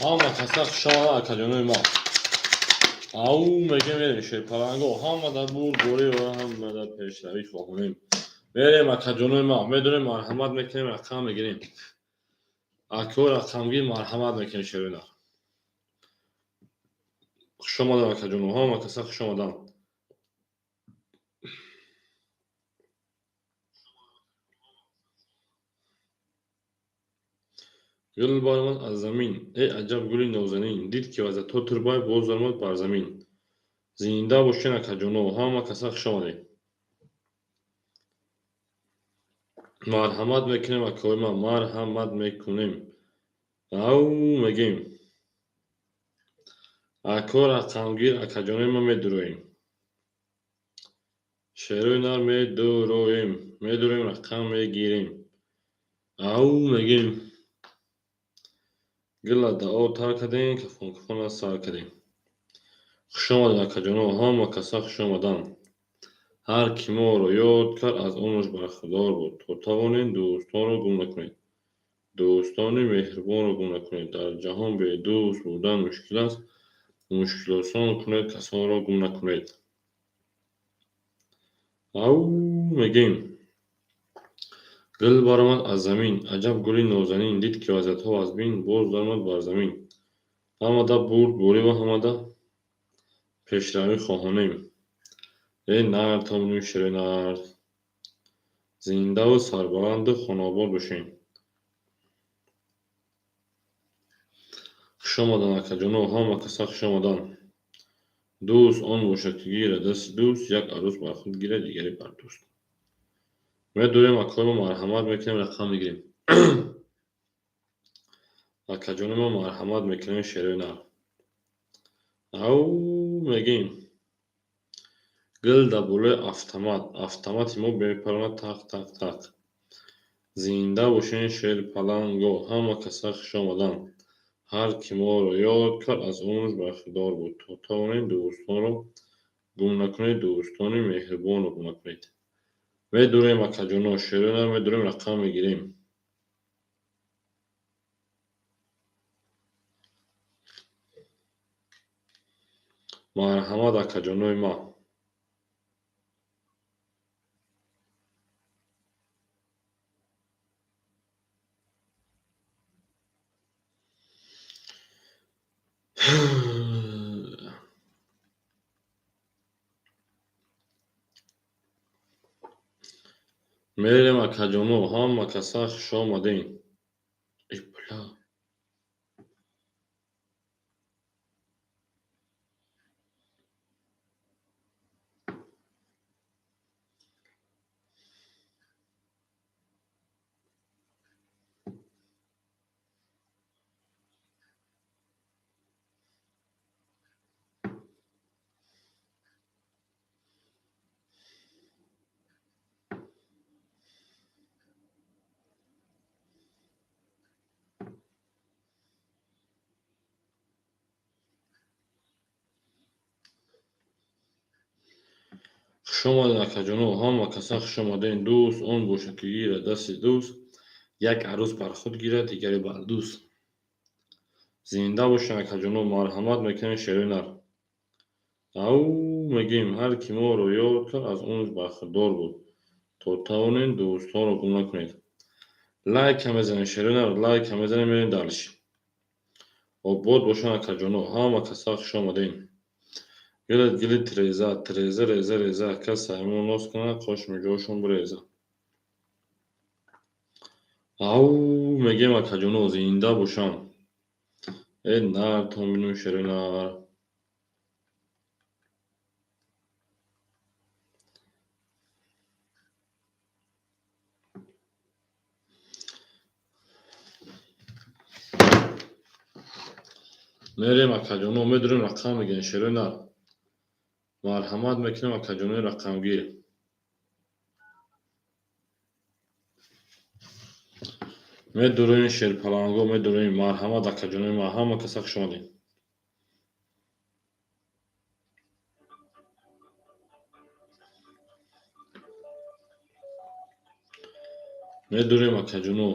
Ҳама каса хушомада, акаҷонои ман. Ау мегем, мерем, шерпаланго, ҳама дар бурдборӣ ва ҳама дар пешравӣ хоҳонем. Мерем, акаҷонои ман, медонем, марҳамат мекунем, рақам мегирем. Ако рақамгир, марҳамат мекунем, шерина. Хушомадан, акаҷоно, ҳама каса хушомадан. Гул баромад аз замин, э аҷаб гули нозанин, дид ки вазъиятҳо турбай, боз даромад бар замин. Зинда бошен, акаҷоно, ҳама каса хушомадед. Марҳамат мекунем, акои ман, марҳамат мекунем. Ау мегем. Ако рақамгир, акаҷонои ман, медуроем. Шерои нар медуроем, медуроем, рақам мегирем. Ау мегем. Гула дао тар кардем, кафонкафона сар кардем. Хушомадед, акаҷоно, ҳама каса хушомадан. Ҳар ки моро ёд кард, аз умраш бархӯрдор буд. То тавонед, дӯстонро гум накунед. Дӯстони меҳрубонро гум накунед. Дар ҷаҳон бедӯст будан мушкил аст. Мушкилосон кунед, касонро гум накунед. Ау мегем. Гул баромад аз замин, аҷаб гули нозанин, дид ки вазъиятҳо вазмин, боз даромад бар замин. Ҳамада бурдборӣ ва ҳамада пешравӣ хоҳонем. Э нар томинем, шерои нар. Зиндаву сарбаланду хонаобод бошем. Хушомадан, акаҷоно, ҳама каса хушомадан. Дӯст он бошад, ки гирад дасти дӯст, як арӯс бар худ гирад, дигаре бар дӯст. Медурем, акои мо, марҳамат мекунем, рақам мегирем. Акаҷони мо, марҳамат мекунем, шерои нар. Ау мегем. Гул дар болои автомат, автомати мо мепаронад тақ тақ тақ. Зинда бошен, шерпаланго, ҳама каса хушомадан. Ҳар ки моро ёд кард, аз умраш бархӯрдор буд. То тавонед, дӯстонро гум накунед, дӯстони меҳрубонро гум накунед. Медурем, акаҷоно, шерои нар, медурем, рақам мегирем. Марҳамат, акаҷонои ман. Мерем, акаҷоно, ҳама каса хушомадем. Эй бля. Хушомадед, акаҷоно, ҳама каса хушомадем. Дӯст он бошад, ки гирад дасти дӯст, як арӯс бар худ гирад, дигаре бар дӯст. Зинда бошед, акаҷоно, марҳамат мекунем, шерои нар. Ау мегем, ҳар ки моро ёд кард, аз умраш бархӯрдор буд. То тавонед, дӯстонро гум накунед. Лайка мезанем, шерои нар, лайка мезанем, мерем дальше. Обод бошанд, акаҷоно, ҳама каса хушомадем. Гилит гилит реза, треза реза реза, кас саймон нос кунад, қош миҷошон биреза. Ау мегем, акаҷоно, зинда бошанд. Э нар томинум, шерои нар. Мерем, акаҷоно, медурем, рақам мегирем, шерои нар. Марҳамат мекунем, акаҷонои рақамгир. Медуроем, шерпаланго, медуроем, марҳамат, акаҷонои ман, ҳама каса хушомадед. Медурем, акаҷоно.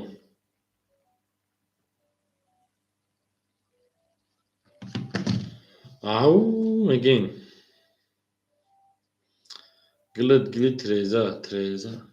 Ау мегем. Гилит гили тиреза, тиреза.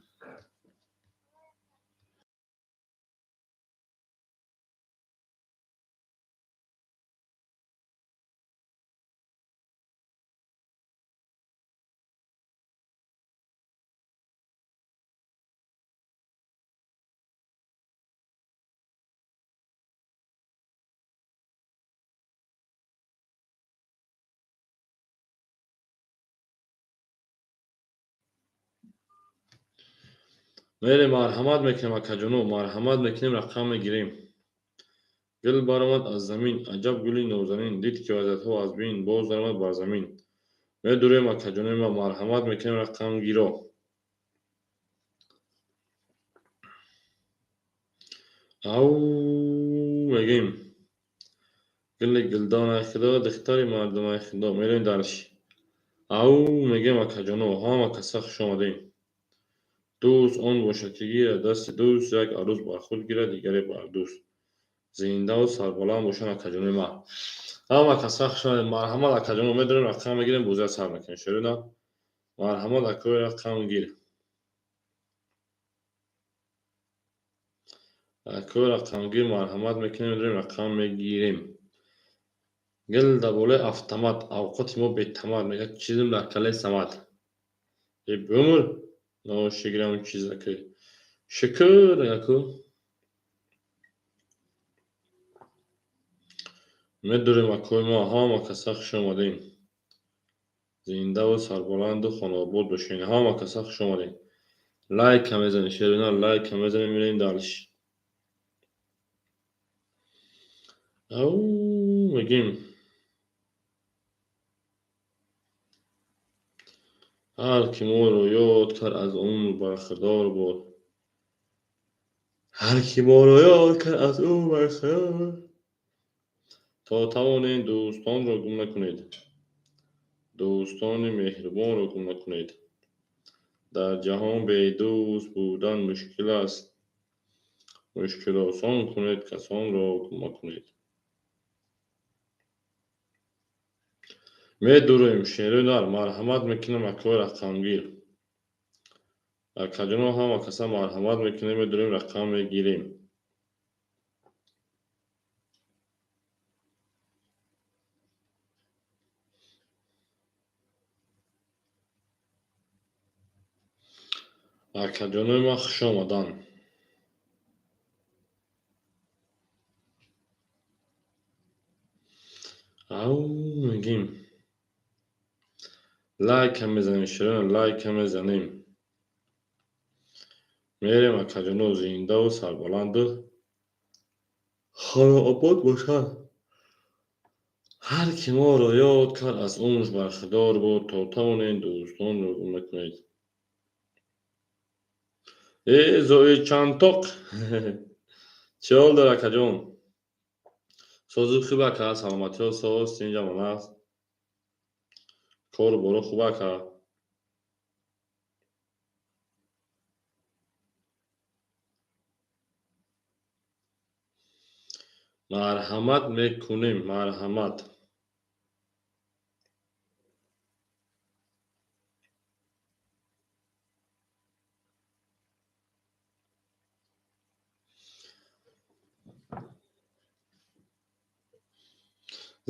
Мерем, марҳамат мекунем, акаҷоно, марҳамат мекунем, рақам мегирем. Гул баромад аз замин, аҷаб гули нозанин, дид ки вазиятҳо аз бин, боз даромад бар замин. Медурем, акаҷонои ма, марҳамат мекунем, рақамгиро. Ау мегем. Гули гулдонай худо, духтари мардумай худо. Мерем дарш. Ау мегем, акаҷоно, ҳама каса хуш омадем. Дӯст он бошад, ки гирад дасти дӯст, як арӯз бар худ гирад, дигаре бар дӯст. Зиндаву сарбаланд бошанд, акаҷонои ма. Ҳама каса хуш омадем. Марҳамат, акаҷоно, медорем, рақам мегирем, бозия сар мекунем. Шерина, марҳамат, акои рақамгир. Акои рақамгир, марҳамат мекунем, медорем, рақам мегирем. Гул дар болои автомат, авқоти мо бетамар, мегӯяд чизм дар калаи Самад. Э бумр, ношигирам чизаки. Шукр, яку. Медурем, акои ма, ҳама каса хуш омадем. Зиндаву сарбаланду хонаобод бошед. Ҳама каса хуш омадем. Лайка мезанем, шерина, лайка мезанем, мерем дарш. Ау мегем. Ҳар ки моро ёд кард, аз умр бархӯрдор бод. Ҳар ки моро ёд кард, аз умр бархӯрдор. То тавонед дӯстонро гум накунед. Дӯстони меҳрубонро гум накунед. Дар ҷаҳон бедӯст будан мушкил аст. Мушкил осон кунед, касонро гум накунед. Медурем, шерои нар, марҳамат мекунем, акои рақамгир. Акаҷоно, ҳама каса марҳамат мекунем, медурем, рақам мегирем. Акаҷонои ман хуш омаданд. Ау мегем. Лайка мезанем, шерона, лайка мезанем. Мерем, акаҷоно, зиндаву сарбаланду хонаобод бошанд. Ҳар ки моро ёд кард, аз умрш бархӯрдор буд. То тавонед дӯстонро гум накунед. Э, зои чандтоқ. Чӣ ҳол дор, акаҷон? Созу хуб, ака, саломатиҳо соз, тинҷамон аст. Кору боро хуб, ака. Марҳамат мекунем, марҳамат.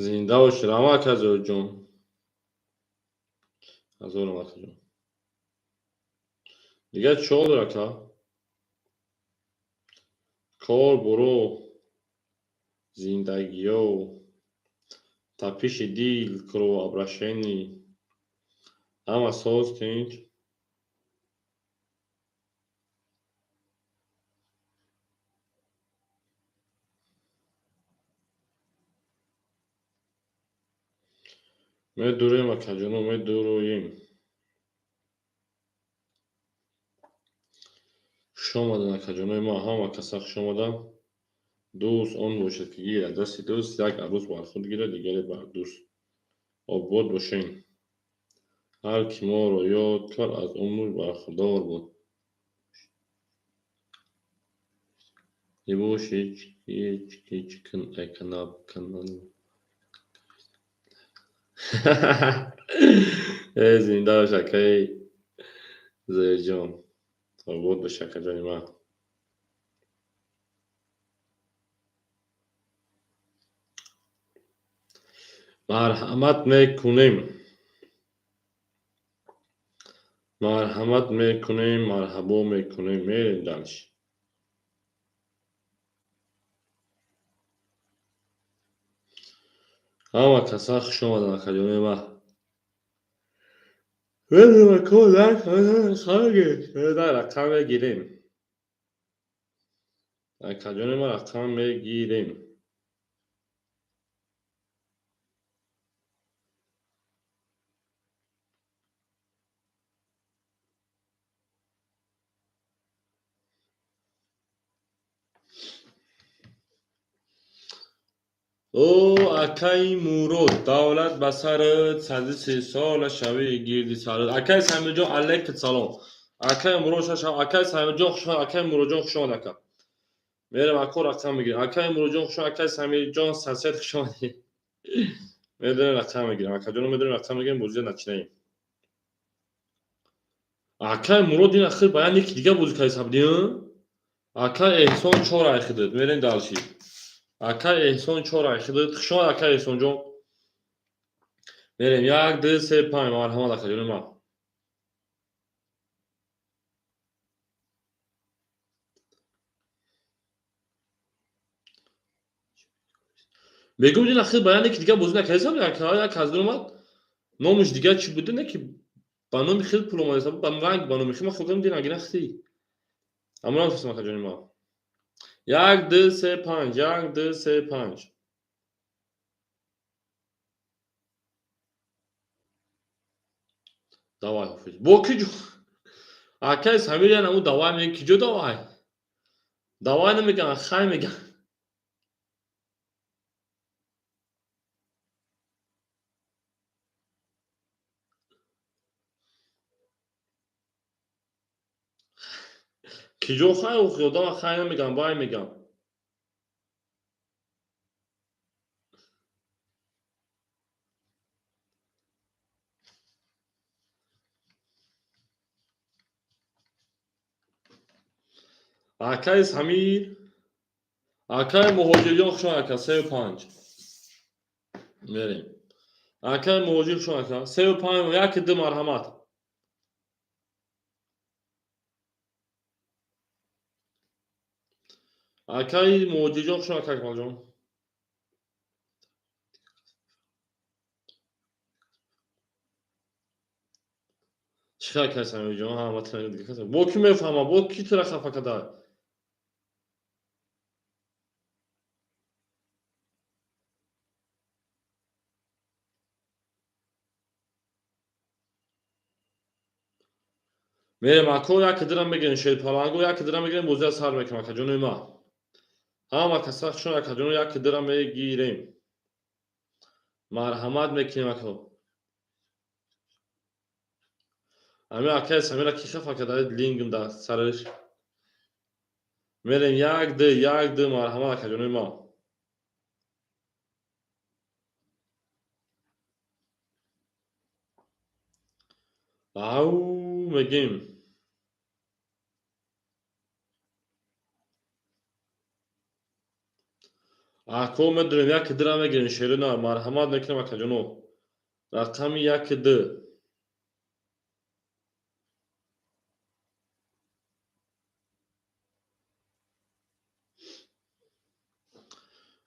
Зинда бошед, раҳмат, ака Зоҳидҷон. Ҳазорам, акаҷон. Дигар чӣ ҳол дор, ака? Кор боро, зиндагиё, тапиши дил, кровообращение, ҳама соз, тинҷ. Медурем, акаҷоно, медуроем. Хуш омаданд, акаҷонои ма, ҳама каса хуш омаданд. Дӯст он бошад, ки гирад дасти дӯст, як арӯз бар худ гирад, дигаре бар дӯст. Обод бошем. Ҳар ки моро ёд кард, аз умр бархӯрдор буд. Э, зинда бош, акаи Зоирҷон. Обод бош, акаҷони ман. Марҳамат мекунем. Марҳамат мекунем, марҳабо мекунем. Мерем дальше. Ҳама каса хуш омадан, акаҷони ман. Рақам мегирем. Акаҷони ман, рақам мегирем. О, акаи Мурод, давлат ба сарат, сади 3 сола шавӣ гирди сарат. Акаи Самирҷон, алайкум салом. Акаи Мурод шашам, акаи Самирҷон хуш омад, акаи Муродҷон хуш омад, ака. Мерем, ако, рақам мегирем. Акаи Муродҷон хуш омад, акаи Самирҷон сасед хуш омадӣ. Медонем, рақам мегирем. Акаҷоно, медонем, рақам мегирем, бозиро начинаем. Акаи Мурод ин ахир ба ян яки дига бозӣ карда будӣ? Акаи Эҳсон чор айхидид. Мерем дальше. Акаи Эҳсон чор айхидид. Хуш омад, акаи Эҳсонҷон. Мерем, як, ду, се, панҷ. Марҳамат, акаҷони ман. Мегӯм, ин ахир ба ян яки дига бозӣ накарда будӣ, ака? Як аз омад. Номаш дига чӣ буда, не ки ба номи хел пул омада, ба ранг ба номи хел ман худам дин агина хти. Амрон фисм, акаҷони ман. Як, ду, се, панҷ, як, ду, се, панҷ. Давай, ҳофиз. Бо киҷо? Акаи Самир ян аму давай меги, киҷо давай? Давай намеган, хай меган. Киҷо хай охи одама хай намеган, бай меган. Акаи Самир, акаи Муҳоҷирҷон хуш омад, ака, сею панҷ. Мерем. Акаи Муҳоҷир хуш омад, ака. Сею панҷ, яки ду, марҳамат. Акаи Муҳоҷирҷон хуш омад, ака Акмалҷон. Чӣ хел, акаи Самирҷон? Ҳама дига каса. Бо кӣ мефаҳмам? Бо кӣ тура хафа карда? Мерем, ако, яке дирам мегирем, шерпаланго яке дирам мегирем, бозия сар мекунем, акаҷони ман. Ҳама каса хушон, акаҷоно, яке дирам мегирем. Марҳамат мекунем, ако. Ами акаи Самира ки хафа карда лингм дар сараш. Мерем, як, ду, як, ду, марҳамат, акаҷони ман. Ау мегем. Ако, медонем, яке дирам мегирем, шерина, марҳамат мекунем, акаҷоно. Рақами яки ду.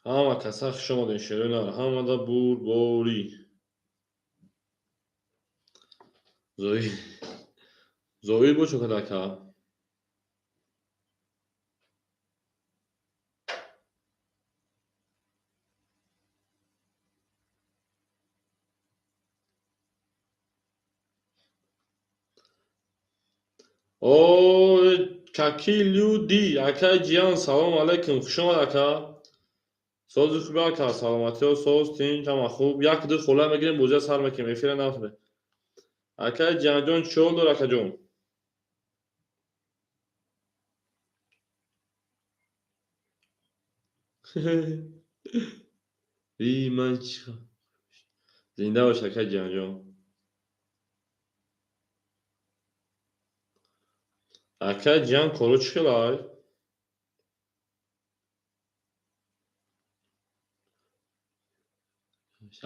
Ҳама каса хуш омадем, шерина, ҳамада бурборӣ. Зоир. Зоир бо чо карда, ака? О, какие люди! Акаи Ҷиян, салом алайкум. Хуш омад, ака. Сози хуби, ака, саломатиҳо соз, тинҷ, ҳама хуб. Як ду хола мегирем, бозия сар мекунем. Эфира нафтре. Акаи Ҷиянҷон, чӣ ҳол дор, акаҷон? И ман чӣ Зинда бош, акай Ҷиҳонҷон. Акай Ҷиҳан, коро чӣ хел ай?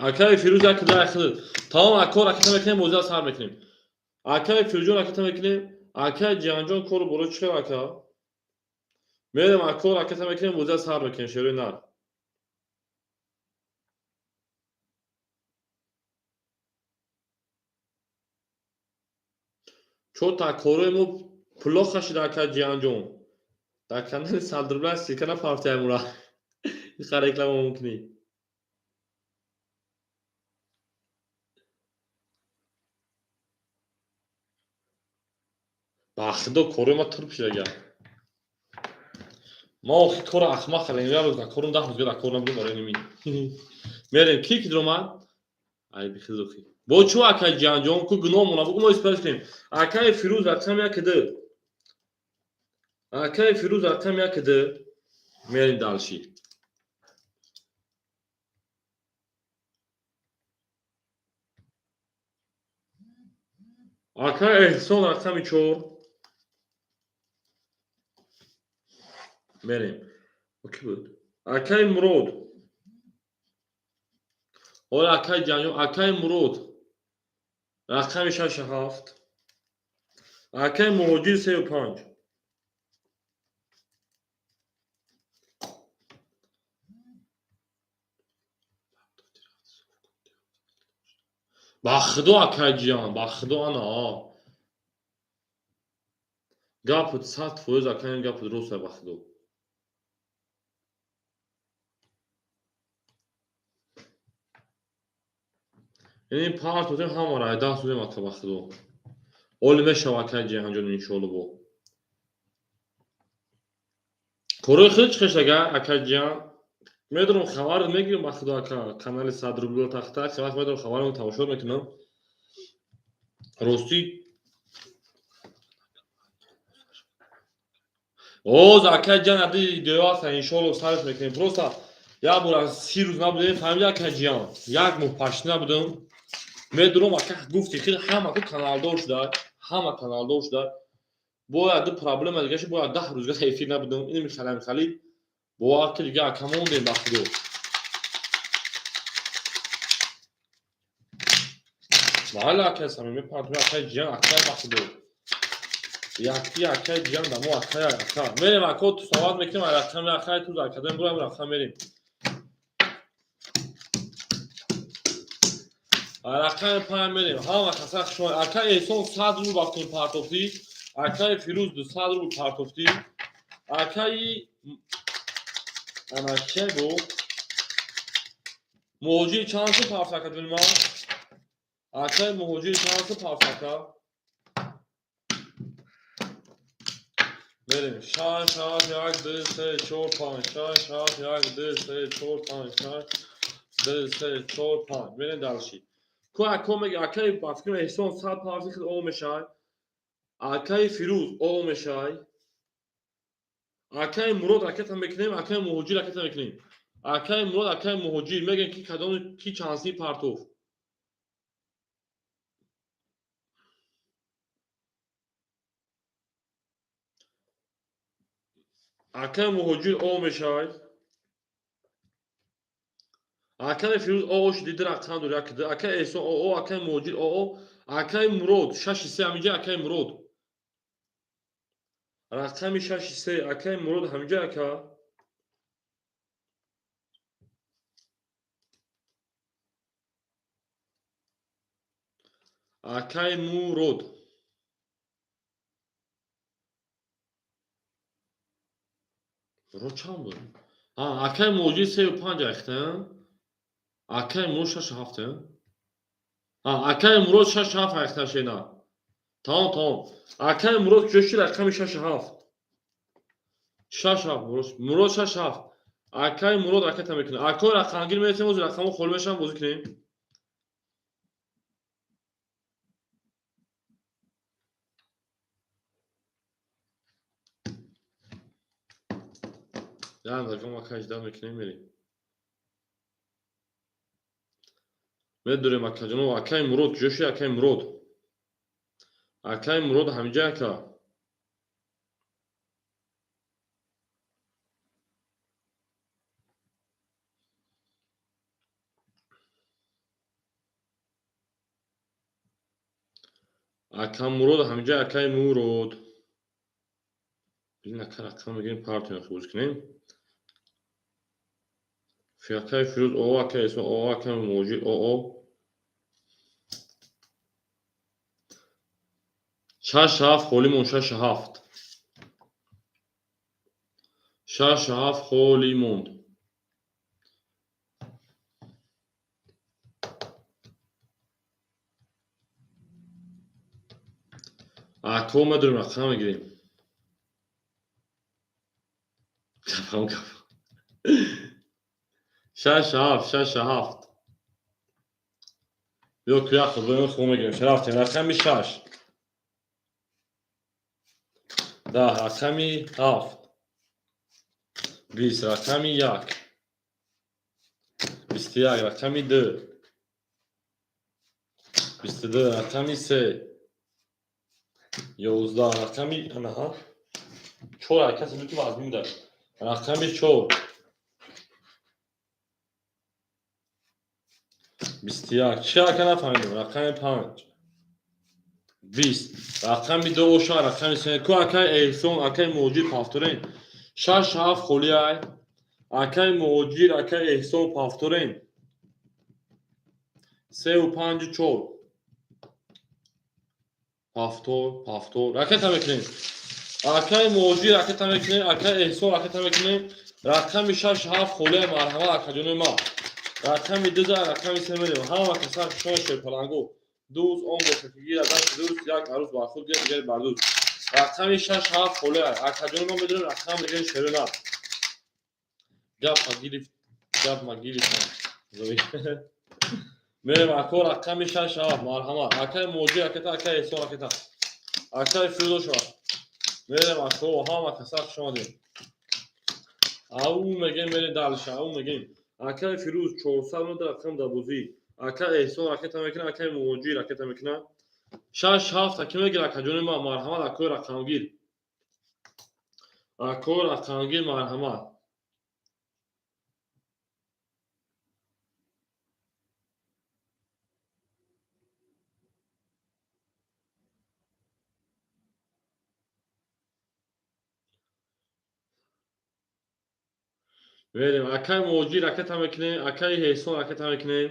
Акай Фирӯз як дай худат. Тамом, ако ракета мекунем, бозиро сар мекунем. Акай Фирӯзҷон ракета мекунем. Акай Ҷиҳанҷон, кору боро чӣ хел, ака? Мерем, ако ракета мекунем, бозиро сар мекунем, шерои нар. Чо та корои мо плохо шуда, акай Ҷиҳанҷон. Дар канали сад рубля ссылка нафартиямура. Иқа реклама мумкинӣ. Ба худо, корои ма турб шуда. Ма охи кора ахмақ кардем, як рӯз дар корум, 10 рӯз дар кор набудем барои ними. Мерем, ки ки дуромад? Ай бихизохи. Бо чӯ, акай Ҷиҳанҷон, ку гуноҳ мона, бугу мо испариш кунем. Акай Фирӯз рақам як ду. Акай Фирӯз рақам як ду. Мерем дальше. Акай Эҳсон рақами чор. Мерем. Ки буд? Акай Мурод. Оля, акай Ҷиҳанҷон, акай Мурод. Рақами шашу ҳафт. Акай Муҳоҷир сею панҷ. Ба худо, акай Ҷиҳан, ба худо, ана. Гапат 100%, акай, ин гапат рост, ба худо. Ин парт додем, ҳамаро ай даст додем, ака, ба худо. Оли мешава, акай Ҷиҳанҷон, иншоалло бо. Корои худ чӣ хешага, акай Ҷиҳан? Медонам, хабарат мегирам, ба худо, ака, канали сад рубля тахта, вақт медонам, хабарам тамошо мекунам. Ростӣ оз, акай Ҷиҳан, ади идео ҳаста, иншоалло сарш мекунем. Просто як бор аз 30 рӯз набудем, фаҳмиди, акай Ҷиҳан? Як моҳ пашти набудам. Медурам, ака, гуфти хел ҳама ку каналдор шуда, ҳама каналдор шуда. Бояд ду проблема дигаша, бояд 10 рӯзга эфир набудам. Ин михали михали бовар ки дига, ака, мондем, ба худо. Майли, акай Самим, мепартем, акай Ҷиҳан, акай, ба худо. Якти акай Ҷиҳан дамо акай ака. Мерем, ако, ту сават мекунем, ай рақами акай ту академ бурам рақам мерем. Рақами панҷ мерем. Ҳама каса хушомад. Акай Эҳсон 100 рубл вақтон партофтӣ. Акай Фирӯз 200 рубл партофтӣ. Акаи ана кия бо? Муҳоҷир чанд сум партофт, ака ҷони ман? Акай Муҳоҷир чанд сум партофт, ака? Мерем. Шаш, ҳафт, як, ду, се, чор, панҷ. Шаш, ҳафт, як, ду, се, чор, панҷ. Шаш, ду, се, чор, панҷ. Мерем дальше. Ку ако мега, акаи, ба фикрам, Эҳсон 100 партофти худ о мешавад. Акаи Фирӯз о мешавад. Акаи Мурод ракета мекунем, акаи Муҳоҷир ракета мекунем. Акаи Мурод, акаи Муҳоҷир мегӯем, ки кадом ки чанд сим партофт. Акаи Муҳоҷир о мешавад. Акаи Фирӯз о шуди, ду рақам дор, як ду. Акаи Эҳсон о, акаи Муҳоҷир о, акаи Мурод шаши се ҳаминҷа, акаи Мурод. Рақами шаши се, акаи Мурод ҳаминҷа, ака. Акаи Мурод. Мурод чанд буд? А, акаи Муҳоҷир сею панҷ айхта. Акаи Мурод шашу ҳафт. А, акаи Мурод шашу ҳафт айхта шена. Тамом, тамом. Акаи Мурод куҷо шуд, рақами шашу ҳафт? Шашу ҳафт, Мурод, Мурод шашу ҳафт. Акаи Мурод ракета мекунад. Акои рақамгир мерасем, ози рақамҳо холӣ мешаванд, бозӣ кунем. Як дақиқа ма каш дам мекунем, мерем. Медорем, акаҷоно. Акаи Мурод куҷо шуд? Акаи Мурод, акаи Мурод ҳамиҷа, ака. Ака Мурод ҳамиҷа, акаи Мурод. Блин, ака, рақам мегирем, партия хуб кунем. Акаи Фирӯз о, акаи Эҳсон о, акаи Муҳоҷир о. 6-7 холӣ монд, 6-7. 6-7 холӣ монд. Ако медорем, рақам мегирем. Гапам гап. 6-7, 6-7. Биё, куя худбоем, хуб мегирем. Рафтем, рақами 6. 10, рақами 7. 20, рақами 1. 21, рақами 2. 22, рақами 3. 11, рақами анаҳа. 4, касе ки вазмин дар. Рақами 4. 21. Чӣ, ака, нафаҳмидам. Рақами 5. 20. Рақами 2 оша, рақами 3. Ку акаи Эҳсон, акаи Муҳоҷир повторен. 6-7 холӣ ай. Акаи Муҳоҷир, акаи Эҳсон повторен. 3 5 4. Повтор, повтор. Ракета мекунем. Акаи Муҳоҷир ракета мекунем, акаи Эҳсон ракета мекунем. Рақами 6-7 холӣ ай, марҳамат, акаҷонои ман. Рақами 2, рақами 3 мерем. Ҳама каса шумо шерпалангу. Дӯст он бошад, ки гирад дасти дӯст, як арӯз бар худ гирад, дигаре бар дӯст. Рақами 6-7 холӣ ай. Акаҷонои ман медонем, рақам мегирем, шерона. Гапма гирифт, гапма гирифтам. Мерем, ако, рақами 6-7, марҳамат. Акаи Муҳоҷир ракета, акаи Эҳсон ракета. Акаи Фирӯзошо. Мерем, ако, ҳама каса хуш омадем. Ау мегем, мерем дальше, ау мегем. Акаи Фирӯз 400 монда рақам дар бозӣ. Акаи Эҳсон ракета мекунад, акаи Муҳоҷир ракета мекунад. 6-7 ки мегирад, акаҷони ман, марҳамат, акои рақамгир. Акои рақамгир, марҳамат. Мерем, акаи Муҳоҷир ракета мекунем, акаи Эҳсон ракета мекунем.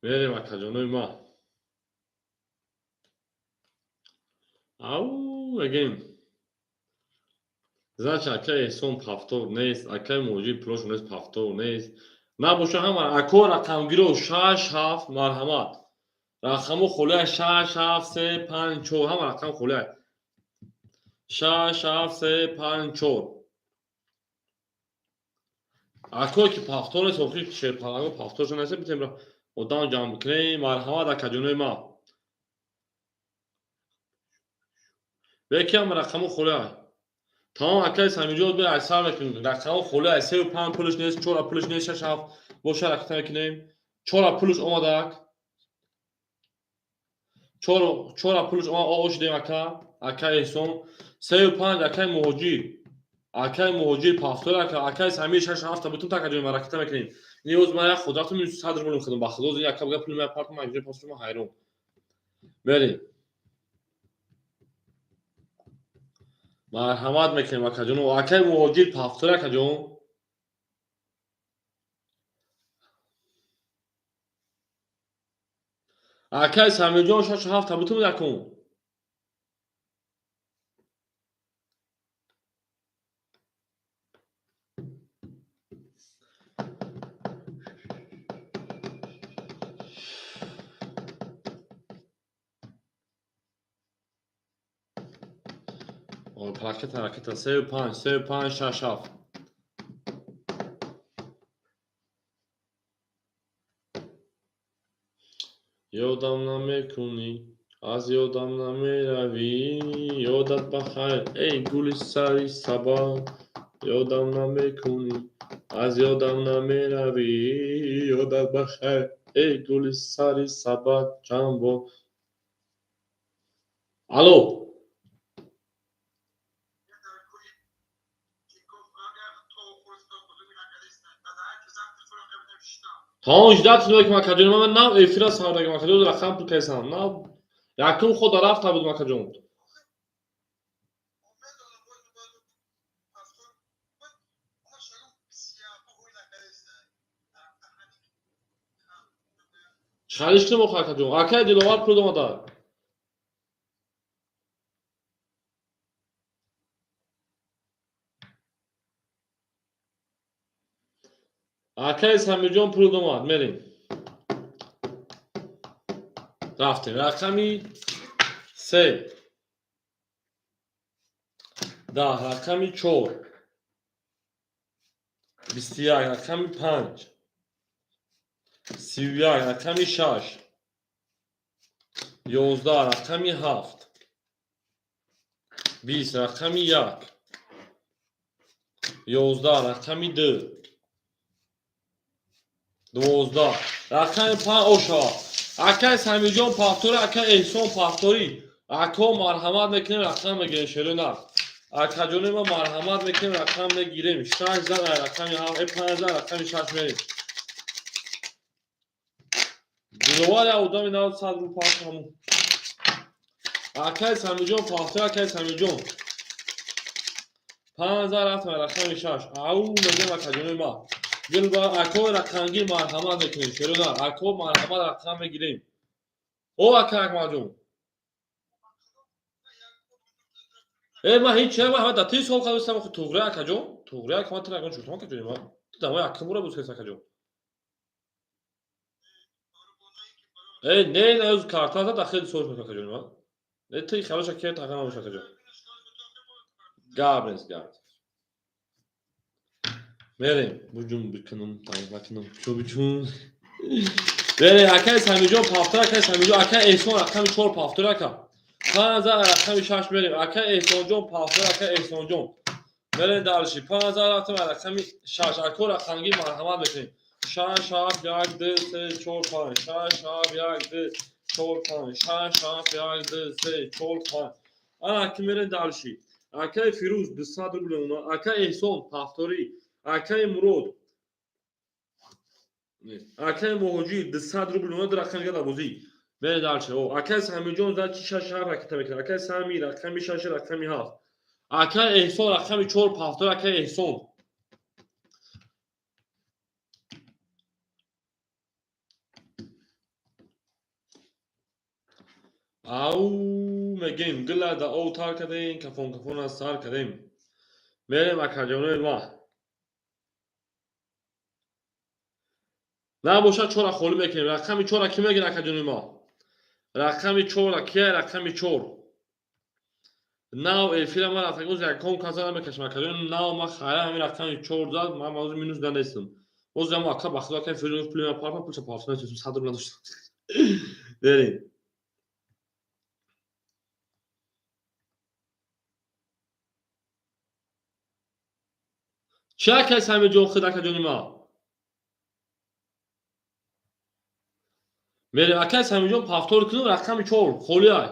Мерем, акаҷонои ман. Ау мегем. Значит, акаи Эҳсон повтор нест, акаи Муҳоҷир пулошон нест, повтор нест. Набоша ҳама ако рақамгиро 6-7, марҳамат. Рақамҳо холиай 6 7 3 5 4, ҳама рақам холиай. 6 7 3 5 4. Акое ки повтор нест, охир шерпаланго повторшо нест, битем одам ҷамъ бикунем, марҳамат, акаҷонои ман. Беки ҳама рақамҳо холиай. Тамом, акаи Самиҷон, бе айсар мекунем. Рақамҳо холиай, 3 5 пулш нест, 4 пулш нест, 6 7 боша ракета мекунем. 4 пулш омадак. 4 пулш омад, о шудем, ака, акаи Эҳсон. 3 5, акаи Муҳоҷир. Акаи Муҳоҷир повтор, ака, акаи Самир 6 7 бутун такаҷои ма ракета мекунем. Ниёз ман як худ рафтам 100 рубл мехӯрдам. Ба худо, як кабга пул мея партам, ман пасу ман ҳайрон. Мерем. Марҳамат мекунем, акаҷон. Акаи Муҳоҷир повтор, акаҷон. Акаи Самирҷон 6 7 бутун якум. Ракета, ракета, 3 5, 3 5, 6 7. Ёдам намекунӣ, Аз ёдам намеравӣ, ёдат ба хайр, эй гули сари сабад, ёдам намекунӣ, аз ёдам намеравӣ, ёдат ба хайр, эй гули сари сабад, чанд бор. Алло. Тамом ждать мекунам, акаҷон, ман нав эфира сардагам, акаҷон, рақам пул кайсам. Нав якум ход рафта буд, акаҷон. Чӣ кунем охо, акаҷон? Акай Диловар пул омада. Акай Самирҷон пул омад, мерем. Рафтем. Рақами 3. 10, рақами 4. 21, рақами 5. 31, рақами 6. 11, рақами 7. 20, рақами 1. 11, рақами 2. 12, рақами 5 ошава. Акай Самирҷон пафторӣ, акай Эҳсон пафторӣ. Ако, марҳамат мекунем, рақам мегирем, шерона. Акаҷони ма, марҳамат мекунем, рақам мегирем. 6 зан ай рақами 7, 5 зан рақами 6 мерем. Диловар я одами нав 100 рубл пафт ҳамун. Акай Самирҷон пафторӣ, акай Самирҷон. 5 зан рафтам рақами 6. Ау мегем, акаҷони ма. Гилба ако рақамгир, марҳамат мекунем. Шерона, ако, марҳамат, рақам мегирем. О, ака Акмалҷон. Э, ман ҳеҷ чия, ман ҳама ти сол кардастам, туғри, акаҷон. Туғри, ака, ман тира чутам, акаҷон, ман. Ту дамои акам бура буз кас, акаҷон. Э, не, не, оз карта зад, хеле сол шуд, акаҷон, ман. Не, ти халоша ки тақа набош, акаҷон. Гап нест, гап. Мерем, буҷум бикунам, накунам, чо бичун. Берем, акай Самирҷон пафтор, акай Самирҷон, акай Эҳсон рақами 4 пафтор, ака. 5 зан рақами 6 мерем. Акай Эҳсонҷон пафтор, акай Эҳсонҷон. Мерем дальше. 5 зан рафтем рақами 6. Ако рақамгир, марҳамат мекунем. 6 7 1 2 3 4 5 6 7 1 2 4 5 6 7 1 2 3 4 5. Ана ки мерем дальше. Акай Фирӯз 200 рубл уна, акай Эҳсон пафторӣ, акай Мурод, акай Муҳоҷир 200 рубл уна, ду рақам дига дар бозӣ. Мерем дальше. О, акай Самирҷон зад чи 6 7 ракета мекунад. Акай Самир рақами 6, рақами 7. Акай Эҳсон рақами 4 пафтор, акай Эҳсон. Ау мегем, гила да ов тар кардем, кафон кафон аз сар кардем. Мерем, акаҷонои ма. Набошад, чора холӣ мекунем. Рақами чора кӣ мегирад, акаҷонои ма? Рақами чора кия? Рақами чор. Нав эфира ман рафтагоз якон каса намекашам, акаҷон. Нав ман хайра ҳамин рақами чор зад, ман ҳозир минус нанестам. Боз ам ака, ба худо, акай Фирӯз пули ман парпа, пулша парфа нестам, 100 рубл надоштам. Берем. Чӣ, акай Самирҷон худ, акаҷони ма? Мерем, акай Самирҷон пафтор кунем, рақами чор холӣ ай.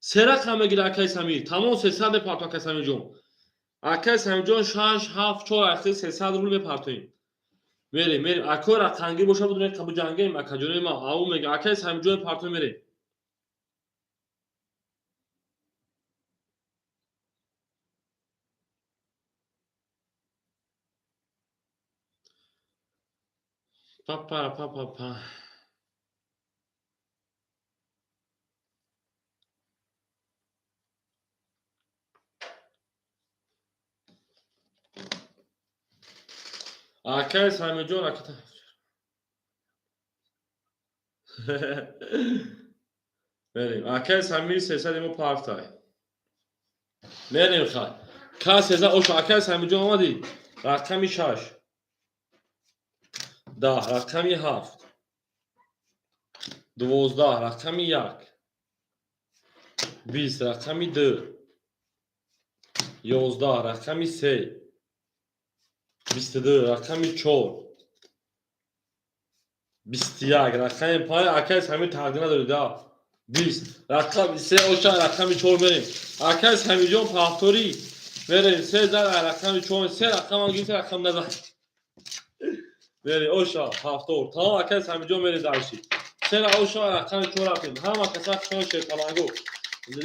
Се рақам мегирад акай Самир. Тамом 300 мепартом, акай Самирҷон. Акай Самирҷон 6 7 4 ахти 300 рубл мепартоем. Мерем, мерем. Акои рақамгир боша будем, қабу ҷангем, акаҷони ма. Ау мега, акай Самирҷон партоем, мерем. Па па па па па. Акай Самирҷон аката. Мерем. Акай Самир 300 имо партай. Мерем хай. Ка сеза оша, акай Самирҷон омадӣ? Рақами 6. 10, рақами 7. 12, рақами 1. 20, рақами 2, 11, рақами 3, 22, рақами 4, 21, рақами 5. Акай Самир, тақдир надорид, а 20, рақами 3 оша, рақами 4 мерем. Акай Самирҷон, повтори мерем. Се зар, рақами 4, се рақамам гирифта, рақам назад мерем. Оша, повтор тамом. Акай Самирҷон, мерем дальше. Сера оша, рақами 4 рафтем. Ҳама каса хушон, шерпалангу,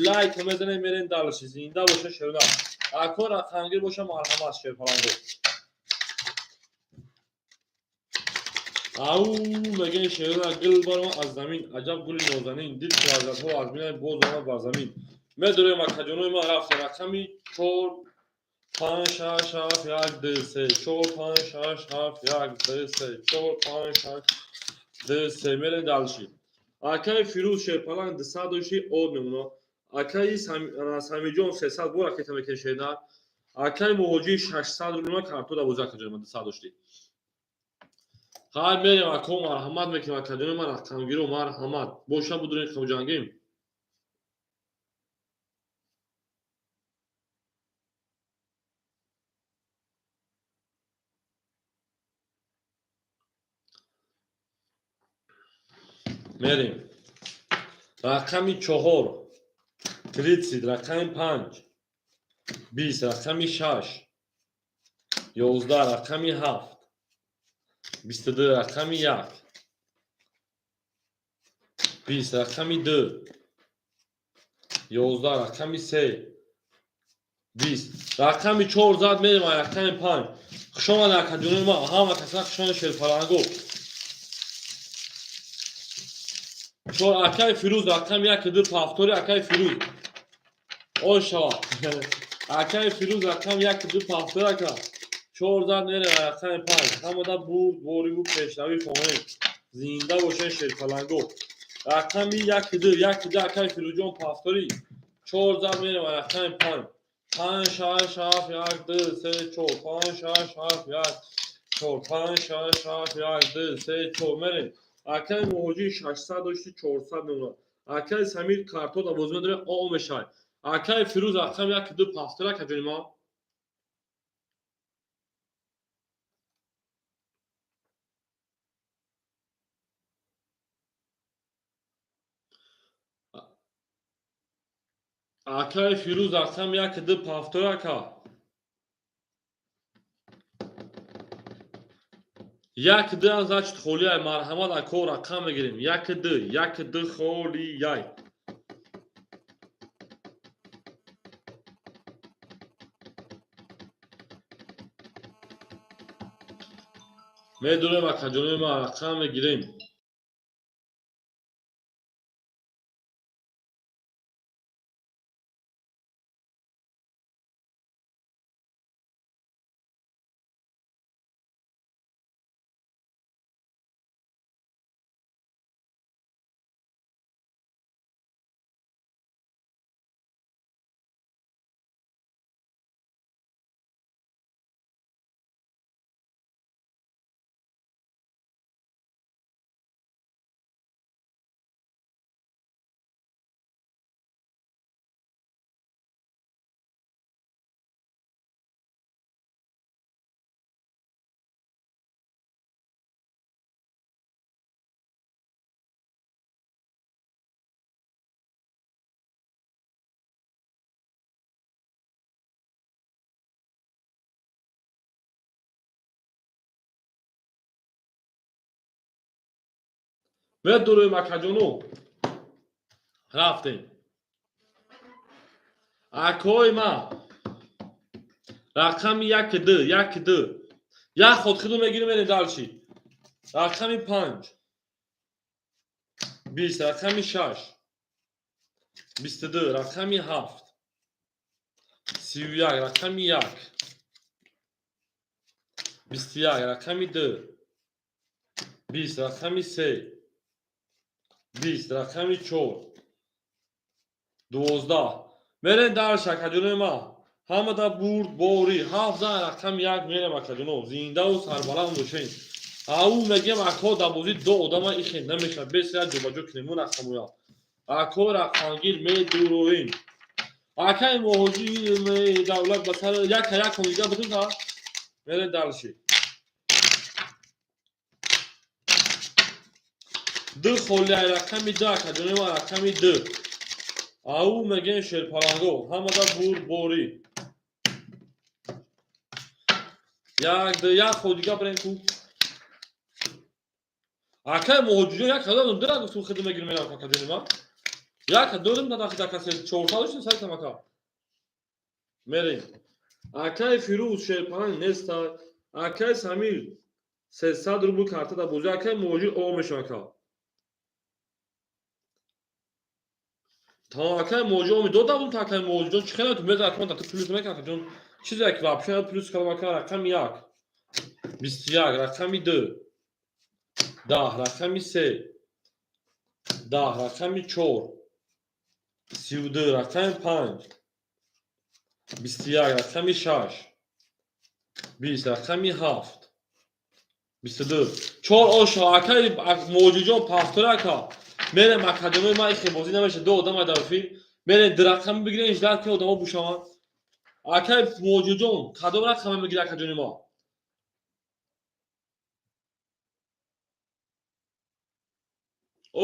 лайк мезанем, мерем дальше. Зинда боша шерна. Ако рақамгир боша, марҳамат, шерпалангу. Ау, мегӯян шерона: гул баром аз замин, аҷаб гули нозанин, дил лаззатҳо аз бинай, боз омад бар замин. Медорем, акаҷонои ман, рафтем. Рақами чор, панҷ, шаш, ҳафт, як, ду, се, чор, панҷ, шаш, ҳафт, як, ду, се, чор, панҷ, шаш, ду, се. Мерем дальше. Акаи Фирӯз шерпаланг, 200 дошти, од мемона. Акаи Самиҷон, 300 бор ракета мекунем, шерна. Акаи Муҳоҷир, 600 рубл картода бозӣ. Акаҷони ман, 200 дошти. Хай, мерем, ако, марҳамат мекунем. Акаҷони ман, рақамгиро, марҳамат боша, будурем, хавҷангим. Мерем. Рақами чоҳор, 30, рақами панҷ, 20, рақами шаш, 11, рақами ҳафт, 22, рақами як, 20, рақами ду, 11, рақами се, 20, рақами чор зад. Мерем, рақами панҷ. Хушомад, акаҷонои ман, ҳама каса хушомад, шерпалангу. Чор, акаи Фирӯз, рақами як, ду, повтори. Акаи Фирӯз, ошава. Акаи Фирӯз, рақами як, ду, повтори. Ака, чор зад, мерем, рақами панҷ. Ҳамада бурд бориву пешравӣ хоҳем. Зинда бошед, шерпаланго. Рақами як, ду, як, ду. Акаи Фирӯзҷон, повтори. Чор зад, мерем, рақами панҷ. Панҷ, шаш, ҳафт, як, ду, се, чор, панҷ, шаш, ҳафт, як, чор, панҷ, шаш, ҳафт, як, ду, се, чор. Мерем. Акаи Муҳоҷир, 600 дошти, 400 мемонад. Акаи Самир, картода бозӣ медорем, о мешавад. Акаи Фирӯз, рақами як, ду, повтори. Акаҷони ман, акаи Фирӯз, рақами як, ду, повтори. Ака, як, ду, значит, холияй. Марҳамат, ако, рақам мегирем. Як, ду, як, ду, холияй. Медурем, акаҷонои ман, рақам мегирем. Медурем, акаҷоно, рафтем. Акои ман, рақами як, ду, як, ду, як ход хиду мегирем, мерем дальше. Рақами панҷ, 20, рақами шаш, 22, рақами ҳафт, 31, рақами як, 21, рақами ду, 20, рақами се, 20, рақами чор, 12. Мерем дальше, акаҷонои ман. Ҳамада бурд борӣ. Ҳафт зан, рақами як. Мерем, акаҷоно. Зиндаву сарбаланд бошем. Ау, мегем, ако, дар бозӣ ду одама ихе намешавад. Бес як ҷобаҷо кунем, мо рақамоя. Ако рақамгир медуроем. Акаи муҳоҷир давлат ба сар яка як дига бутун та мерем дальше. Ду холи ай рақами ду акаҷони ма рақами ду. Ау мегем шерпаланго ҳамада бурборӣ. Як ду як хол дига бирем ку. Акаи муҳоҷирҷон як ҳазор дира гуфтум хидм мегирем мерам акаҷони ма. Як додим та касе чорсад доштем сайтам ака. Мерем. Акаи Фирӯз шерпаланг неста. Акаи Самир 300 рубл карта дар бозӣ. Акаи муҳоҷир о мешавад ака. Тамом акаи муҳоҷир оми додам та акаи муҳоҷирҷон чӣ хеле ту меза акман та плюс мекунад акаҷон. Чизе ки вообще плюс кардам ака рақами 1 21 рақами 2 10 рақами 3 10 рақами 4 32 рақами 5 21 рақами 6 20 рақами 7 22 4 оша акаи муҳоҷирҷон пафтора ака. Мерем академияи ма ихе бозӣ намеша ду одам дар эфир. Мерем ду рақами бигирем ждать ки одамо бушаванд. Акаи муҳоҷирҷон кадом рақаме мегири акаҷони ма?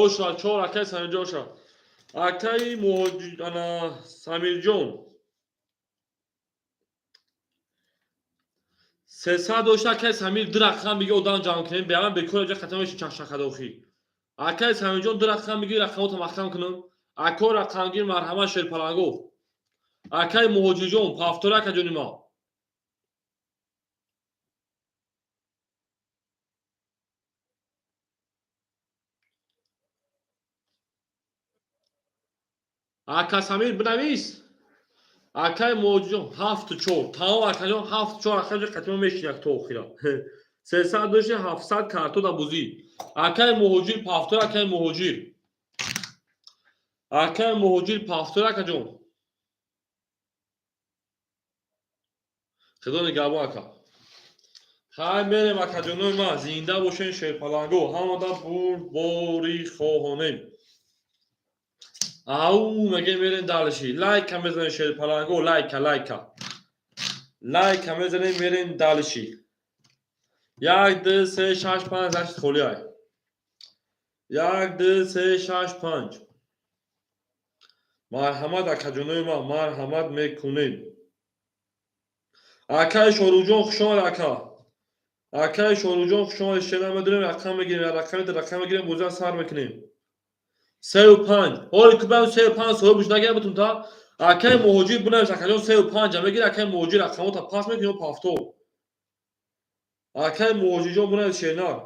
Оша 4 акаи Самирҷон оша. Акаи муҳоҷир ана Самирҷон 300 дошта акаи Самир ду рақам биги одам ҷамъ кунем беаман бекор ҷа қатъан меши чахчахада охи. Акаи Самирҷон ду рақам биги рақамотам маҳкам кунам. Ако рақамгир марҳамат шерпаланго. Акаи муҳоҷирҷон пафтора акаҷони ма. Ака Самир бинавис. Акаи муҳоҷирҷон 7 4. Тамом акаҷон 7 4 акаҷон қатъан мешин як то охира. 300 дошта 700 карто дар бозӣ. Акаи муҳоҷир пафтора акаи муҳоҷир. Акаи муҳоҷир пафтора акаҷон. Худо нигаҳбон ака. Хай мерем акаҷонои ма зинда бошен шерпаланго ҳамада бурборӣ хоҳонем. Ау мегем мерем дальше. Лайка мезанем шерпаланго лайка лайка. Лайка мезанем мерем дальше. 1 2 3 6 5 8 холи ай. 1 2 3 6 5. Марҳамат акаҷонои ма марҳамат мекунем. Акаи Шоруҷон хуш омад ака. Акаи Шоруҷон хуш омад. Шера медонем рақам мегирем, рақами рақам мегирем бозиро сар мекунем. 3 5. Ҳоли ку бам 3 5 соҳибш нагирам бутун та. Акаи муҳоҷир бинавис акаҷон 3 5 мегир акаи муҳоҷир рақамота пас мекунем ё пафто. Акаи муҳоҷирҷон бинавис шернар.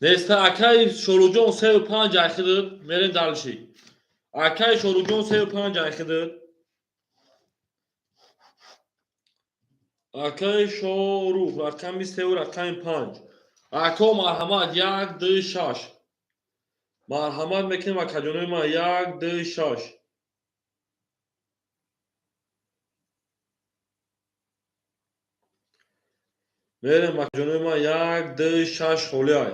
Неста акаи Шоруҷон 3 5 айхидир мерем дальше. Акаи Шоруҷон 3 5 айхидир. Акаи Шорух рақами 3 рақами 5. Ако марҳамат 1 2 6. Марҳамат мекунем акаҷонои ма 1 2 6. Мерем акаҷонои ма 1 2 6 холи ай.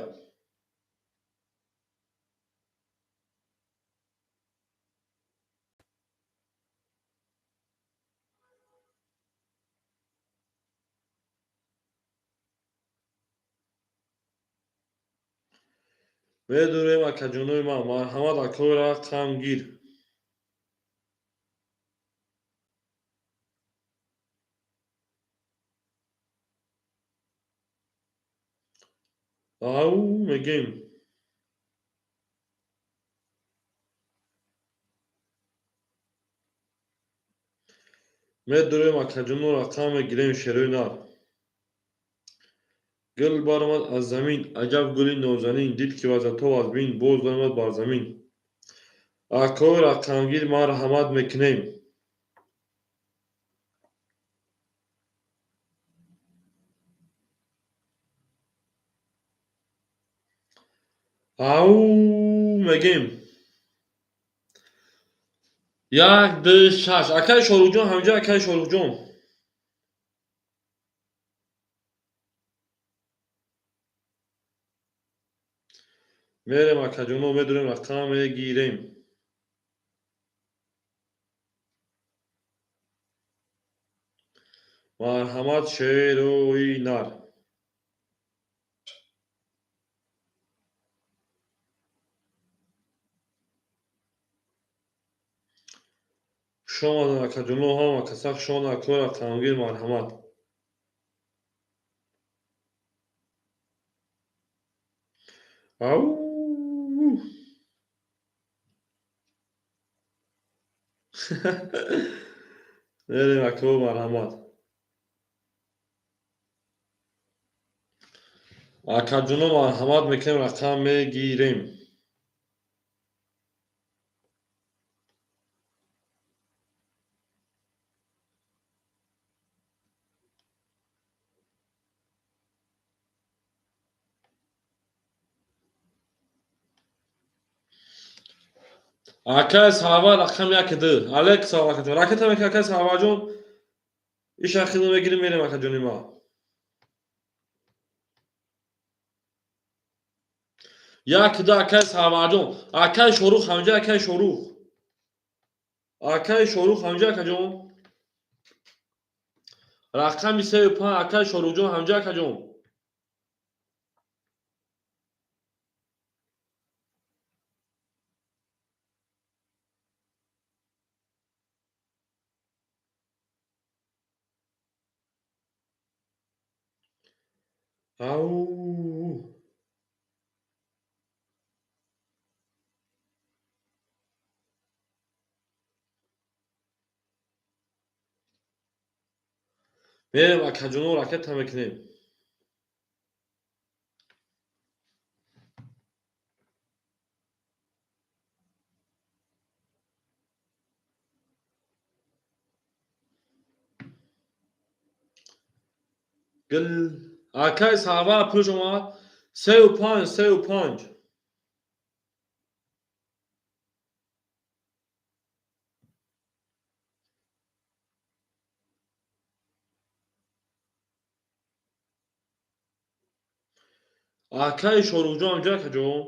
Медурем акаҷонои ма марҳамат акои рақамгир. Ау мегем. Медурем акаҷоно рақам мегирем шерои нар. Гул баромад аз замин, аҷаб гули нозанин, дид ки вазатов аз бин, боз баромад бар замин. Акои рақамгир марҳамат мекунем. Ау мегем. 1 2 6. Акай Шоруқҷон, ҳамҷа акай Шоруқҷон. Мерем акаҷоно, медурем, рақам мегирем. Марҳамат шерои нар. Хуш омадед акаҷоно, ҳама каса хуш омадед, акои рақамгир, марҳамат. Ау. Мерем ако, марҳамат. Акаҷоно, марҳамат мекунем, рақам мегирем. Акай Сарвар рақами 1 2. Алек салом акаҷон. Ракета мекунем акай Сарварҷон. Иша хидм мегирем, мерем акаҷони ма. 1 2 акай Сарварҷон. Акай Шорух ҳамҷа, акай Шорух. Акай Шорух ҳамҷа акаҷон. Рақами 3 5 акай Шорухҷон ҳамҷа акаҷон. Ау. Мерем акаҷоно, ракета мекунем. Гул акай Сарвар пулш омад. 3 5 3 5. Акай Шоруқҷон ҳамҷа акаҷон.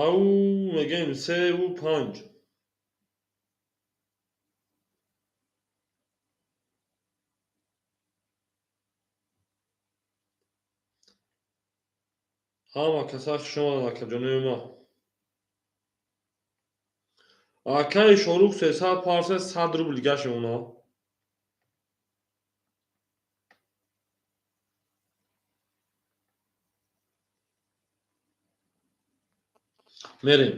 Ау мегем 3 5. Ҳама каса хуш омаданд акаҷонои ма. Акаи Шоруқ 300 парса 100 рубл гашт мемонад. Мерем.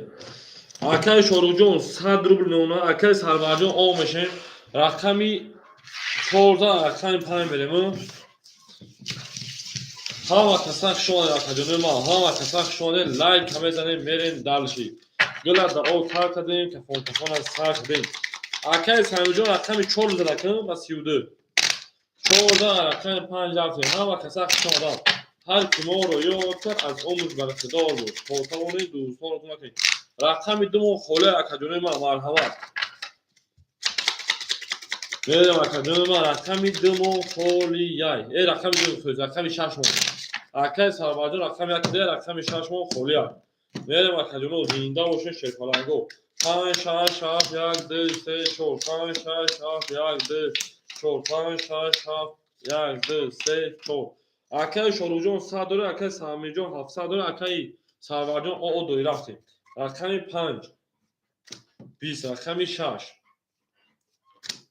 Акаи Шоруқҷон 100 рубл мемонад. Акаи Сарварҷон ов мешем. Рақами 14 рақами 5 мерем. Ҳама каса хуш омадед акаҷонои ма. Ҳама каса хуш омадед. Лайк мезанем, мерем дальше. Гула дар об тар кардем, кафон кафона сар кардем. Акаи Самирҷон рақами 4 зада ба 32. 14 рақами 5 рафтем. Ҳама каса хуш омаданд. Ҳар ки моро ёд кард, аз омӯз баракадор буд. То тавонед дӯстонро кӯмак кунед. Рақами 2 мо холе акаҷонои ма, марҳамат. Мерем акаҷонои ма, рақами 2 мо холияй. Рақами 2, рақами 6 мо. Акаи Сарварҷон рақами 1 2, рақами 6 мо холия. Мерем акаҷоно, зинда бошед шерпаланго. 5 6 7 1 2 3 4 5 6 7 1 2 4 5 6 7 1 2 3 4. Акаи Шоруқҷон 100 дорад, акаи Самирҷон 700 дорад, акаи Сарварҷон ОО дорӣ рафтем. Рақами 5 20, рақами 6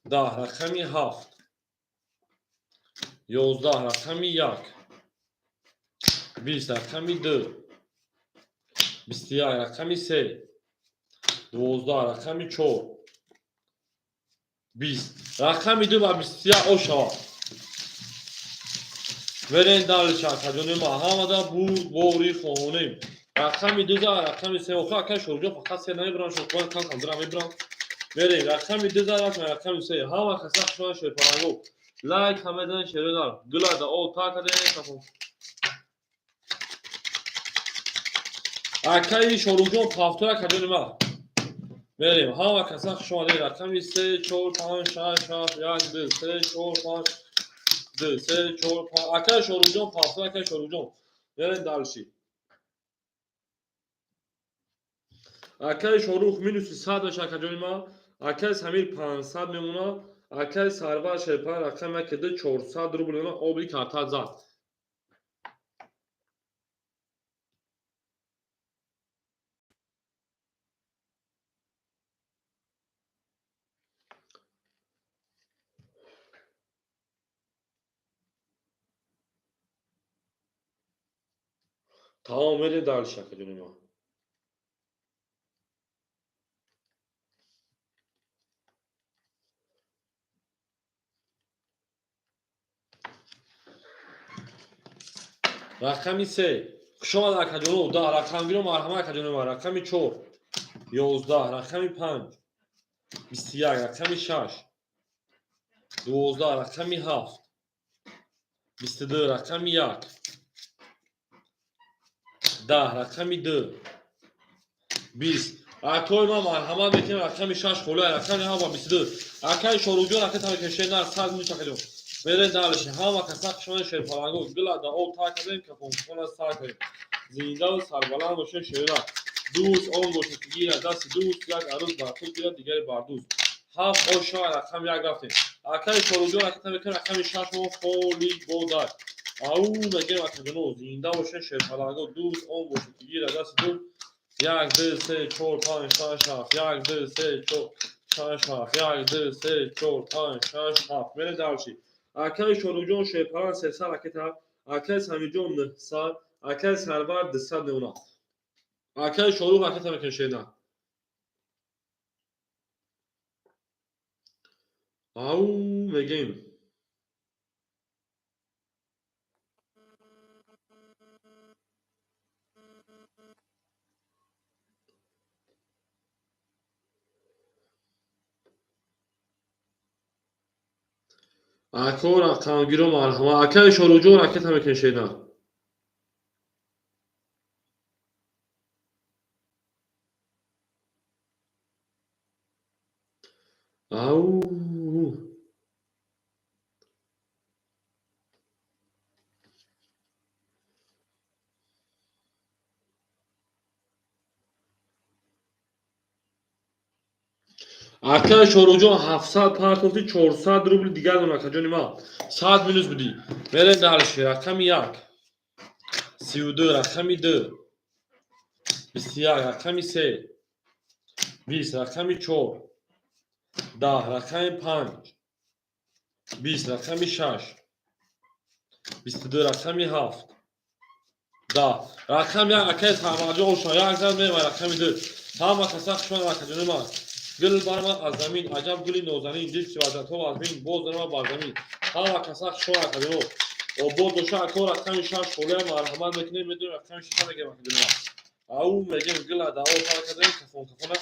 10, рақами 7 11, рақами 1 20, рақами 2 21, рақами 3 12, рақами 4 20, рақами 2 ва 21 о шавад. Мерем дальше акаҷони ма. Ҳамада бурдборӣ хоҳонем. Рақами 2 за рақами 3. Охир акаи Шоруқҷон фақат 3 намебаранд, шоқбон кам кам дира мебаранд. Мерем рақами 2 за рақами 3. Ҳама каса хуш омадед шерпаланго. Лайк ҳама мезанед шерои нар. Гула да об тар кардем, кафон. Акаи Шоруҳҷон повтор, акаҷони ма. Мерем. Ҳама каса хуш омадед. Рақами 3, 4, 5, 6, 7, 1, 2, 3, 4, 5, 2, 3, 4, 5. Акаи Шоруҳҷон повтор, акаи Шоруҳҷон. Мерем дальше. Акаи Шорух минуси 100 меша, акаҷони ма. Акаи Самир 500 мемона. Акаи Сарвар Шерпан рақами 1 2 400 рубл мемона. Оби карта зад. Тамом, мерем дальше, акаҷони ма. Рақами 3. Хушомад, акаҷоно. Да, рақамгиро марҳамат, акаҷони ма. Рақами 4 11, рақами 5 21, рақами 6 12, рақами 7 22, рақами 1 10, рақами 2 20. Акои ман, марҳамат мекунем. Рақами 6 холия, рақами 7 ва 22. Акаи Шоруҳҷон, ака тамекунем шер нар 100 минут, акаҷон. Мерем дальше. Ҳама каса хушомадед, шерпаланго. Гила да об тар кардем, кафонкафона сар кардем. Зиндаву сарбаланд бошед, шерра. Дӯст он бошад, ки гирад дасти дӯст, як арӯз бар худ гирад, дигаре бар дӯст. Ҳафт ошо рақами як рафтем. Акаи Шоруҳҷон, ака тамекунем рақами шаш мо холи бодар. Ау мегем, акаҷоно, зинда бошед, шерпаланго. Дӯст он бошад, ки гирад дасти дӯст. Як, ду, се, чор, панҷ, шаш, ҳафт. Як, ду, се, чор, шаш, ҳафт. Як, ду, се, чор, панҷ, шаш, ҳафт. Мерем дальше. Акаи Шоруҳҷон шерпаланг 300 ракета, акаи Самирҷон 900, акаи Сарвар 200 мемонад. Акаи Шорух ракета мекунем шерна. Ау мегем. Ако рақамгиро марҳамат. Акаи Шоруҳҷон ракета мекунем шерна. Ау. Акаи Шоруҳҷон 700 партофти, 400 рубли дигар дорам, акаҷони ман. 100 минус будӣ. Мерем дальше. Рақами 1 32, рақами 2 21, рақами 3 20, рақами 4 10, рақами 5 20, рақами 6 22, рақами 7 10, рақами 1. Акаи Сарварҷон ошо як зан мева рақами 2. Ҳама каса хушомад, акаҷони ман. Гул баромад аз замин, аҷаб гули нозанин, дид ки вазиятҳо вазмин, боз даромад бар замин. Ҳама каса хушомад, акаҷоно. Обод боша, ако. Рақами шаш холия, марҳамат мекунем, медонем рақами шаша мегем, акаҷони ман. Ау мегем, гила дао тар кардем, кафон кафона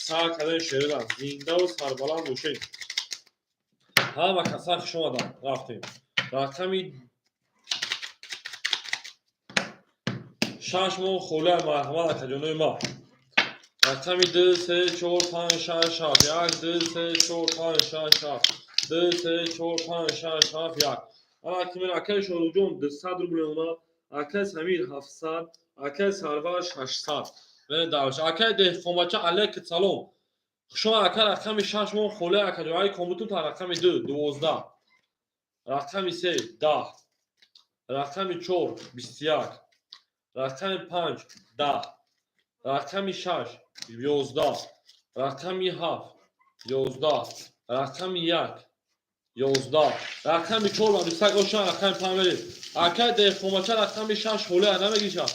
сар кардем, шерира. Зиндаву сарбаланд бошед. Ҳама каса хуш омаданд. Рафтем. Рақами шаш моҳ холия, марҳамат, акаҷонои ма. Рақами ду, се, чор, панҷ, шаш, ҳафт. Як, ду, се, чор, панҷ, шаш, ҳафт. Ду, се, чор, панҷ, шаш, ҳафт, як. Ана акимир, акаи Шоруҳҷон 200 рубл мемонад, акаи Самир 700, акаи Сарвар 600. Мерем дальше. Акаи Деҳқонбача, алейкум салом. Хушомад, ака. Рақами шаш моҳ холия, акаҷон. Ай компютер та рақами ду 12, рақами се 10, рақами чор 21, рақами панҷ 10, рақами шаш 11, рақами ҳафт 11, рақами як 11, рақами чор ва 21 ошан, рақами панҷ мерем. Акаи Деҳқонбача, рақами шаш холия намегиша.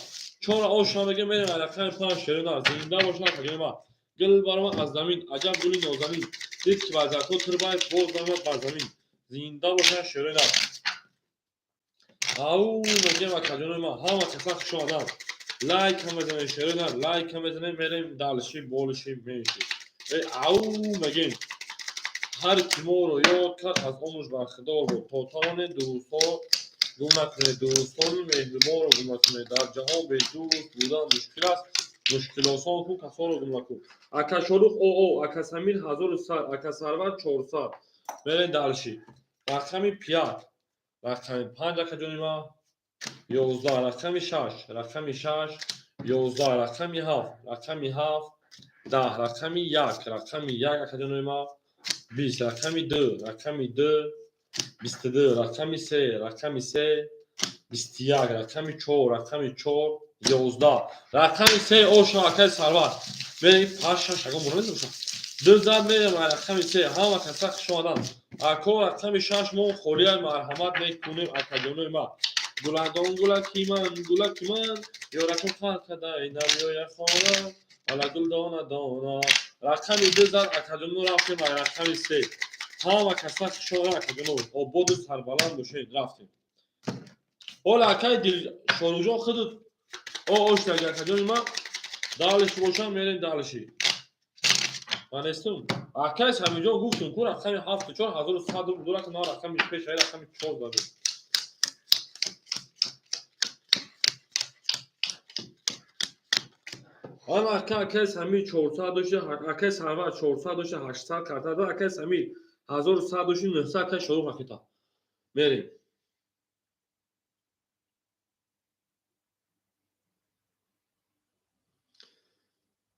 Чора ошан мегем, мерем рақами панҷ шерина. Зинда бошад, акаҷони ман. Гул баромад аз замин, аҷаб гули нозанин, дид ки вазиятҳо тирбай, боз даромад бар замин. Зинда бошад, шерина. Ау мегем, акаҷони ман, ҳама каса хуш омаданд. Лайк ҳам мезанем, шерина, лайк ҳам мезанем, мерем дальше, больше, меньше. Ау мегем. Ҳар ки моро ёд кард, аз он бархдор буд. То тавонем дурустҳоро Гум накунед, дӯстони меҳрубонро гум накунед. Дар ҷаҳон бедӯст будан мушкил аст. Мушкилосон кун, касонро гум накун. Ака Шорух оо, ака Самир 1100, ака Сарвар 400. Мерем дальше. Рақами 5, рақами 5, акаҷони ман, 11, рақами 6, рақами 6, 11, рақами 7, рақами 7, 10, рақами 1, рақами 1, акаҷони ман, 20, рақами 2, рақами 2, 22, рақами 3, рақами 3, 21, рақами 4, рақами 4, 11, рақами 3, оша, акаи Сарвар. Мерем, 5, 6, ягон бор намезанам. Ду зад, мерем рақами 3. Ҳама каса хуш омаданд. Ако, рақами 6 мо холия, марҳамат мекунем, акаҷонои ман. Гуладон, гулаки ман, гулаки ман, ёракун хат кадай, намеояд хона, ала гул дона дона. Рақами 2 зад, акаҷоно, рафтем рақами 3. Ҳама каса хуш омаданд, акаҷоно, ободу сарбаланд бошед. Рафтем. Ҳола, акаи дил Шоруҷон, худат о оштаги, акаҷони ман, дальше бошам, мерем дальше. Ман нестум. Акаи Самиҷон, гуфтум ку, рақами ҳафту чор 1100 рубл дорад, на рақами пеш, ай рақами чор задем. Ана, ака, акаи Самир 400 дошта, акаи Сарвар 400 дошта, 800 карта, акаи Самир 1100 дошти, 900, акаи Шорух акита. Мерем.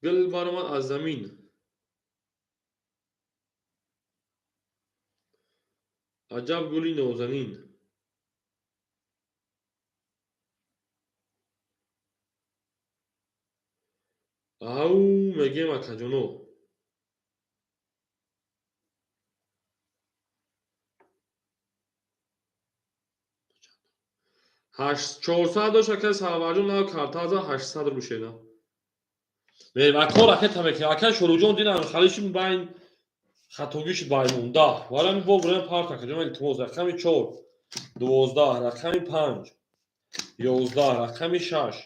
Гул баромад аз замин. Аҷаб гули нозанин. Ау мегем, акаҷоно. 400 дошт, акаи Сарварҷон, нав картаза, 800 рубл шеда. Мерем, ако, ракета мекунем. Акаи Шоруҷон, динам халиши байн хатогиши баймонда. Вале бо бурем парт, акаҷон, илтимос. Рақами 4, 12, рақами 5, 11, рақами 6,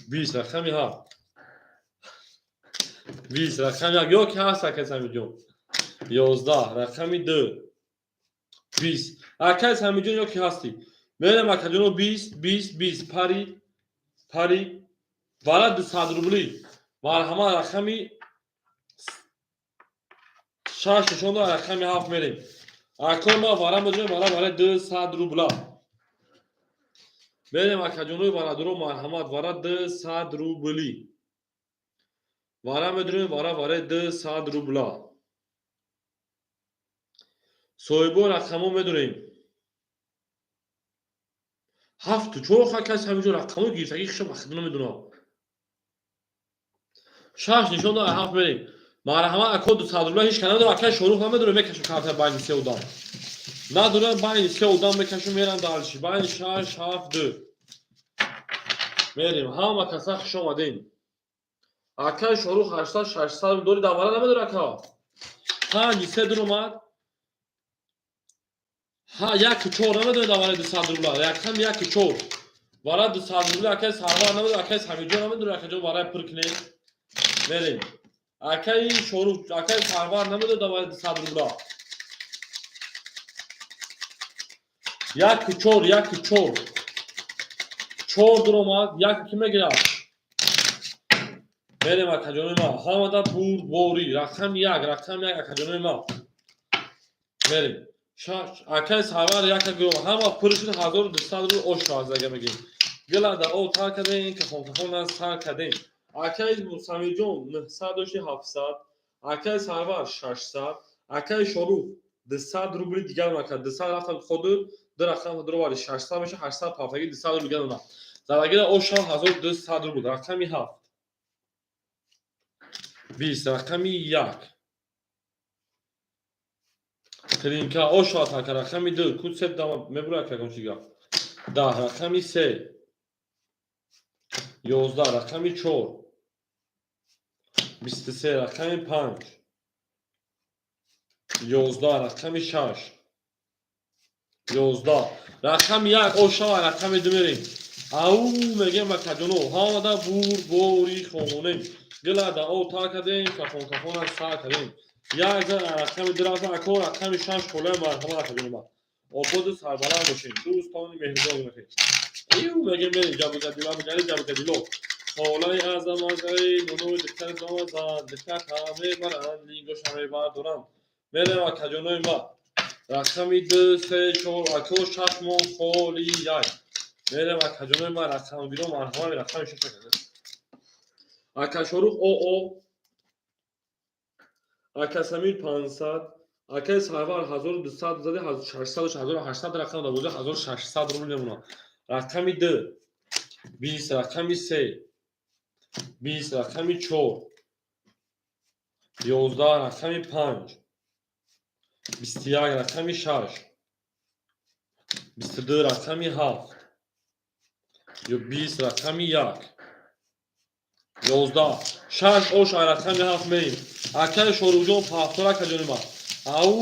20, рақами 7, 20, рақами 1, ё ки ҳаст, акаи Самиҷон. 11, рақами 2, 20. Акаи Самиҷон, ё ки ҳастӣ? Мерем, акаҷоно, 20, 20, 20, пари, пари, вара 200 рубли. Марҳамат, рақами 6 нишон дод, рақами 7 мерем. Акои ма, вара медонем, вара барои 200 рубла. Мерем, акаҷонои варадуро, марҳамат, вара 200 рубли. Вара медонем, вара барои 200 рубла. Соҳибои рақамҳо медонем. Ҳафту чор, каси ҳаминҷо рақамҳо гирифтагӣ хишам ахида намедонам. Шаш нишон дод, ҳафт мерем. Марҳамат, ако, 200 рубла ҳеч ка намедонам, акаи Шорух намедонам, мекашам карта байни се одам. Надорам, байни се одам мекашам, мерам дальше. Байни шаш, ҳафт, ду. Мерем. Ҳама каса хуш омадем. Акаи Шорух, 800, 600 дори, давара намедори, ака. Панҷ се дуромад. Ҳа, яку чор намедонед, давараи 200 рубла. Якам яку чор. Вара 200 рубла, акаи Сарвар намедонад, акаи Самиҷон намедонад, акаҷон, вараи пур кунед. Мерем. Акаи Шорух, акаи Сарвар намедонад, давараи 200 рубла. Яку чор, яку чор. Чор дуромад, яку ки мегирад? Мерем, акаҷонои ман. Ҳамада бурдборӣ. Рақами як, рақами як, акаҷонои ман. Мерем. Шаш, акаи Сарвар яка гиром. Ҳама пур шуд, 1200 рубл ош ага мегирем. Гилада об тар кардем, кафон кафон сар кардем. Акаи Самирҷон 900 дошти, 700, акаи Сарвар 600, акаи Шорух 200 рубли дигар накард. 200 рафтам ходу, ду рақам дуровари, 600 меша, 800 пафтаги, 200 рубл дигар додам. Залагира ошам 1200 рубл. Рақами 7. 20, рақами 1. Тринка оша така, рақами 2, куд дама мебура каком чига. 10, рақами 3. 11, рақами 4. 23, рақами 5. 11, рақами 6. 11, рақами 1, ошава, рақами 2 мерем. Ау мегем, акаҷоно, ҳамада бурдбори хонем. Гилада об тар кардем, кафон кафона сар кардем. Як зан рақами ду рафта, ако, рақами 6 холаи, марҳамат, акаҷоно ман. Ободу сарбаланд бошед, дӯстони меҳрибон. Ию мегем, мерем ҷабгадила бигари ҷабгадило. Холаи азамазаи нунуи духтари домазан, духтар мебаранд, лингоша мебардоранд. Мерем, акаҷонои ма. Рақами ду, се, чор, ако, шаш мон холи як. Мерем, акаҷонои ма, рақамгиро марҳамат, рақами шаш. Ака Шорух оо, ака Самир 500, акаи Сарвар 1200 зади, 600, 1800 рақам дабоза, 1600 рубл мемонад. Рақами ду, 20, рақами се, 20, рақами чор, 11, рақами панҷ, 21, рақами шаш, 22, рақами ҳафт, ё 20, рақами як, 11, шаш ош, рақами ҳафт мерем. Акаи Шоруҳҷон пафтор, акаҷони ма. Ау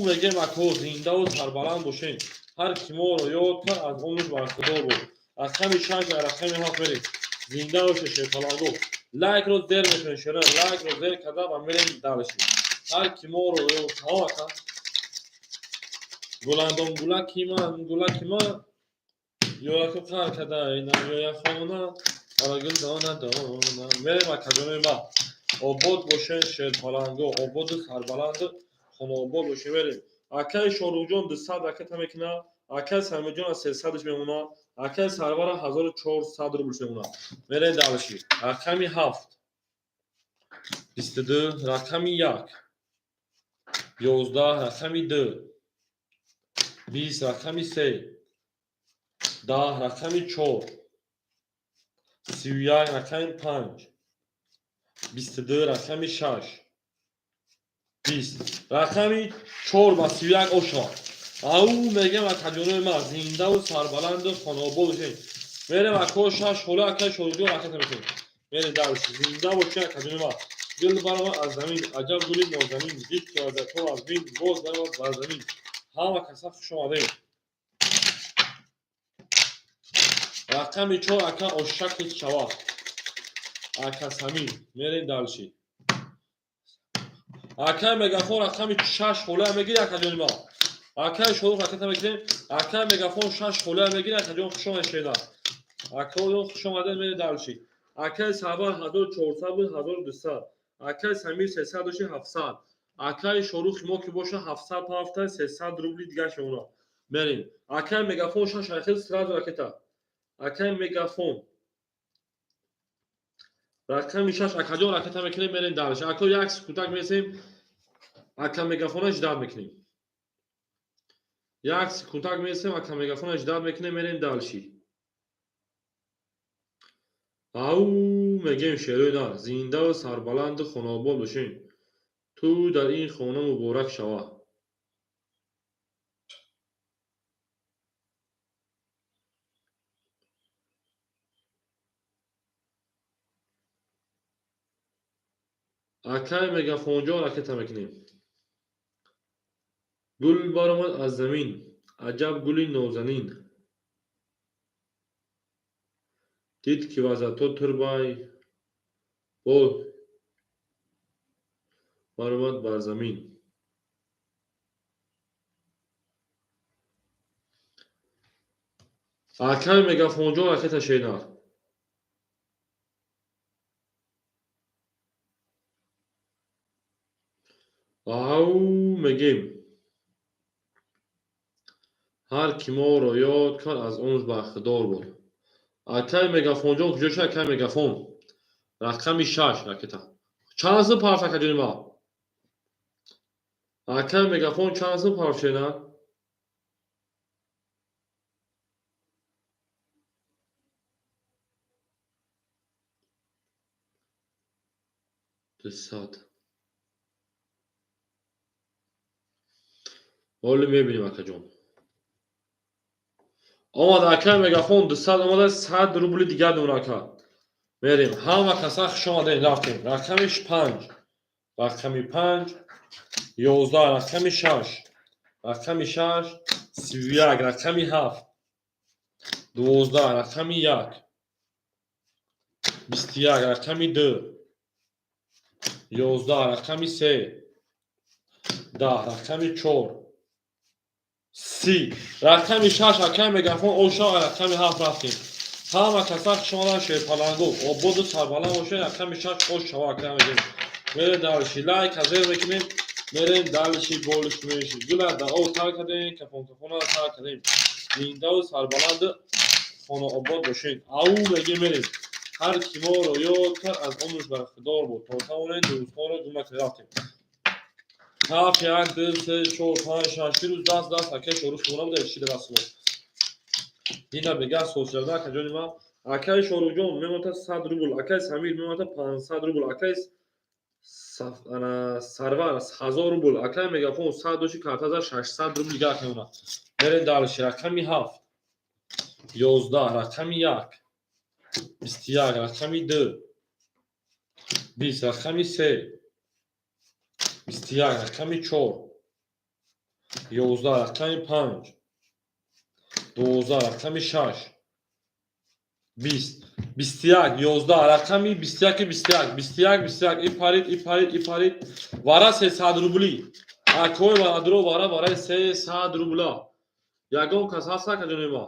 мегем, ако, зиндаву сарбаланд бошем. Ҳар ки моро ёд кард, аз онаш бархудор буд. Рақами шаш, рақами ҳафт мерем. Зинда боше, шерпаланго. Лайкро зер мекунем, шера, лайкро зер карда ва мерем дальше. Ҳар ки моро ёд. Салом, ака. Гуландом, гулаки ман, гулаки ман, ёраку қар када намеоя хона, арагул дона дона. Мерем, акаҷонои ма. Обод бошен, шерпаланго, ободу сарбаланду хонаобод бошем. Мерем. Акаи Шоруҳҷон 200 ракета мекунад, акаи Самиҷон аз 300-ш мемонад, акаи Сарвара 1400 рублш мемонад. Мерем дальше. Рақами ҳафт, 22, рақами як, 11, рақами ду, 20, рақами се, 10, рақами чор, 31, рақами панҷ, 22, рақами шаш, 20, рақами чор ба 31 оша. Ау мегем, акаҷонои ма, зиндаву сарбаланду хонаобод бошем. Мерем, ако, шаш ҳола, акаи Шоруҳҷон ракета мекунем. Мерем дальше. Зинда бошем, акаҷонои ма. Гул баромад аз замин, аҷаб гули нозанин, дид ки аз аз бин боз баромад бар замин. Ҳама каса хуш омадем. Рақами чор, ака, ошакли шава. Ака Самир, мерем дальше. Акаи Мегафон рақами шаш ҳола мегири, акаҷони ма. Акаи Шорух ракета мекунем. Акаи Мегафон шаш ҳола мегири, акаҷон, хуш омадед, шеда. Акаҷон, хуш омадед, мерем дальше. Акаи Сарвар 1400 буд, 1200. Акаи Самир 300 дошти, 700. Акаи Шорухи мо ки боша, 700 пафта, 300 рубли дигар мемонад. Мерем. Акаи Мегафон шаш ракета, сразу ракета. Акаи Мегафон рақами шаш, акаҷон, ракета мекунем, мерем дальше. Ако, як секундак месем, ака Мегафона ждать мекунем. Як секундак месем, ака Мегафона ждать мекунем, мерем дальше. Ау мегем, шерои нар, зиндаву сарбаланду хонаобод бошем. Ту дар ин хона муборак шава. Акаи Мегафонҷон ракета мекунем. Гул баромад аз замин, аҷаб гули нозанин, дид ки вазато турбай боз баромад бар замин. Акаи Мегафонҷон ракета, шенар. Ау мегем, ҳар ки моро ёд кард, аз он бархдор буд. Акаи Мегафонҷон куҷо шуд? Акаи Мегафон рақами шаш ракета чанд сум пафт, акаҷони ма? Акаи Мегафон чанд сум пафт, шена? 200. Ҳоли мебинем, акаҷон. Омад акаи Мегафон, 200 омада, 100 рубли дигар дора, ака. Мерем. Ҳама каса хуш омадем, рафтем. Рақами панҷ, рақами панҷ, 11, рақами шаш, рақами шаш, 31, рақами ҳафт, 12, рақами як, 21, рақами ду, 11, рақами се, 10, рақами чор. 30. Рақами 6 акай мегафон оша рақами 7 рафтем. Ҳама каса хушомадан шерпаланго. Ободу сарбаланд бошед. Рақами 6 ош шава акай мегем. Мерем дальше. Лайк зер мекунем. Мерем дальше болиш меши. Гула да о тар кардем, кафон кафона тар кардем. Зиндаву сарбаланд хонаобод бошед. Ау мегем мерем. Ҳар ки моро ёд кард аз умрш бархдор буд. То тавонем дӯстонро гум накунем. Рафтем. 7 1 2 3 4 5 6 рӯз даст даст акай шорух хона буда шида дастмо. Ина бега сосида акаҷони ман. Акай Шоруҳҷон мемонта 100 рубл, акай Самир мемонта 500 рубл, акай Сарвар 1000 рубл, акай Мегафон 100 доши картаза 600 рубл дигар мемонад. Мерем дальше. Рақами 7 11 рақами 1 21 рақами 2 20 рақами 3 21 рақами 4 11 рақами 5 12 рақами 6 20 21 11 рақами 21 21 21 21 и парид и парид и парид вара 300 рубли акой варадро вара вараи 300 рубла. Ягон кас ҳаст акаҷони ма?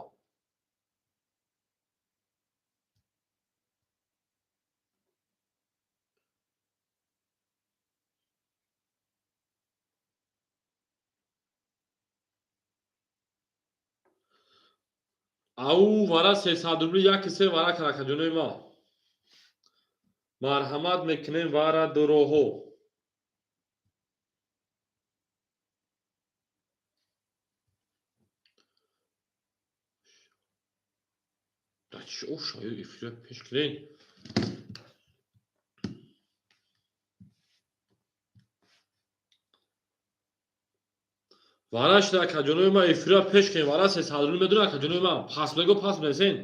Ау вара 300 рубли яки се вара каракаҷонои ма. Марҳамат мекунем вара дуроҳо. Ошаю эфира пеш кунем. Вара шуда акаҷонои ма эфира пеш кунем. Вара 300 рубли медура акаҷонои ма. Пас мего пас месен.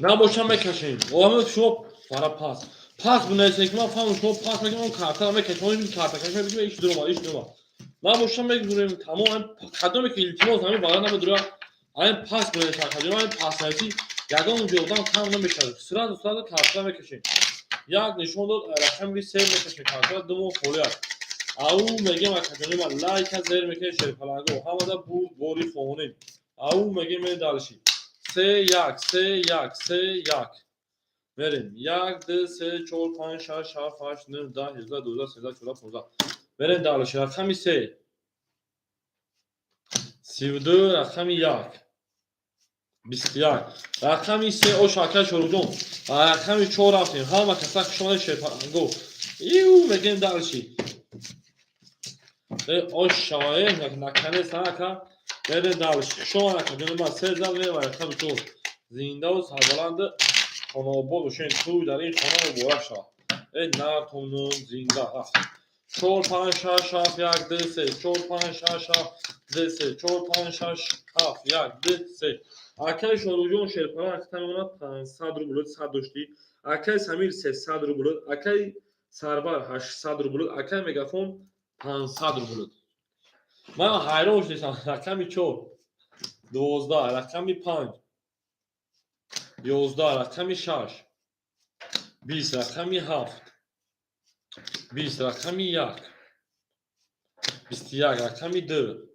Набошам мекашем. Оҳ шумо вара пас. Пас бинависед ки ман фаҳмам шумо пас мекунем, он картаро мекашем, он карта кашем, мегӯем иш дурома, иш дурома. Набошам мегӯем тамом кадоме ки илтимос ҳамин вара намедура, ҳамин пас бинависед акаҷоно, ҳамин пас нависӣ ягон ҷо одам кам намешавад. Сразу сразу картаро мекашем. Як нишон дод рақами се мекашем картаро ду моҳ холӣ аст. Ау мегем акаҷони ман лайка зер мекунем шерпаланго. Ҳамада бурд бори хоҳонем. Ау мегем мерем дальше. 3 1 3 1 3 1 мерем 1 2 3 4 5 6 7 8 9 10 11 12 13 14 15 мерем дальше. Рақами 3 32 рақами 1 21 рақами 3 ош акай Шоруҳҷон. Рақами 4 рафтем. Ҳама каса хушомадед шерпаланго. Иу мегем дальше. Ош шавае наканест ака. Мерем дальше. Хушомад акаҷони ман. Се зан мерем рақами 4. Зиндаву сарбаланд хонаобод бошед. Тӯй дар ин хона муборак шавад. Э нартонум зинда рафтем. 4 5 6 7 1 2 3 4 5 6 7 2 3 4 5 6 7 1 2 3. Акай Шоруҳҷон шерпаланг акта мемонад 500 рубл 100 доштӣ. Акай Самир 300 рубл, акай Сарвар 800 рубл, акай Мегафон 500 рубл. Ман ҳайрон шудам. Рақами 4 12 рақами 5 11 рақами 6 20 рақами 7 20 рақами 1 21 рақами 2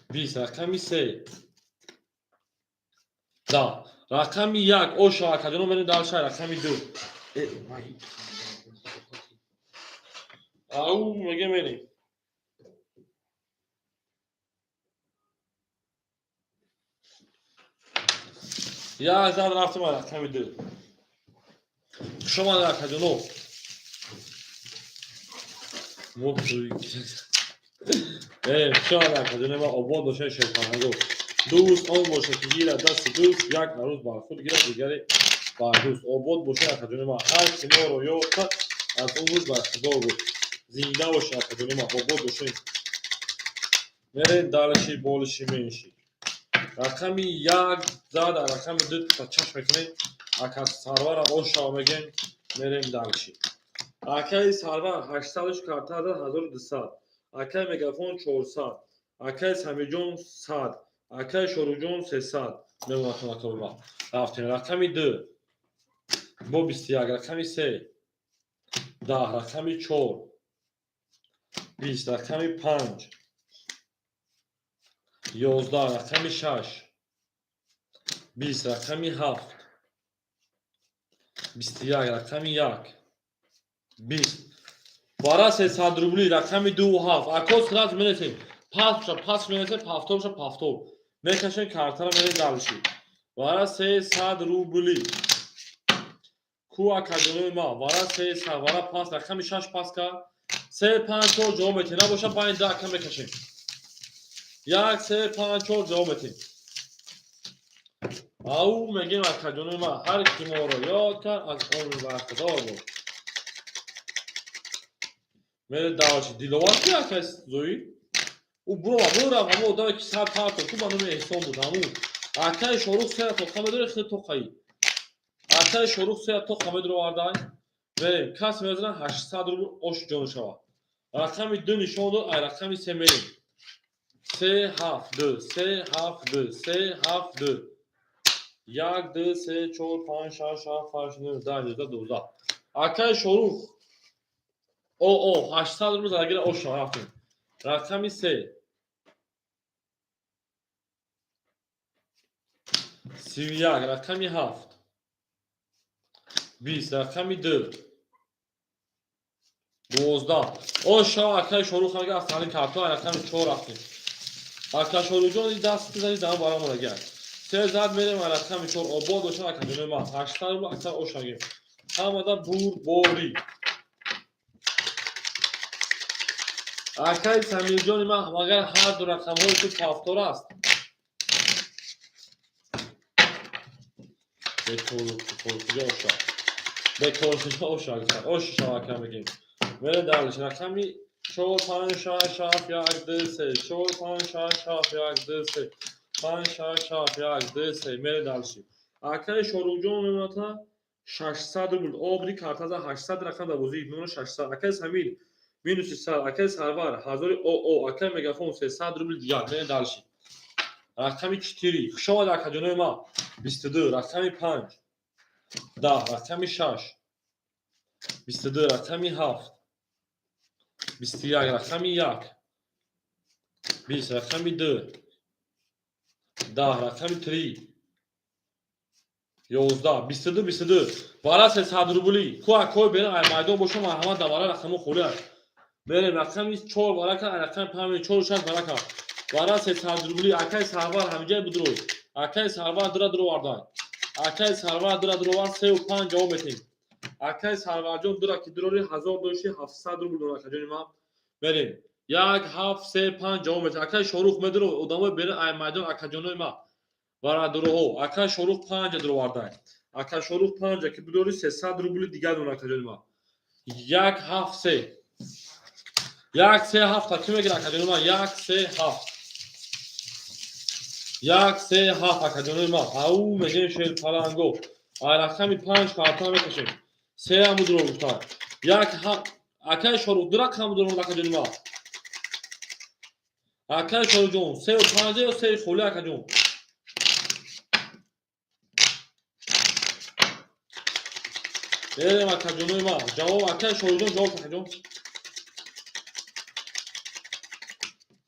20 рақами 3 10 рақами 1 оша акаҷоно мерем дальше рақами 2. Ау меге мерем. Як зан рафтем рақами 2. Хушомадед акаҷоно. Хушомадед акаҷоно ма обод бошед шерпаланго. Дӯст он бошад ки гирад дасти дӯст, як арӯз бар худ гирад, дигаре бар дӯст. Обод бошед акаҷони ма. Ҳар ки моро ёд кард аз умрш бархдор буд. Зинда бошед акаҷони ма, обод бошед. Мерем дальше болиши менши. Рақами 1 зад, рақами 2 та чашм мекунем. Ака Сарвара ошава мегем, мерем дальше. Акаи Сарвар 800 карта дад 1200. Акаи Мегафон 400. Акаи Самирҷон 100. Акаи Шоруҳҷон 300. Мемонатон. Рафтем, рақами 2 бо 21, рақами 3 10, рақами 4 20, рақами 5 11, рақами 6 20, рақами 7 21, рақами 1 20. Вара 300 рубли, рақами 2 7. Ако, сразу менесем, пас боша, пас менесем, повтор боша, повтор мекашем, картара мерем дальше. Вара 300 рубли ку, акаҷонои ма? Вара 300, вара пас, рақами 6 пас кард. Се, панҷ, чор ҷавоб метем, набоша, панҷ, ду ака мекашем. Як, се, панҷ, чор ҷавоб метем. Ау мегем, акаҷонои ма, ҳар ки моро ёд кард, аз он бархдор бош. Мере дальше. Диловар ки, ака Зоир, ӯ буро бурав, ҳамо одаме ки сар парто ку, ба номи Эҳсон буд. Ҳамун акаи Шорух сея тоқа медоре, хеле тоқаи акаи Шорух сея тоқа медуровардай. Мерем, кас мезана, 800 рубл ош ҷон шавад. Рақами 2 нишон дод, ай рақами 3 мерем. Се, ҳафт, ду, се, ҳафт, ду, се, ҳафт, ду. Як, ду, се, чор, панҷ, шаш, ҳафт, ҳашт, нӯ, 10, 11, 12. Акаи Шорух о 800 рубл задагира, ош шава. Рафтем, рақами 3 31, рақами 7 20, рақами 2 12. Ош шава, акаи Шорух. Ага, аз карто рақами 4 рафтем. Ака Шоруҳҷон, даст бизанед, дама барамон. Агар се зад, мерем рақами 4. Обод бошад, акаҷонои ман. 800 рубл аксар ош агем, ҳамада бурборӣ. Акаи Самирҷони ман, магар ҳар ду рақамҳои ту повтор аст? Бекоркуҷо оша, бекоркуҷо оша, ош шава, ака мегем. Мере дальше, рақами чор, панҷ, шаш, ҳафт, як, ду, се, чор, панҷ, шаш, ҳафт, як, ду, се, панҷ, шаш, ҳафт, як, ду, се. Мере дальше. Акаи Шоруҳҷон мемоната 600 рубл обри картаза, 800 рақам дар бозии мемона, 600. Акаи Самир минуси 100, акаи Сарвар ҳазори оо, акаи Мегафон 300 рубл дигар. Мере дальше, рақами 4. Хушомад, акаҷонои ман. 22, рақами 5 10, рақами 6 22, рақами 7 21, рақами 1 20, рақами 2 10, рақами 3 11, 22, 22. Бара 300 рубли ку, акой берем. Ай майдон бошам, марҳамат, давара рақамо холӣ аст. Мерем, рақами 4 варака, ай рақами 5 чор, шаш варака. Бара 300 рубли. Акаи Сарвар ҳамиҷай будурой. Акаи Сарвар дура дуровардай, акаи Сарвар дура дуровар. Сеу панҷ ҷавоб метем. Акаи Сарварҷон, дура ки дурори, ҳазор дошти, 700 рубл дорад. Акаҷони ман, мерем, як, ҳафт, се, панҷ ҷавоб метем. Акаи Шорух медуро, одамои берин ай майдон, акаҷонои ман, варадуроҳо. Акаи Шорух панҷа дуровардай. Ака Шорух, панҷа ки бидори, 300 рубли дигар дорад. Акаҷони ман, як, ҳафт, се, як, се, ҳафта ки мегира, акаҷони ман? Як, се, ҳафт, як, се, ҳафт. Акаҷонои ман, ау мегем, шерпаланго. Ай рақами 5 карта мекашем. Се амудро гуфтан. Як, акаи Шорух, ду рақам будро, акаҷони ман. Акаи Шоруҳҷон, сеу панҷа ё сеи холӣ, акаҷон? Берем, акаҷонои ман, ҷавоб. Акаи Шоруҳҷон, ҷавоб, акаҷон.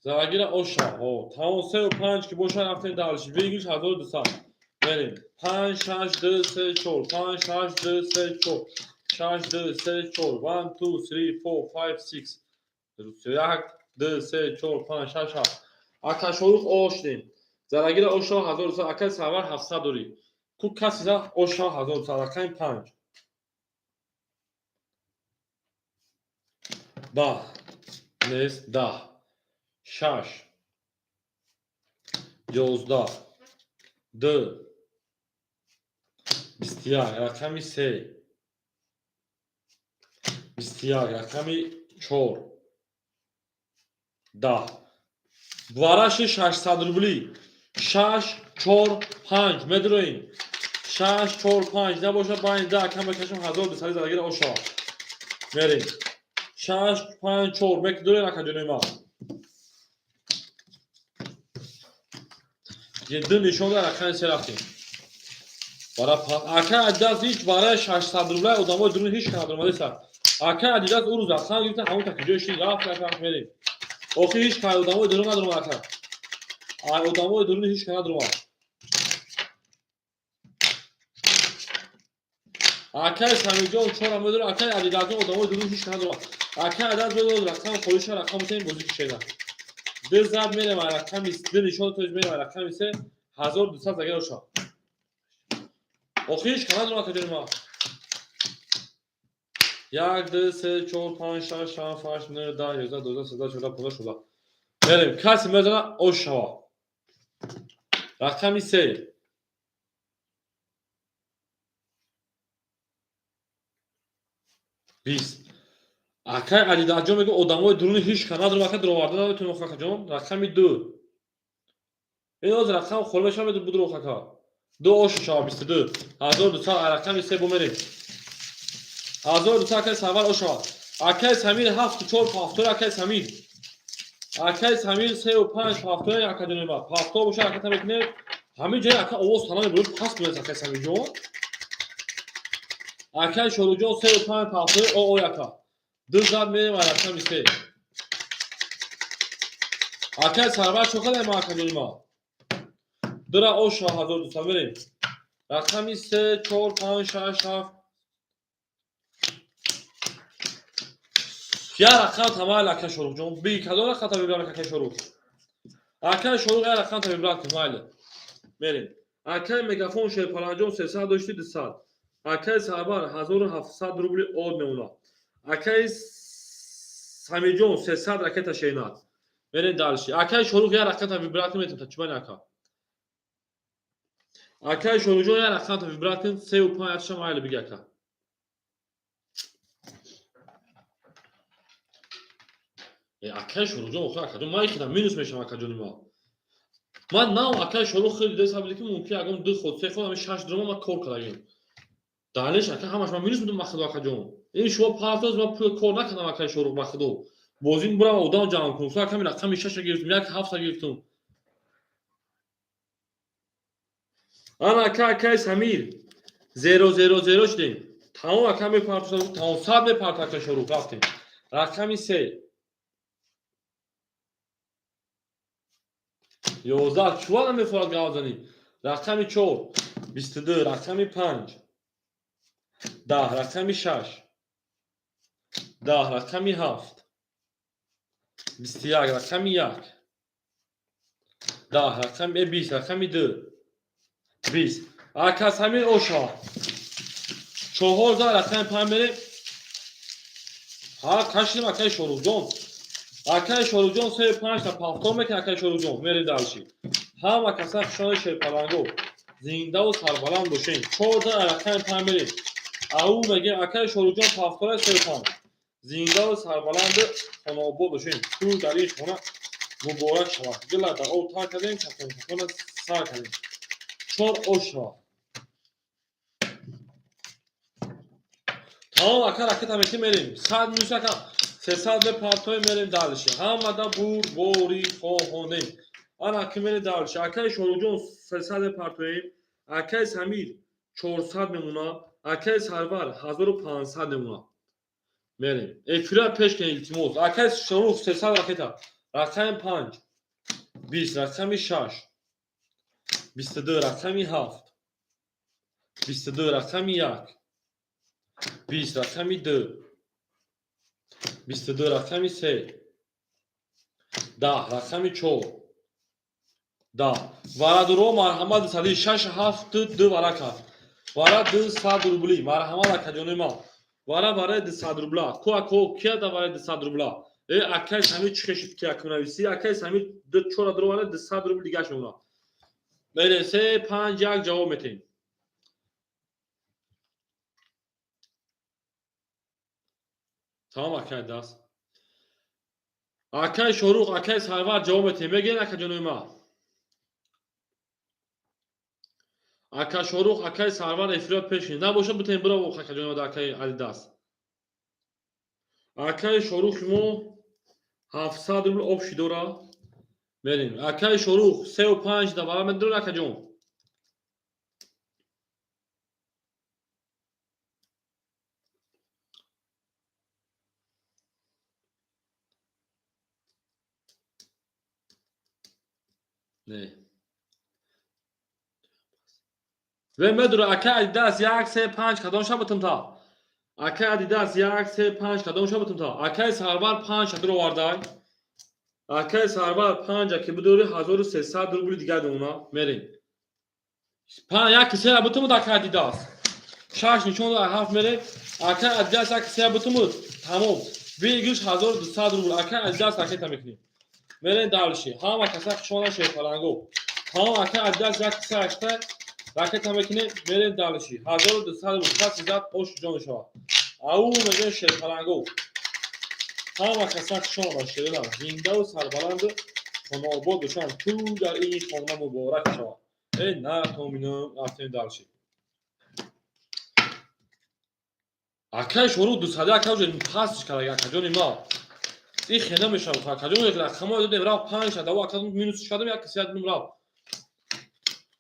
Зарагира оша тамом. Сеу панҷ ки бошад, рафтем дальше. Выигрыш 1200. Мерем, панҷ, шаш, ду, се, чор, панҷ, шаш, ду, се, чор, шаш, ду, се, чор. One, two, three, four, five, six. Як, ду, се, чор, панҷ, шаш, ҳафт. Ака Шорух, оштем. Зарагира оша, 1200. Акаи Сарвар, 700 дорӣ ку, каси за оша, 1200. Рақами 5 10 нест, 10, шаш, 11, ду, 21, рақами 3 21, рақами 4 10. Вараши 600 рубли. Шаш, чор, панҷ медуроем. Шаш, чор, панҷ набошад, панҷ, да кам мекашам, 1200 задагира оша. Мерем, шаш, панҷ, чор мекдурем, акаҷонои ман. Ду нишон дар рақами се рафтем. Бара ака Адидас ҳеҷ барои 600 рубла одамои дурун ҳеҷ кана даромадеса. Ака Адидас ӯ рӯз рақам гирифта, ҳамон таки ҷои шид рафт, рафт, мерем. Охир ҳеҷ кана одамои дурун надаромад ака. Ай одамои дурун ҳеҷ кана надаромад. Акай Самирҷон чора медора, акай Адидасҷон одамои дурун ҳеҷ кана надаромад. Акай Адидас медорад рақам холиша, рақам метавонем бозӣ кушеда. Ду зарб мерем рақами ду нишон тоиз мерем рақами се 1200 загар шав. Охир ҳеҷ кана надаромад акаҷони ма. 1, 2, 3, 4, 5, 6, 7, 8, 9, 10, 11, 12, 13, 14, 15, 16. Мерем, касе мезана ош шава. Рақами се. 20. Акай Адидаҷон мегӯ одамои дуруни ҳеҷ кана надорам, ака дуроварда наметавонем акаҷон. Рақами ду. Ин оз рақам холӣ мешава, меду будро ака. Ду ош шава 22. 1200 рақами се бо мерем. 1200 акай Сарвар ош шава. Акай Самир 7 4 ҳафтор акай Самир. Акай Самир 3 5 ҳафтор акаҷони ма. Ҳафтор боша ака та мекунед. Ҳамин ҷои ака овоз тана мебурад, пас буред акай Самирҷон. Акай Шоруҷон 3 5 ҳафтор о ой ака. Ду зарб мерем рақами се. Акай Сарвар чо кадай ма акаҷони ма? Дура ош шава 1200 мерем. Рақами 3 4 5 6 7. Я рақам тамайл ака Шоруқҷон. Би кадом рақам та вибрат ака Шоруқ? Ака Шоруқ я рақам та вибрат кун майли. Мерем. Акай Мегафон Шерпаланҷон 300 дошти 200. Акай Сарвар 1700 рубли од мемонад. Акай Самирҷон 300 ракета шенад. Мерем дальше. Акай Шоруқ я рақам та вибрат кун метам та чӣ бани ака? Акай Шоруқҷон я рақам та вибрат кун 3 5 атша майли биги ака. Акай Шоруқҷон охир акаҷон ман ихидам минус мешавам акаҷони ма. Ман нав акай Шоруқ хеле дида сабиди ки мумкин ягон ду ход се ход ҳамин шаш дурома ман кор кардагим. Далеш ака ҳамаш ман минус будам ба худо акаҷон. Ин шумо партоз ман пул кор накардам акай Шоруқ ба худо. Бозин бурам одам ҷамъ кунам. Ака ми рақами шаша гирифтум, як ҳафта гирифтум. Ана ака акай Самир 0 0 0 шудем. Тамом ака мепартоз, тамом сад мепарт акай Шоруқ рафтем. Рақами се. 11 чува намефорад гап занӣ. Рақами 4 22, рақами 5 10, рақами 6 10, рақами 7 21, рақами 1 10, рақами 20, рақами 2 20. Ака Самир оша. 4 рақами 5 мерем. Ҳа кашидем акаи Шоруқҷон. Акаи Шоруқҷон 3 5 та пафтор мекунад акаи Шоруқҷон. Мерем дальше. Ҳама каса хушони шерпаланго. Зиндаву сарбаланд бошен. 4 рақами 5 мерем. Ау мегем акаи Шоруқҷон пафтора 3 5. Зиндаву сарбаланду хонаобод бошен. Ту дар ин хона муборак шавад. Гила дар об тар кардем, чакон чакона сар кардем. 4 ош шавад. Тамом ака ракета мети мерем. 100 минус ака. 300 мепартоем мерем дальше. Ҳамада бурбори хоҳонем. Ана ки мерем дальше. Акаи Шоруқҷон 300 мепартоем. Акаи Самир 400 мемонад. Акаи Сарвар 1500 мемонад. Мерем. Эфира пеш кунед илтимос. Акаи Шоруқ 300 ракета. Рақами 5 20, рақами 6 22, рақами 7 22, рақами 1 20, рақами 2 22, рақами 3 10, рақами 4 10. Варадуро марҳамат сади 6 7 2 варака. Вара 200 рубли. Марҳамат акаҷони ман. Вара вараи 200 рубла. Ку ако кия да вараи 200 рубла? Акай Самир чӣ хешид ки акм нависӣ? Акай Самир 2 4 дуро вара 200 рубли дигаш мемонад. Мерем 3 5 1 ҷавоб метем. Тамом акай даст. Акай Шоруқ, акай Сарвар ҷавоб метем. Мегӯен акаҷонои ман. Ака Шоруқ, акай Сарвар эфирот пеш кунед. Набошад битем бирав акаҷонои ман акай Адидас. Акай Шоруқи мо 700 рубл общий дорад. Мерем. Акаи Шорух 3,5 да вара медурӣ, акаҷон. Не. Ве медура акаи Адидас 1 3 5 кадом ша бутум та? Акаи Адидас 1 3 5 кадом ша бутум та? Акаи Сарвар 5 ша дуровардай. Акаи Сарвар 5 ки бидори 1300 рубли дигар мемона. Мерем. 5 1 3 бутум акаи Адидас. 6 нишон 7 мерем. Акаи Адидас 1 3 бутум тамом. Выигрыш 1200 рубл. Акаи Адидас ракета мекунем. Мерем дальше. Ҳама каса хушона шерпаланго. Тамом, акаи Адидас 1 3 8 ракета мекунем, мерем дальше. 1200 рубл. Каси зад ош ҷон мешавад. Ау мегӯем шерпаланго. Ҳама каса хушона шерина. Зиндаву сарбаланду хонаобод бошанд. Ту дар ин хона муборак шавад. Э на томинам, рафтем дальше. Акаи Шорух 200 ака уже пасш карда, акаҷони ма. Ин хена мешавад, акаҷон, рақамҳо додем, рафт 5 шада, ака минус шадам, як каси додем, рафт.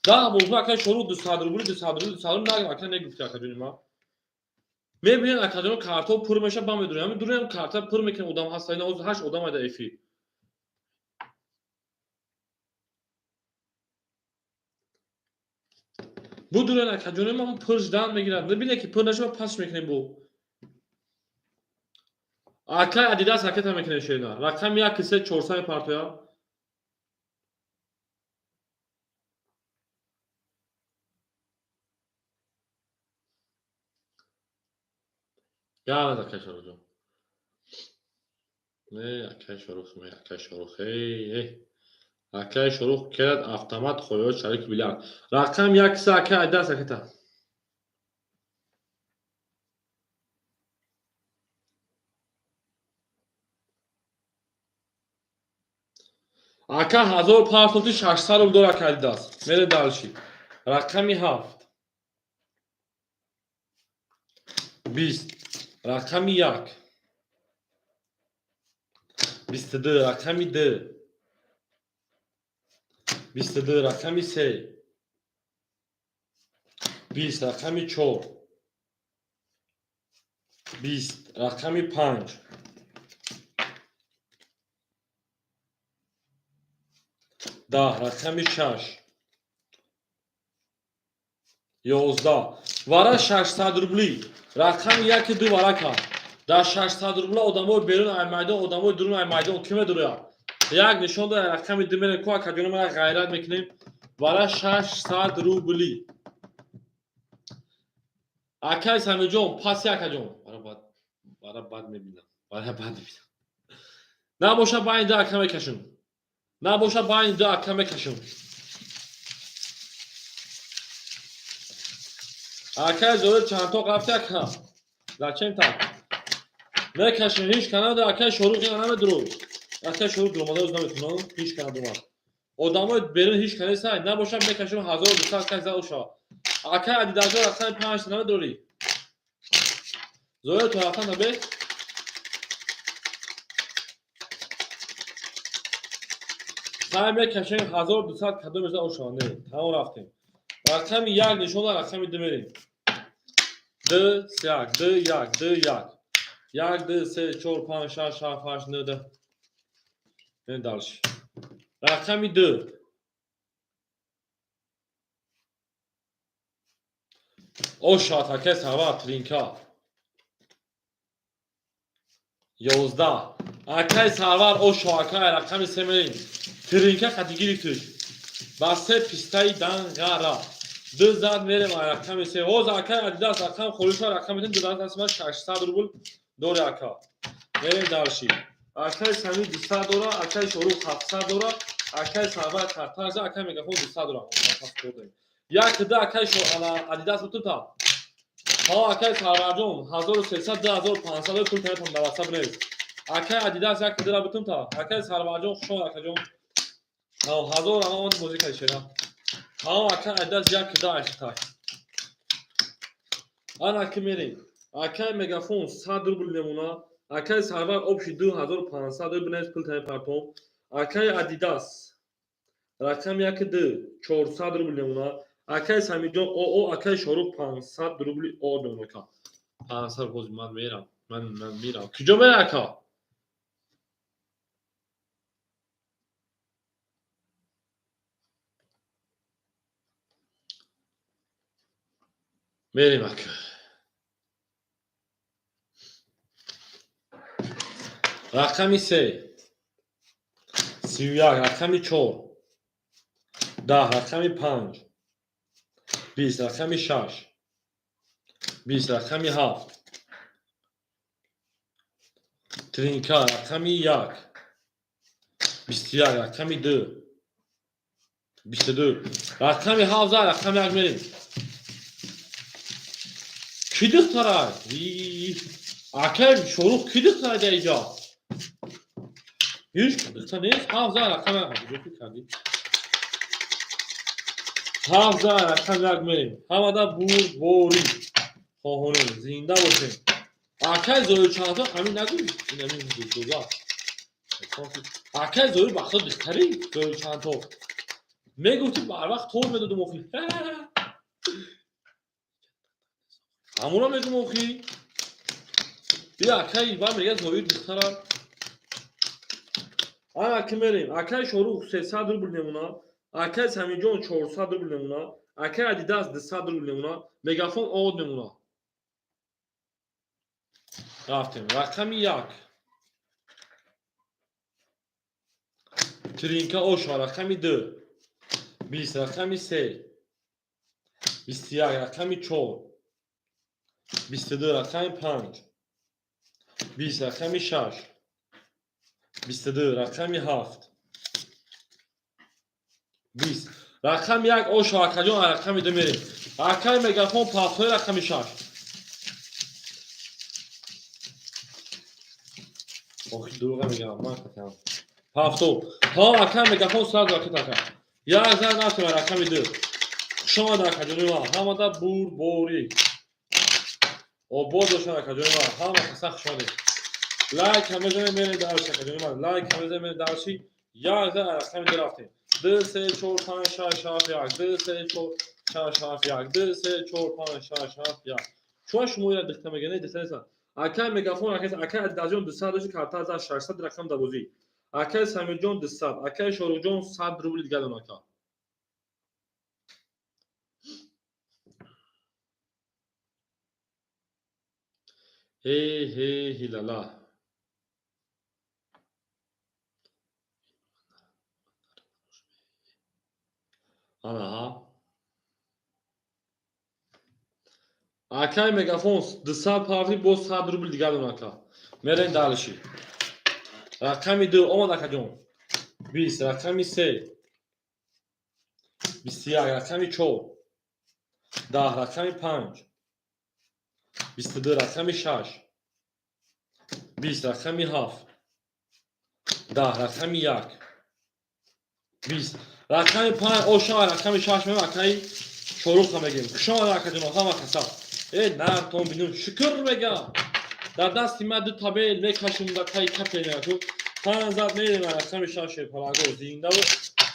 10 бозма акаи Шорух 200 рубли, 200 рубли, 200 рубли нагам, ака негуфти, акаҷони ма. Мебинед, акаҷон, картҳо пур мешавад, ба медурем. Ҳамин дурем, карта пур мекунем, одам ҳаст, ина 8 одам дар эфир. Будурен, акаҷони ма, пур ждан мегирад. Мебинед, ки пур нашава, пасш мекунем бо. Акай Адидас ракета мекунем, шерина. Рақами 1 3 400 партоя. Гаваз, акай Шоруҳҷон. Не, акай Шорух, не, акай Шорух. Эй, эй. Акай Шорух керад автомат хоёт шарик бильярд. Рақам 1 3 акай Адидас ракета. Ака 1000 партофти 600 рубл дора акай Адидас. Мере дальше. Рақами 7. 20. Рақами 1. 22. Рақами 2. 22. Рақами 3. 20. Рақами 4. 20. Рақами 5. 10. Рақами 6. 11. Вара 600 рубли. Рақами 1 2 варака. Дар 600 рубла одамои берун ай майдон, одамои дурун ай майдон ки медурояд? Як нишон дора, рақами 2 мерем ку, акаҷони мара ғайрат мекунем. Вара 600 рубли. Акай Самиҷон, паси акаҷон. Бара бад мебинам. Бара бад мебинам. Набоша байни ду ака мекашум. Набоша байни ду ака мекашум. Акай Зоир чандто рафти, ака? Зачем так? Мекашем, ҳеҷ канада акай Шорух ина намедуру. Акай Шорух дуромада оз наметунам, ҳеҷ кана дуромад. Одамои берун ҳеҷ кана нестай. Набоша мекашем 1200 акай зад шавад. Акай Адидасо рақами 5 намедурӣ. Зоир то рафтан набе? Хай мекашем 1200 кадом мезад ошава. Не, тамом, рафтем. Рақами 1 нишон, рақами 2 мерем. 2 1 2 1 2 1 1 2 3 4 5 6 7 8 9 10. Мерем дальше. Рақами 2. Ошад, акай Сарвар тринка. 11. Акай Сарвар ошо, акай рақами 3 мерем. Тринка хати гирифтиш. Ба се пистаи данғара. Ду зад мерем рақами 3. Ҳозир акай Адидас рақам холиша рақам метем, ду зад аст 600 рубл дори ака. Мерем дальше. Акай Сами 200 дора, акай Шорух 700 дора, акай Сарвар картажа, акай Мегафон 200 дора. Як ду акай Адидас бутун та. Ҳа, акай Сарварҷон 1300 2500 пул телефон дар WhatsApp нест. Акай Адидас як дура бутун та. Акай Сарварҷон хушон, акаҷон. Ҳа, 1000 ама он бозӣ кардӣ шера. Ҳа, акай Адидас як ду айхтай. Ана ки мерем. Акай Мегафон 100 рубл мемона. Акай Сарвар общий 2500 рубл нест пул тани партом. Акаи Адидас рақами яки ду 400 рубл мемонад. Акаи Самиҷон ОО, акаи Шорух 500 рубли О мемонад, ака. 500. Ҳозир ман мерам, ман мерам. Куҷо мера, ака? Мерем, ака. Рақами се 31, рақами чор 10, рақами панҷ 20, рақами шаш 20, рақами ҳафт тринка, рақами як 21, рақами ду 22, рақами ҳафт за рақами як мерем. Кӣ духтарай? Акай Шорух, кӣ духтарай дар иҷо? Ҳеҷ духтар нест. Ҳафт за рақами як кардӣ. Ҳафт за рақами як мерем. Ҳамада бурдборӣ хоҳонем, зинда бошем. Акай Зоир чандто ҳамин нагӯй, ин ҳамин дуза. Акай Зоир, бахто духтари Зоир чандто мегуфти, барвақт тор медодум охи. Ҳамуро мегум охи. Би, акай ба мега Зоир духтара. Ана ки мерем. Акай Шорух 300 рубл мемонад, акай Самиҷон 400 рубл мемонад, акай Адидас 200 рубл мемонад, Мегафон од мемонад. Рафтем. Рақами як тринка оша, рақами ду 20, рақами се 21, рақами чор 22, рақами панҷ 20, рақами шаш 22, рақами ҳафт 20, рақами як оша. Акаҷон, рақами ду мерем. Акаи Мегафон пафтои рақами шаш. Охи, дурӯға мегӯям ман қатъан. Пафто ҳо, акаи Мегафон сразу ракет, ака. Як зан рафтем рақами ду. Хушомад, акаҷони ман, ҳамада бурдборӣ обод бошад, акаҷони ман, ҳама каса хушомадед. Лайк ҳамезанем, мерем дарши, акаҷони ман, лайк ҳамезанем, мерем дарши. Як зан рақами ду рафтем. Ду, се, чор, панҷ, шаш, ҳафт, як, ду, се, чор, шаш, ҳафт, як, ду, се, чор, панҷ, шаш, ҳафт, як. Чуа шумо ира дихта мегӯед? Дихта нестанд. Акай Мегафон, акай Адидаҷон 200 дошти, карта за 600 рақам дар бозӣ. Акай Самирҷон 200, акай Шоруҳҷон 100 рубли дигар дон, ака. Ҳе ҳе ҳилала. Анаҳа, акай Мегафон 200 парти, боз 100 рубл дигар дон, ака. Мерем дальше. Рақами ду омад, акаҷон. 20, рақами се 21, рақами чор 10, рақами панҷ 22, рақами шаш 20, рақами ҳафт 10, рақами як 20, рақами панҷ ошава, рақами шаш мем. Акаи Шоруха мегем. Хушомад, акаҷоно, ҳама каса. Э, нартон бинун, шукр мегам. Дар дасти ман ду табел мекашум, дар таи капе мегаку. Панҷ зад мерем рақами шаш. Палаго зиндаву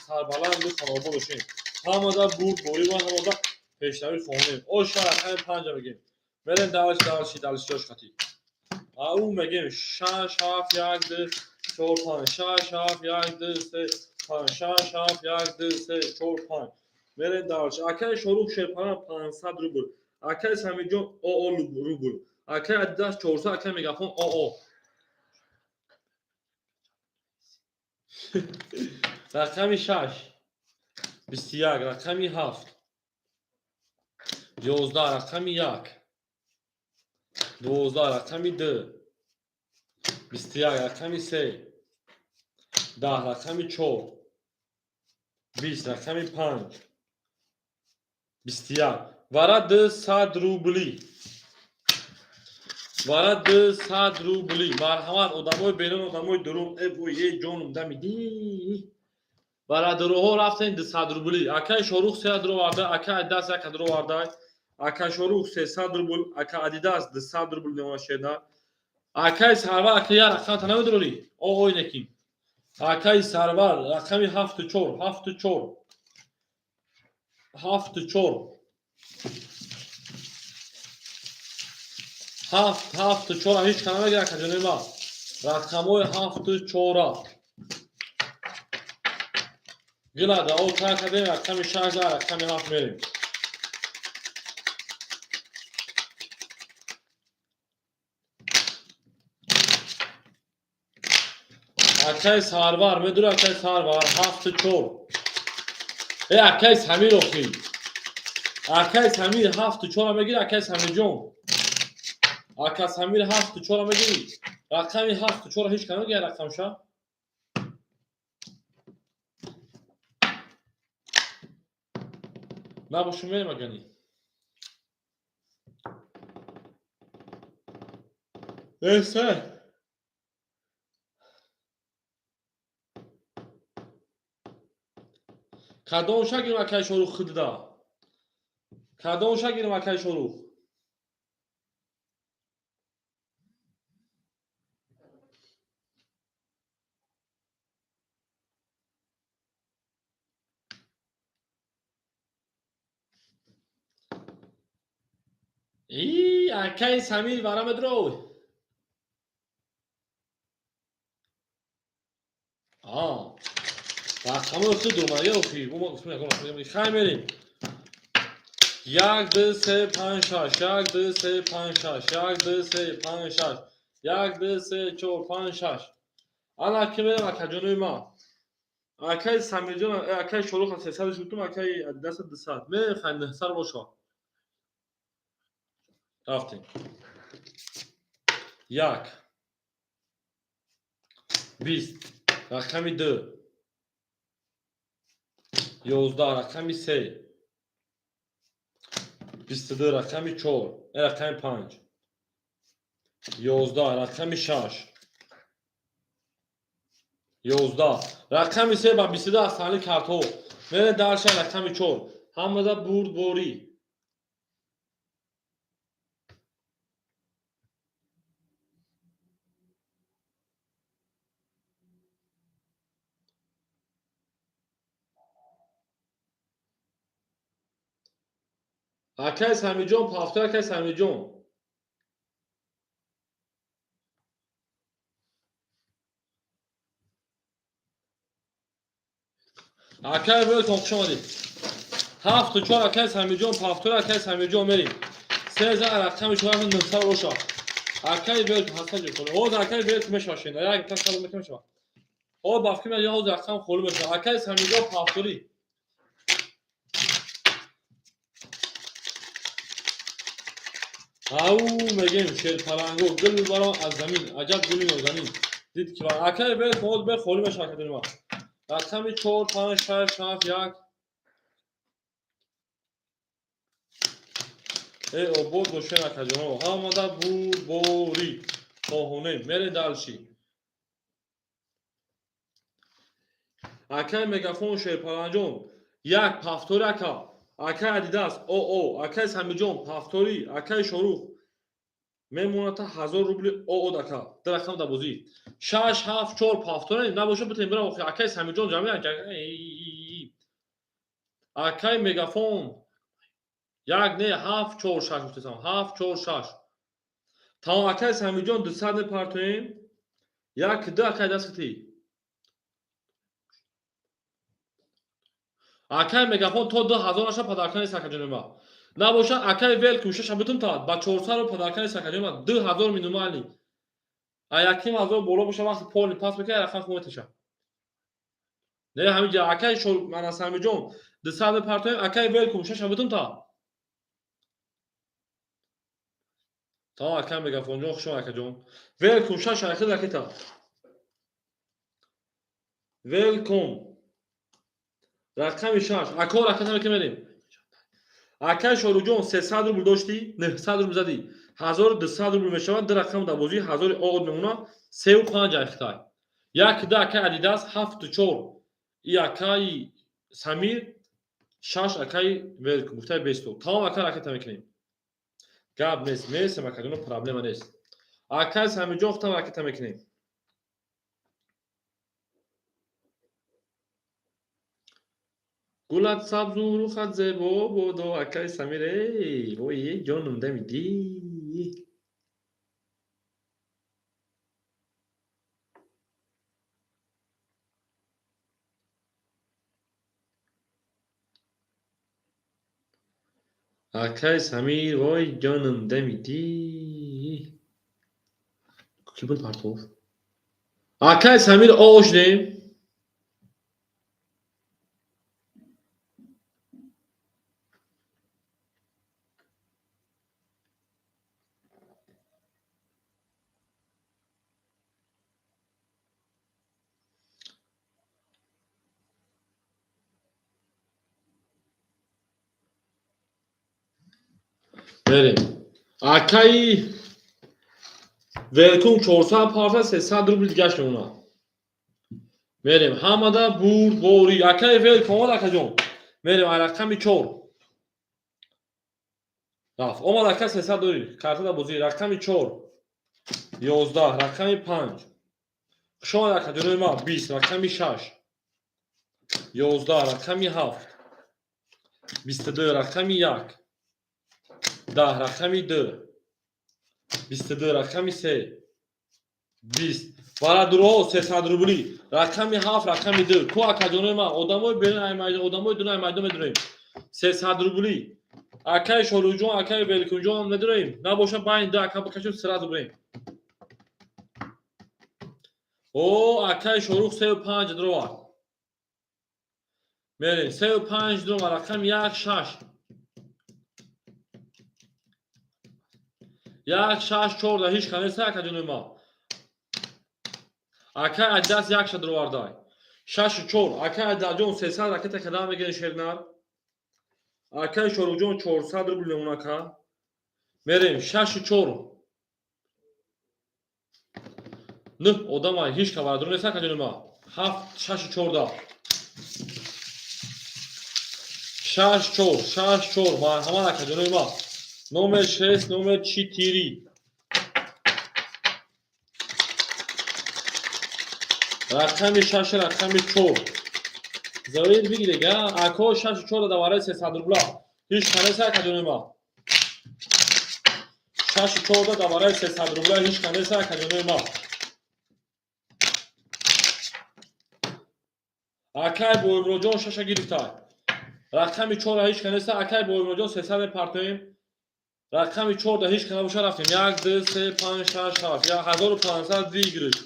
сарбаланду харобо бошем. Ҳамада бурд борӣ ва ҳамада пешравӣ хонем. Оша, рақами панҷа мегем. Мерем дальше, дальше, дальше ҷош хати. Ау мегем шаш, ҳафт, як, ду, чор, панҷ, шаш, ҳафт, як, ду, се, панҷ, шаш, ҳафт, як, ду, се, чор, панҷ. Мерем дальше. Акаи Шорух шерпарам 500 рубл, акаи Самиҷон оо рубл, акаи Адидас 400, акаи Мегафон оо. Рақами шаш 21, рақами ҳафт 11, рақами як 12, рақами ду 21, рақами се 10, рақами чор 20, рақами панҷ 21. Вара 200 рубли, вара 200 рубли. Марҳамат, одамои берун, одамои дурун. Э вой, е ҷонум, дамидӣ. Бародароҳо, рафтем 200 рубли. Акаи Шорух сеяд роварда, акаи Адидас якад роварда. Ака Шорух 300 рубл, ака Адидас 200 рубл мемонашеда. Акаи Сарвар, ака, як рақамта намедорӣ? Оой, неким. Акаи Сарвар, рақами ҳафту чор, ҳафту чор, ҳафту чор, ҳафт, ҳафту чора ҳеҷ кана мегира, акаҷони ма. Рақамҳои ҳафту чора. Гила дао тар кардем, рақами шаш, рақами ҳафт мерем. Акаи Сарвар, медури акаи Сарвар, ҳафту чор. Э, акаи Самир охи. Акаи Самир ҳафту чора мегири, акаи Самирҷон. Ака Самир ҳафту чора мегири. Рақами ҳафту чора ҳеҷ кана мегири рақамша? Набошу мерем агани. Эса. Кадом шагирм акаи Шорух хидда? Кадом шагирм акаи Шорух? И акаи Самир вара медрой. А. Рақамҳои худ омада охи. Мо гуфтем ягон рақам. Хай мерем. 1 2 3 5 6, 1 2 3 5 6, 1 2 3 5 6, 1 2 3 4 5 6. Ана ки мерем акаҷонои ма. Акаи Самирҷон, акаи Шорух 300 гуфтум, акаи Адидас 200. Мерем хай 900 боша. Рафтем. 1 20, рақами 2 11, рақами 3 22, рақами 4, рақами 5 11, рақами 6 11, рақами 3 ба 22 асали картҳо. Мере дарша рақами 4. Ҳамада бурдборӣ. Акаи Самирҷон, пафтор акаи Самирҷон. Акаи Велком, хуш омадед. Ҳафту чор акаи Самирҷон, пафтор акаи Самирҷон мерем. Сеза рақами чор нӯҳсад боша. Акаи Велком ҳастан ҷо. Ҳозир акаи Велком мешавад. Як та сал мешавад. Ҳозир бафки ман ҳозир рақам холӣ мешавад. Акаи Самирҷон пафторӣ. Ау мегем шерпаланго гул баро аз замин, аҷаб гули нозанин. Дид ки акаи Велком ҳозир бе холӣ мешавад акаи ма. Рақами 4 5 6 7 1. Э, обод бошен акаҷоно. Ҳамада бурдборӣ. Хоҳонем. Мере далши. Акаи Мегафон Шерпаланҷон. 1 пафтори ака. Акаи Адидас, ОО, акаи Самирҷон, пафтори, акаи Шорух. Мемонад та 1000 рубли ОО ака. Ду рақам дар бозӣ. 6 7 4 пафтори набошад битем бирам охи. Акаи Самирҷон ҷамъ акаи Мегафон 1 не 7 4 6 гуфтесам. 7 4 6. Тамом акаи Самирҷон 200 мепартоем. 1 2 акаи дастати. Акаи Мегафон то 2000 наша подарка нест акаҷони ма. Набошад акаи Велкум шаша битум та ба 400 рубл подарка нест акаҷони ма. 2000 минимални. А 1500 боло боша вақти полни пас мекунад рақам хуб меташа. Не ҳамин ҷа акаи шор мана Самирҷон 200 мепартоем, акаи Велкум шаша битум та. Тамом акаи Мегафон ҷон, хуш омад акаҷон. Велкум шаша ахир ракета. Велкум рақами 6. Ако ракета мекунем. Акаи Шоруҷон 300 рубл доштӣ, 900 рубл задӣ. 1200 рубл мешавад, ду рақам дар бозӣ, 1000 оғод мемонад, 3,5 айхтай. 1 2 акаи Адидас, 7 4. И акаи Самир, 6 акаи Велкум, гуфтаи бесто. Тамом ака ракета мекунем. Гап нест, мересем акаҷоно, проблема нест. Акаи Самирҷон хутам ракета мекунем. Гулат сабзу рухат зебо бодо, акаи Самир, эй, ой, ҷонум дамидӣ. Акаи Самир, вой, ҷонум дамидӣ. Ки буд партов? Акаи Самир, о шудем. Мерем. Акаи Велкум 400 парта 300 рубл дигаш мемонад. Мерем. Ҳамада бурд бори. Акаи Велкум омад, акаҷон. Мерем ай рақами 4. Рафт. Омад, ака, 300 дори. Картада бозӣ. Рақами 4. 11, рақами 5. Хуш омад, акаҷонои ман. 20, рақами 6. 11, рақами 7. 22, рақами 1. 10, рақами 2. 22, рақами 3. 20. Барадурҳо 300 рублӣ. Рақами 7, рақами 2. Ку, акаҷонои ман, одамои берун ай майдон, одамои дуна ай майдон медурем. 300 рублӣ. Акаи Шоруҷон, акаи Велкунҷон медурем. Набоша, байни ду ака бикашем, сразу бурем. О, акаи Шорух 3 5 дуровард. Мерем. 3 5 дуровард. Рақами 1, 6. 1, 6, 4 ҳеҷ ка нест, акаҷонои ман. Акаи Адидас якша дуровардай. 6 4. Акаи Адидаҷон, 300 ракета кадам мегирен, шернар. Акаи Шоруҷон, 400 рубл мемон, ака. Мерем. 6 4. Нӯҳ одама, ҳеҷ ка вардур нест, акаҷонои ман. 7, 6 14. 6 4, 6 4. Марҳамат, акаҷонои ман. Номер 6, номер 4. Рақами 6, рақами 4. Завид бигиред, а? Ако 6 4 давараи 300 рубла. Ҳеҷ ка нест, акаҷонои ман. 6 4 давараи 300 рубла ҳеҷ ка нест, акаҷонои ман. Акай Боимроҷон шаша гирифтай. Рақами 4 ҳеҷ ка нест, акай Боимроҷон, 300 мепартоем. Рақами 4 ҳеҷ ка набоша, рафтем. 1, 2, 3, 5, 6, 7. 1500 выигрыш.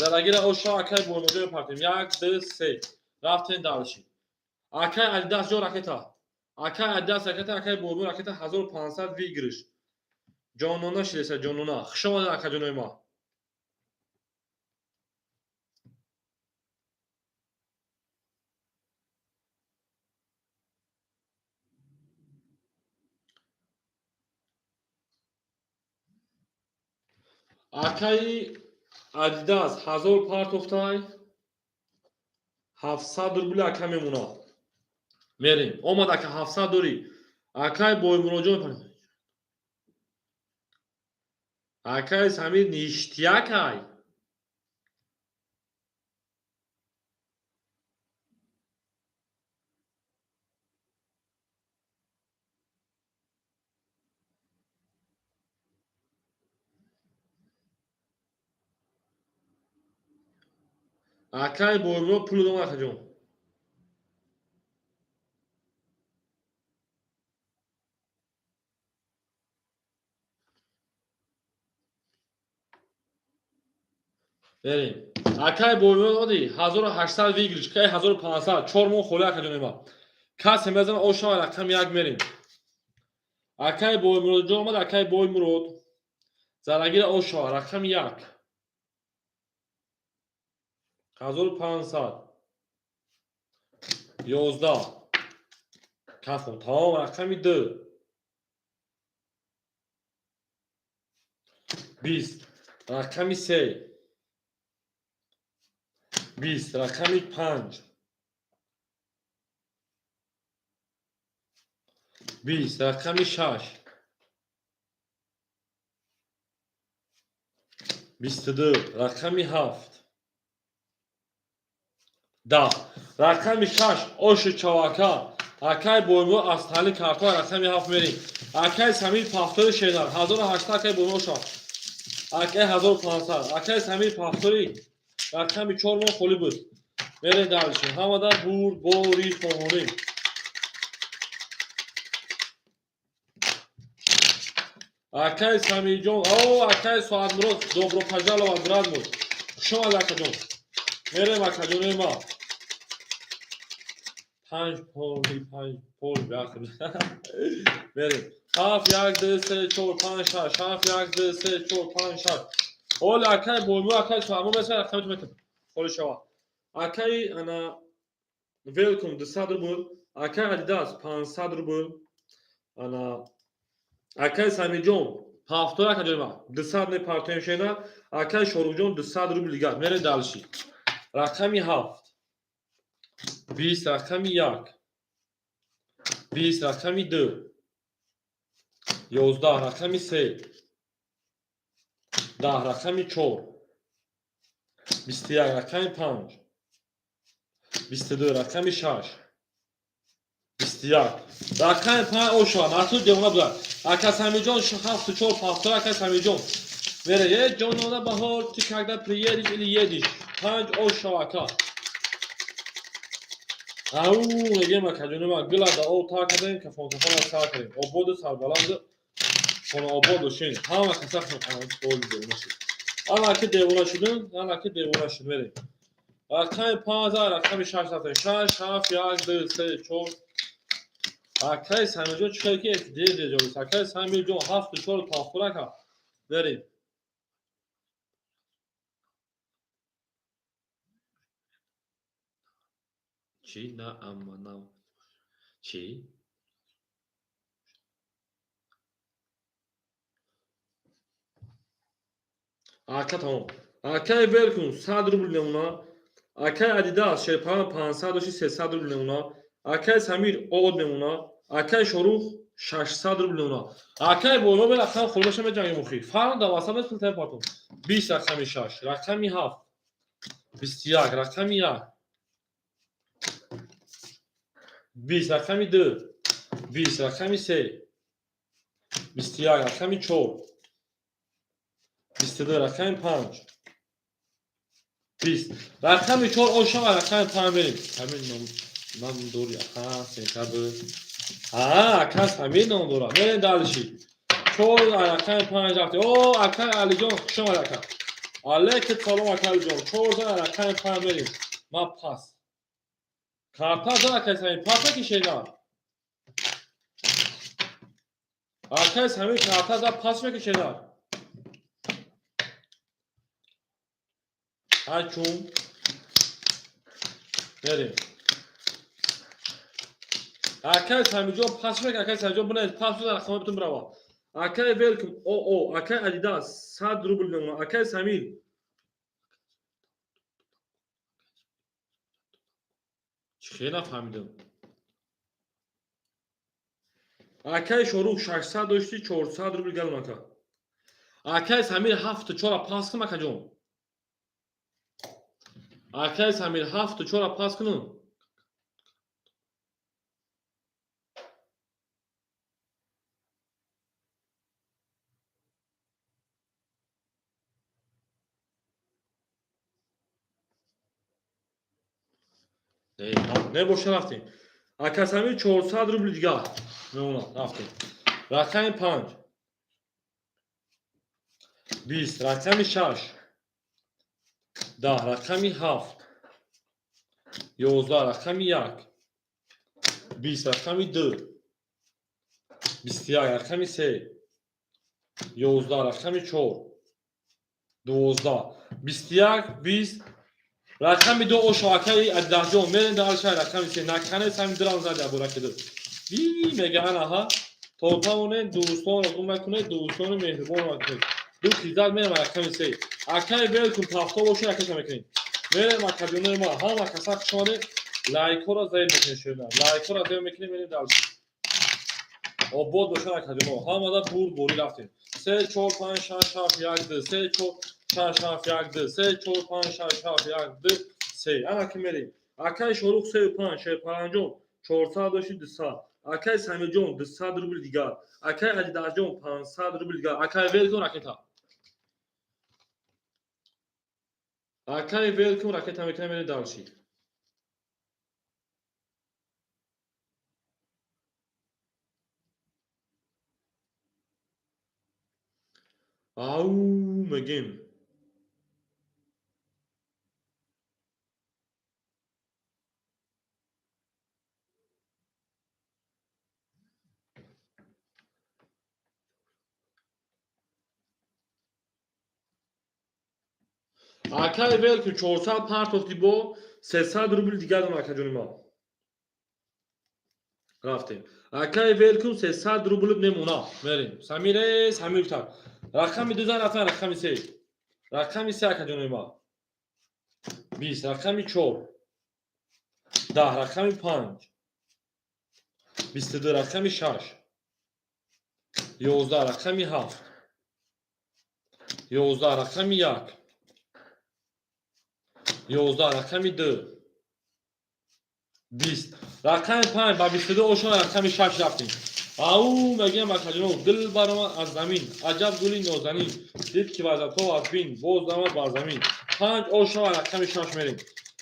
Задагира оша, акай Боимроҷон, мепартоем. 1, 2, 3. Рафтем дальше. Акай Адидас ҷо ракета. Акай Адидас ракета, акай Боимро ракета, 1500 выигрыш. Ҷонона шидеса, ҷонона. Хуш омадед, акаҷонои ман. Акаи Адидас 1000 партофтай. 700 рубли ака мемонад. Мерем. Омад, ака, 700 дорӣ. Акай Боимуроҷон. Акаи Самир, ништякай. Акаи Боимурод пул дом, акаҷон. Берем. Акаи Боимурод оди 1800 выигрыш, кай 1500, 4 моҳ холӣ, акаҷони ман. Касе мезана, ошава, рақами 1 мерем. Акаи Боимуродҷон омад, акаи Боимурод. Зарагира ошава, рақами 1. 1500. 11. Кафон, тамом, рақами 2. 20. Рақами 3. 20. Рақами 5. 20. Рақами 6. 22. Рақами 7. 10. Рақами 6 оши чавака. Акай боймо аз тали карто рақами 7 мерем. Акай Самир пафтори шернар 1800 акай боймо оша. Акай 1500. Акай Самир пафтори рақами 4 мо холӣ буд. Мерем дальше. Ҳамада бурд бори хоҳонем. Акай Самирҷон, о акай Соатмурод, добро пожаловать, брат мой. Хуш омад акаҷон. Мерем акаҷони ма. 5 поли, 5 пол бяхр. Мерем. 7 1 2 3 4 5 6 7 1 2 3 4 5 6. Оли акай боймо, акай Соатмурод меса рақами ту метам. Холи шава. Акай ана Велком 200 рубл, акай Адидас 500 рубл. Ана акай Самирҷон ҳафтор акаҷон ма 200 не партоем шена, акай Шоруқҷон 200 рубл дигар. Мерем дальше. Рақами 7 20 рақами 1 20 рақами 2 11 рақами 3 10 рақами 4 21 рақами 5 22 рақами 6 21 рақами 5 оша насуд девона буда. Ака Самирҷон 7 4 7 ака Самирҷон. Мере, е ҷонона баҳор, ты когда приедешь или едешь? 5 оша ака. Ау, мегем акаҷони ма гила да об тар кардем, кафон кафон сар кардем. Ободу сарбаланд хона обод бошин. Ҳама каса хона девона шуд. Ана ки девона шудем, ана ки девона шуд мерем. Рақами 5 рақами 6 рафтем. 6 7 1 2 3 4. Акай Самирҷон чӣ хел ки дер дер ҷавоб. Акай Самирҷон 7 4 пафтур ака. Мерем. Чӣ на амма на чӣ? Ака тамом. Акай Велкун 100 рубл намуна. Акай Адидас шерпаран 500 дошти 300 рубл намуна. Акай Самир од намуна. Акай Шорух 600 рубл намуна. Акай Боймо бе рақам хӯрдаша меҷангем охи. Фарқ дар васат нест, пул партон. 20 рақами 6, рақами 7, 21 рақами 1, 20 рақами 2, 20 рақами 3, 21 рақами 4, 22 рақами 5, 20 рақами 4 оша ва рақами 5 мерем. Ҳамин ном дори ака сентябр. А, ака Самир ном дора. Мерем дальше. 4 рақами 5 рафтем. О, ака Алиҷон, хуш омад ака. Алейкум салом ака Алиҷон. 4 рақами 5 мерем. Ма пас. Карта зад акай Самир, пас мекишена. Акай Самир карта зад, пас мекишена. Ҳачун мерем. Акай Самирҷон пас мек, акай Самирҷон бинед, пас бизан рақамҳои битун бирава. Акай Велкум, о, акай Адидас 100 рубл мемонад. Акай Самир чӣ хел нафаҳмидам. Акай Шорух 600 дошти 400 рубл галон ака. Акай Самир 7 4 пас кун акаҷон. Акай Самир 7 4 пас кун. Не боша рафтем. Ака Самир 400 рубл дигар мемонад. Рафтем. Рақами 5 20 рақами 6 10 рақами 7 11 рақами 1 20 рақами 2 21 рақами 3 11 рақами 4 12 21 20 рақами 2 ошо акаи Адидаҳҷон мерем дальше рақами 3 наканец ҳамин дирам зад ябораки ду. Би мега анаҳа то тавонед дӯстонро гум накунед, дӯстони меҳрубон накунед. Ду кизад мерем рақами 3. Акаи Велкум пафто бошед, акаша мекунем. Мерем акаҷонои ма, ҳама каса хуш омадед. Лайкҳоро зер мекунед шуна. Лайкҳоро зер мекунем, мерем дальше. Обод бошад акаҷоно. Ҳамада бурд борӣ рафтем. 3 4 5 6 7 1 2 3 4 6 7 1 2 3 4 5 6 7 1 2 3. Ана ки мерем. Акай Шорух 35, Шерпаланҷон 400 дошти 200. Акай Самирҷон 200 рубл дигар. Акай Адидарҷон 500 рубл дигар. Акай Велком ракета. Акай Велком ракета мекунем, мерем дальше. Ау мегем. Акай Велком 400 партофти бо 300 рубл дигар дорам, акаҷони ман. Рафтем. Акай Велком 300 рубл мемона. Мерем. Самире, Самир так. Рақами 2 зан рафтан, рақами 3. Рақами 3, акаҷони ман. 20, рақами 4. 10, рақами 5. 22, рақами 6. 11, рақами 7. 11, рақами 1. 11, рақами 2. 20. Рақами 5 ба 22 ошона, рақами 6 рафтем. Ау мегӯям, акаҷоно, гул баромад аз замин, аҷаб гули нозанин, дид ки вазатҳо аз бин, боз даромад бар замин. 5 ошава, рақами 6 мерем.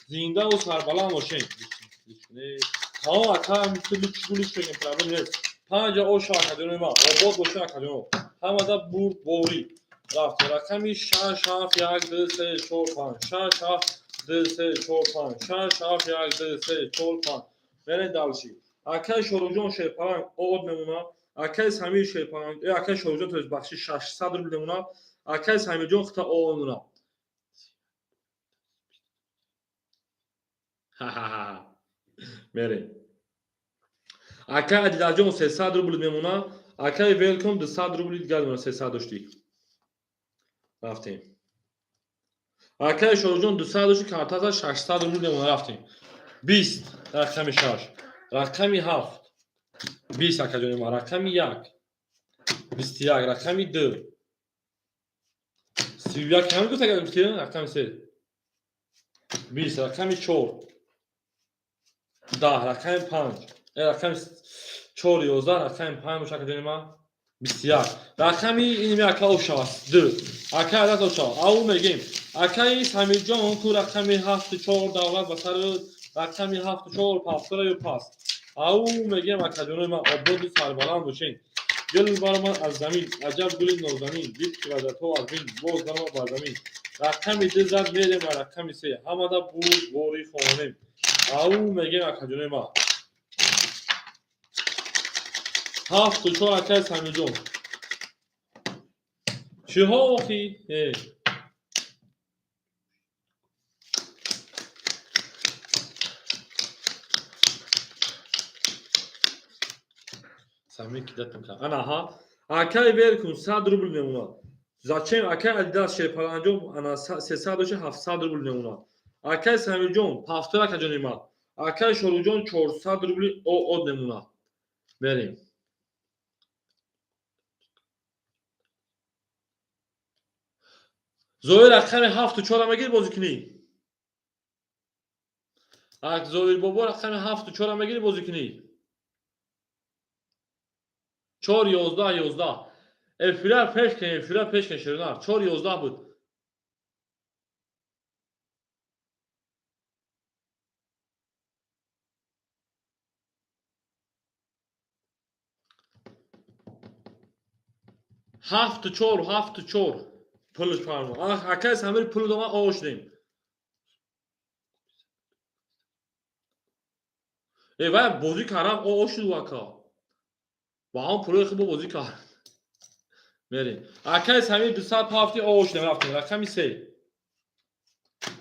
Зиндаву сарбаланд бошем. Тамом, ака, гулиш мегем, проблем нест. 5 ошава, акаҷонои ман, обод бошем, акаҷоно. Ҳамада бурдборӣ. Рафтем. Рақами 6, 7, 1, 2, 3, 4, 5. 6, 7, 2, 3, 4, 5. 6, 7, 1, 2, 3, 4, 5. Мерем дальше. Акай Шоруҷон Шерпаланг од мемона. Акай Самир Шерпаланг, акай Шоруҷон, то есть бахши, 600 рубл мемона. Акай Самирҷон хита о мемона. Ха-ха-ха. Мерем. Акай Адидарҷон 300 рубл мемона. Акай Велком 200 рубли дигар мемона, 300 дошти. Рафтем. Акай Шоруҷон 200 дошти, картаза 600 рубл мемона, рафтем. 20, рақами 6. Рақами 7. 20, акаҷони ман, рақами 1. 21, рақами 2. 31 кам гуфт, агар гуфти, рақами 3. 20, рақами 4. 10, рақами 5. Рақами 4, 11, рақами 5 боша, акаҷони ман. 21. Рақами инми ака ошава 2. Ака адад ошава. Ау мегем. Акаи Самирҷон ку рақами 7 4 давлат ба сари рақами 7 4 пастора ё паст. Ау мегем, акаҷонои ман, ободу сарбаланд бошен. Гул баромад аз замин, аҷаб гули нозанин, дид ки вазатҳо аз бин, боз даромад бар замин. Рақами 2 зад, мерем ба рақами 3. Ҳамада бурдборӣ хонем. Ау мегем, акаҷонои ман. 7 4, акаи Самирҷон. Чиҳо охи? Э. Самир кидатон кард. Ана ҳа. Акай Веркун 100 рубл мемонад. Зачем акай Адидас Шерпаланҷон ана 300 доши 700 рубл мемонад. Акай Самирҷон повтор, акаҷони ман. Акай Шоруҷон 400 рубли од мемонад. Мерем. Зоир, рақами 7 4 мегири, бозӣ кунӣ? Ак Зоир бобо, рақами 7 4 мегири, бозӣ кунӣ? 4 11 11. Эфира пеш кун, эфира пеш кун, шернар. 4 11 буд. Ҳафту чор, ҳафту чор. Пулш фармо. Акай Самир пул дома ошдем. Э, вай бозӣ кардам, ошду ака. Ба ҳам пулои хуб бозӣ кард. Мерем. Акай Самир 200 ҳафти ошдем, рафтем. Рақами 3.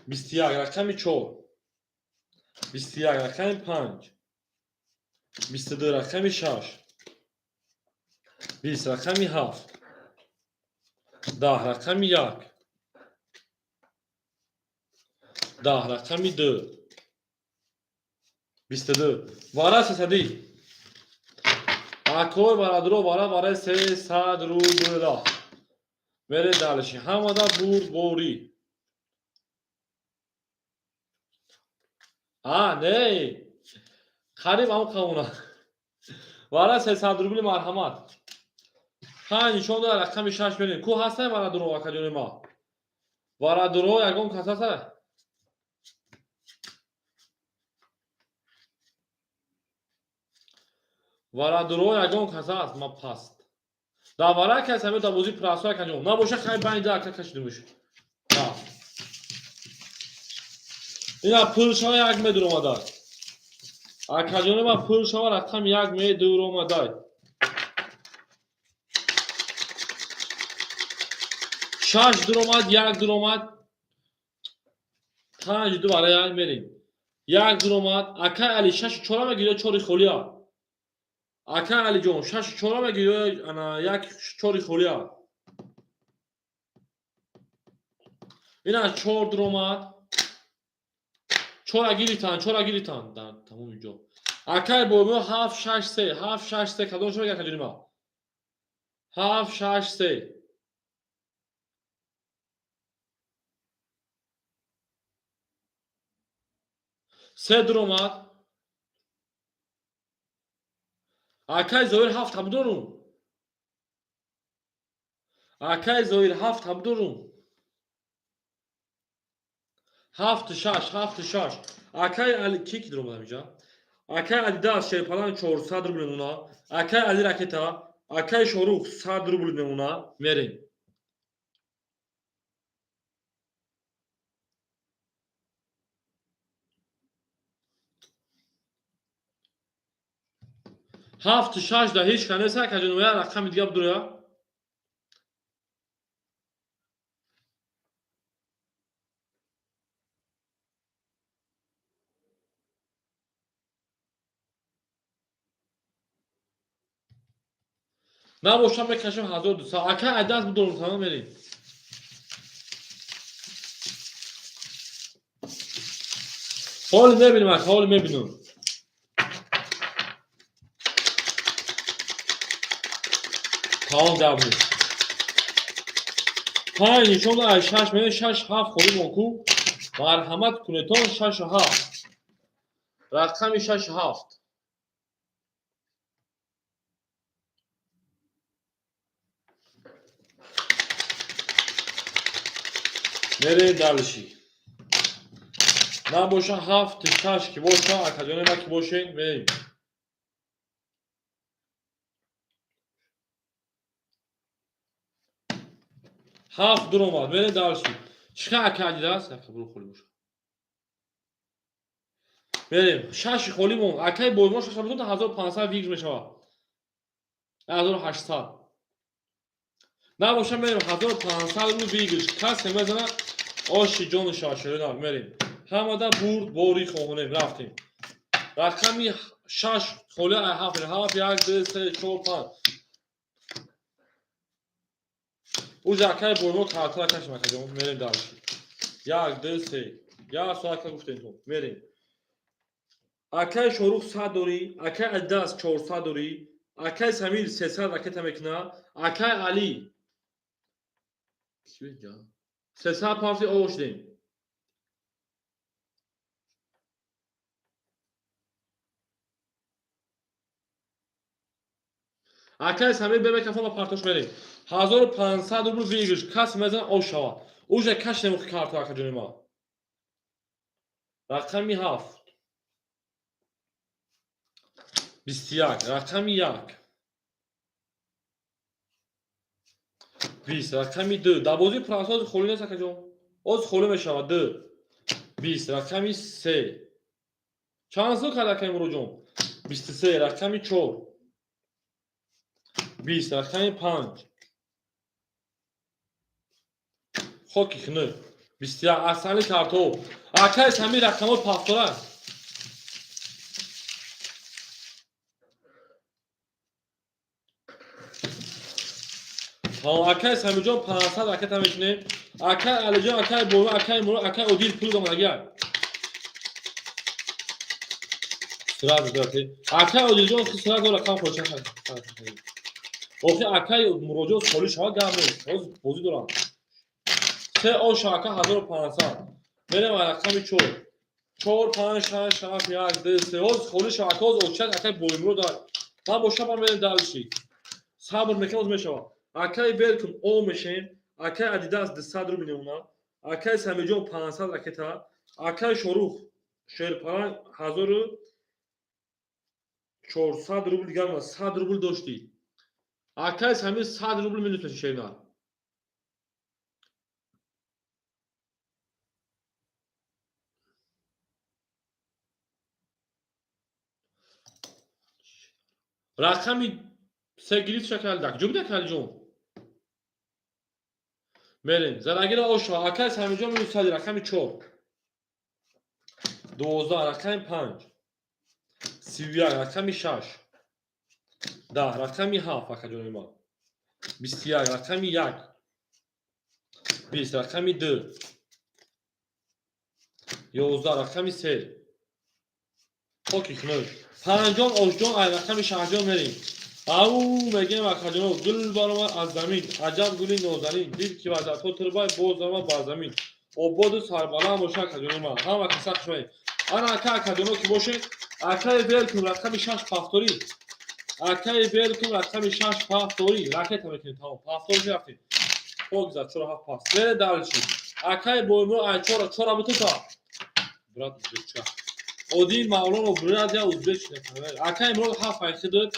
21, рақами 4. 21, рақами 5. 22, рақами 6. 20, рақами 7. 10, рақами 1. 10, рақами 2. 22. Вара сесадӣ. Акой барадро вара вара 300 рубла. Мере дальше. Ҳамада бурдборӣ. А, не. Қариб ҳам қавуна. Вара 300 рубли марҳамат. Панҷ нишон дора рақами 6 мерем. Ку ҳастай вара дуро акаҷони ма? Вара дуро ягон кас ҳастай? Вара дуро ягон кас ҳаст, ма паст. Дар вара кас ҳаме дар бозии прасо акаҷон. Набоша хай байни да ака кашидимуш. На. Ина пул шава як медур омадай. Акаҷони ма пул шава рақам як медур омадай. Шаш дур омад, як дур омад. Панҷ ду барои як мерем. Як дур омад. Акай Али шаш чора мегирӣ ё чори холия? Акай Алиҷон шаш чора мегирӣ ё ана як чори холия? Ина чор дур омад. Чора гирифтан, чора гирифтан дар тамоми ҷо. Акай бобо 7 6 3, 7 6 3 кадом шумо акаҷони ма? 7 6 3. Се дур омад. Акай Зоир ҳафт ҳабдорум. Акай Зоир ҳафт ҳабдорум. Ҳафту шаш, ҳафту шаш. Акай Али ки ки дур омадам инҷа? Акай Адидас шерпалан 400 рубл мемона. Акай Али ракета, акай Шорух 100 рубл мемона. Мерем. Ҳафту шаш да ҳеҷ кас нест акаҷон, я рақами дига бидуроя. Набошам мекашем 1200. Акай Адидас бидорум, тамом мерем. Ҳоли мебинем ака, ҳоли мебинем. Тамом гап нест. Панҷ нишон ай шаш меояд, шаш ҳафт холӣ мон ку. Марҳамат кунедтон шашу ҳафт. Рақами шашу ҳафт. Мерем дальше. Набоша ҳафту шаш ки боша, акаҷони ма ки бошед, мерем. Ҳафт дур омад, мерем дальше. Чӣ хел ака Адидас? Ака буро холӣ боша. Мерем. Шаши холӣ мон. Акай боймо шаш бутун 1500 вигр мешавад. 1800. Набоша мерем 1500 рубл вигр. Касе мезанад оши ҷону шашӯна мерем. Ҳамада бурд бори хоҳонем рафтем. Рақами шаш холӣ ай ҳафт, ҳафт, як, ду, се, чор, панҷ. Уҷа акай боймо картара кашем акаҷон, мерем дальше. Як, ду, се. Як соат гуфтем то. Мерем. Акай Шорух 100 дорӣ, акай Адидас 400 дорӣ, акай Самир 300 ракета мекуна, акай Али 300 пафти ош дем. Акай Самир бе микрофон ба партош мерем. 1500 рубл выигрыш. Кас мезан ош шавад. Уже каш немухи карту акаҷони ма. Рақами ҳафт. 21, рақами як. 20, рақами ду. Дар бозии прасоз холӣ нест акаҷон. Оз холӣ мешавад ду. 20, рақами се. Чанд сол кард акаи Муроҷон? 23, рақами чор. 20, рақами панҷ. Хоки хунук. 21, асали картоф. Акай Самир рақамҳо пафтора. Акай Самирҷон 500 ракета мекунем. Акай Алиҷон, акай Боба, акай Муро, акай Одил пул домадагия. Сразу дорати. Акай Одилҷон сразу рақам хоча. Охи акай Муроҷон холӣ шава гап нест. Ҳозир бозӣ дорам. Се оша ака 1500. Мерем рақами чор. 4, 5, 6, 7, 1, 2, 3. Ҳоз холи шава, ҳоз очак акай боимро дар. Ман боша ман мерем дальше. Сабр мекунем, ҳоз мешава. Акай Велком о мешем, акай Адидас 200 рубл мемонад, акай Самиҷон 500 ракета, акай Шорух Шерпаланг 1400 рубл дигар мемонад, 100 рубл доштӣ. Акай Самир 100 рубл минус меши шернар. Рақами се гирифт шакал дак. Ҷо буда калҷон? Мерем. Зарагира ошва. Акай Самиҷон минус 100 рақами 4. 12 рақами 5. 31 рақами 6. 10 рақами 7 акаҷони ман. 21 рақами 1. 20 рақами 2. 11 рақами 3. Хоки хунук. Панҷон ошҷон ай рақами шаҳҷон мерем. Ау мегем акаҷоно гул баромад аз замин, аҷаб гули нозанин, дид ки ваъдатҳо тирбай боз баромад бар замин. Ободу сарбаланд боша акаҷоно ман. Ҳама каса хушомадед. Ана ака акаҷоно ки бошед, акаи Велкум рақами 6 пафторӣ. Акаи Велкум рақами 6 пафторӣ. Ракета мекунем тамом. Пафторӣ рафтем. Хок зад 4 7 пас. Мере дальше. Акаи Боймуро ай 4 4 бутута. Брат узбекча. Один Мавлонов брат я узбек. Акаи Мурод 7 айхи дод.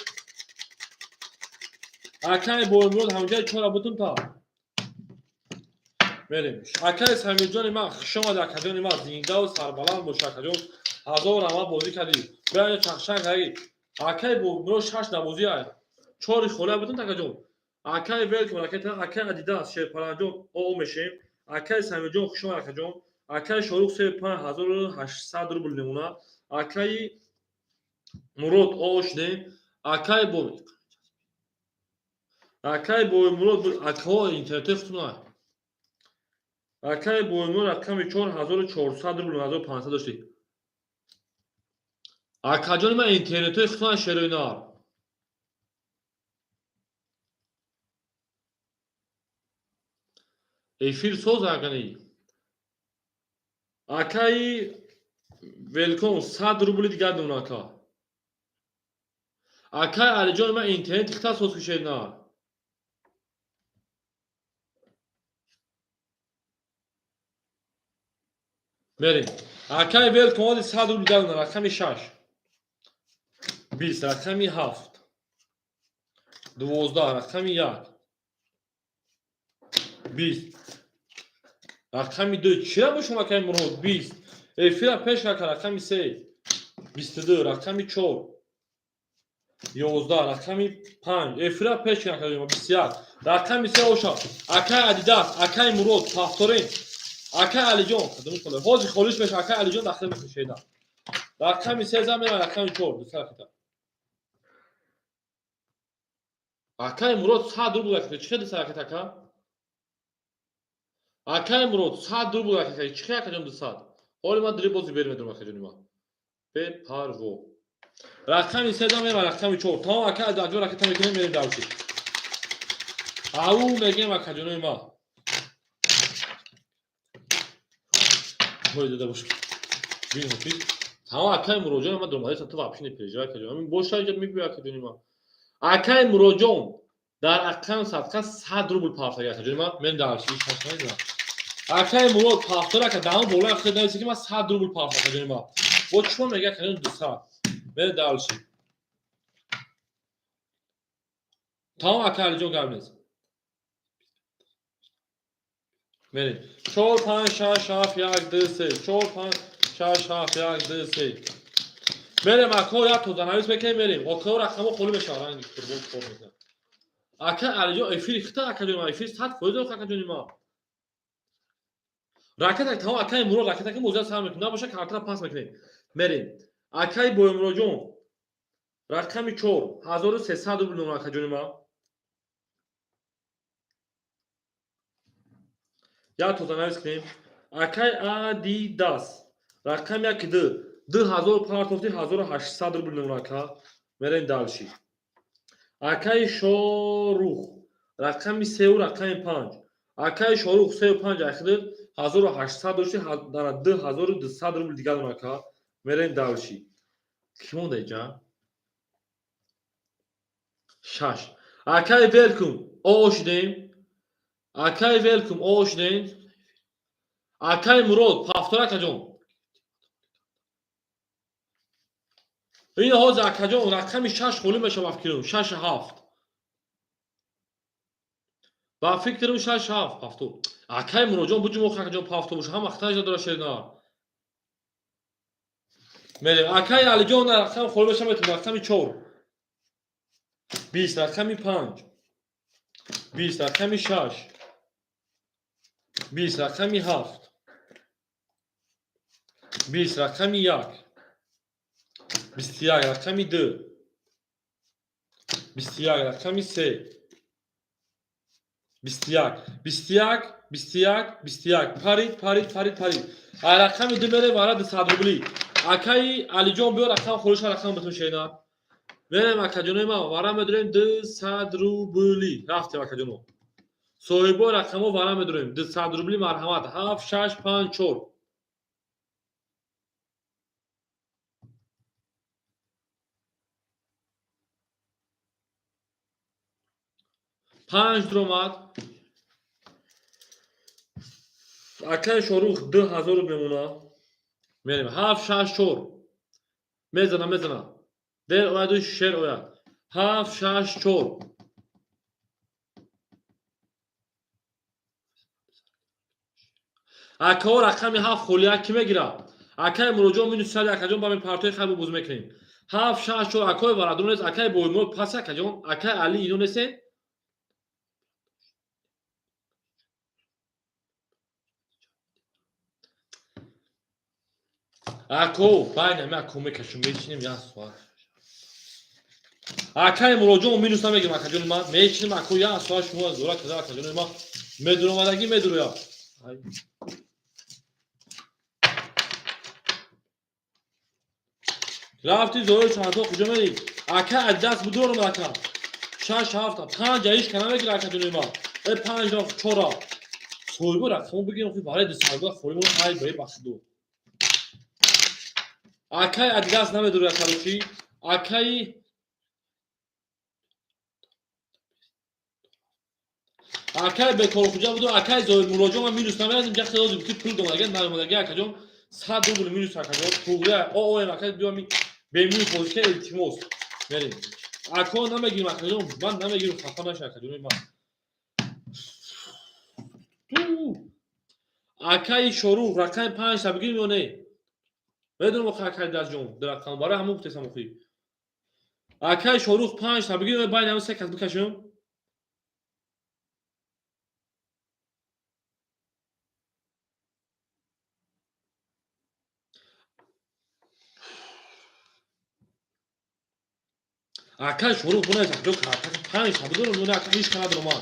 Акаи Боймурод ҳамҷаи 4 бутун та. Мерем. Акаи Самирҷони ман хушомад акаҷони ман зиндаву сарбаланд бош акаҷон. Ҳазор раҳмат бозӣ кардӣ. Бیا чахшак кардӣ. Акаи Боймурод 6 набозӣ ай. 4 холия бутун акаҷон. Акаи Велком ракета, акаи Адидас Шерпаланҷон о мешем. Акаи Самирҷон хушомад акаҷон. Акаи Шорух 3 5800 рубл мемонад. Акаи Мурод о шудем. Акаи Боймурод акаҳо интернети хутуна. Акаи Боймурод рақами 4400 рубл 1500 доштӣ. Акаҷони ман интернетҳои хутуна шероинар. Эфир соз акани. Акаи Велком 100 рубли дигар мемонад ака. Акаи Алиҷони ман интернети хита соз кушеднар. Мерем. Акаи Велком оди 100 рубл дигар мемонад рақами 6. 20 рақами 7. 12 рақами 1. 20 рақами 2. Чира бошам акаи Мурод? 20. Эфира пеш ака рақами 3. 22 рақами 4. 11 рақами 5. Эфира пеш ака 21. Рақами 3 оша. Акаи Адидас, акаи Мурод, повторим. Акаи Алиҷон, кадом холе? Ҳозир холиш меша акаи Алиҷон дахил мешеда. Рақами 3 зам мера рақами 4, дусар ракета. Акаи Мурод 100 рубл ракета. Чӣ дусар ракета ака? Акаи Мурод 100 рубл ракета. Чӣ акаҷон 200? Ҳоли ман дрибози бер медорам акаҷони ман. Бепарво. Рақами 3 зам мера рақами 4. Тамом ака Алиҷон ракета мекунем мерем дальше. Ау мегем акаҷонои ман. Ой, дада бош. Бин ҳофиз. Тамом акаи Муроҷон ман дурмадистам, ту вообще не переживай акаҷон. Ҳамин боша иҷа мебиё акаҷони ман. Акаи Муроҷон дар аққам садқа 100 рубл пафтага акаҷони ман. Мен дальше ҳеч намедонам. Акаи Мурод пафтор ака даҳон болои худ нависа ки ман 100 рубл пафта акаҷони ман. Бо чӣ мега акаҷон 200. Мен дальше. Тамом ака Алиҷон гап нест. Мерем. 4 5 6 7 1 2 3 4 5 6 7 1 2 3. Мерем акаҳо як тозанавис мекунем мерем. Акаҳо рақамҳо холӣ мешавад ранги қурбон кор мекунад. Ака Алиҷон эфири хита акаҷони ман эфир 100% акаҷони ман. Ракета тамом акаи Мурод ракета ки бозият сар мекунем. Набоша картара пас мекунем. Мерем. Акаи Боймуроҷон рақами 4 1300 рубл номер акаҷони ман. Як тозанавис кунем. Акаи Адидас рақами 1 2 2000 партофти 1800 рубл номер ака. Мерем дальше. Акаи Шорух рақами 3 рақами 5. Акаи Шорух 3 5 ахидид 1800 дошти, 2200 рубл дига дорам ака. Мерем дальше. Ки монда иҷа? Шаш. Акай велкум, оо шудем. Акай велкум, оо шудем. Акай Мурод, повтор акаҷон. Ин ҳозир акаҷон рақами шаш холӣ мешава, фикрм, шашу ҳафт. Ба фикрам, шаш ҳафт повтор. Акай Муродҷон, буҷум охи акаҷон, повтор боша, ҳама хатаҷа дора шерна. Мерем. Акай Алиҷон, рақам холӣ мешава, метавонем рақами чор. 20, рақами панҷ. 20, рақами шаш. 20, рақами ҳафт. 20, рақами як. 21, рақами ду. 21, рақами се. 21. 21, 21, 21. Парид, парид, парид, парид. А рақами ду мерем вара 200 рубли. Акаи Алиҷон, биё, рақам холиша, рақам битун шена. Мерем, акаҷонои ман, вара медурем 200 рубли. Рафтем, акаҷоно. Соҳибои рақамҳо, вара медурем. 200 рубли, марҳамат. Ҳафт, шаш, панҷ, чор. Панҷ дуромад. Акаи Шорух 2000 мемона. Мерем. Ҳафт, шаш, чор. Мезана, мезана. Дер ояду шер ояд. Ҳафт, шаш, чор. Акао, рақами ҳафт холия кӣ мегирад? Акаи Муроҷон минус сад, акаҷон, ба партои хайбу буз мекунем. Ҳафт, шаш, чор. Акои Варадон нест, акаи Боймурод пас, акаҷон, акаи Али ино нестен? Ако, байна ме ако мекашум, мечинем як соат. Акаи Муроҷон, минус намегирам, акаҷони ман. Мечинем, ако, як соат шумо зора када, акаҷони ман. Медуромадагӣ медуроя. Рафти зои чандто куҷо мерӣ? Ака, аз даст будорам, ака. Шаш, ҳафта, панҷ иш кана мегира, акаҷони ман. Э, панҷ, чора. Соҳибо рақамо бигирем, хи барои дусадга холимон ай баи бахшиду. Акай Адидас намедура, короче. Акай Бекорхуҷа буду, акай Зоир Муроҷон, ман минус намеразим, ҷа хело ки пул домадага, наомадаги, акаҷон, 100 рубл минус, акаҷон, туғри ооем, акай, биё ми бе минус бозӣ кунем, илтимос. Мерем. Ако, намегирим, акаҷон, ман намегирим, хафа наша, акаҷони ман. Акаи Шорух, рақами панҷ та бигирим ё не? Медонам охи, акаи Даҷон, рақам барои ҳамон гуфтесам охи. Акаи Шорух, панҷ та бигирим, байни ҳамин се кас бикашем? Акаи Шорух, бунайс, акаҷон, панҷ та бидорам ё не, ака, ҳеҷ ка надорам ман.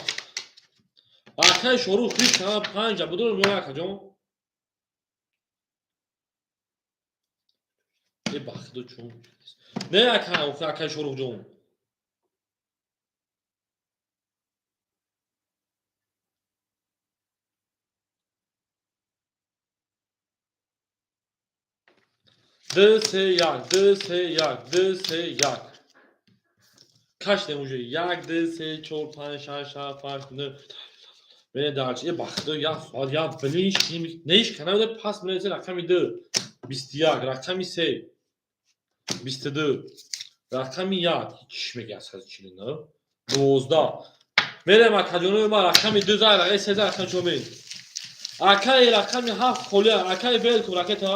Акаи Шорух, ҳеҷ ка панҷ та бидорам ё не, акаҷон? Э, бахту чун. Не, ака, акаи Шорухҷон. Д, се, як, д, се, як, д, се, як. Кашдем уже. Як, д, се, чор, панҷ, шаш, ҳафт, ҳашт, нӯ. Мене дарч. Э, бахту як соат, як блин, неиш канада пас менесе рақами ду. 21, рақами се. 22, рақами як. Чӣ меги аз ҳази чили на? 12. Мерем, акаҷонои ман, рақами ду зай, рақами се зай, рақами чор мерем. Акаи рақами ҳафт холия, акаи велкум ракета.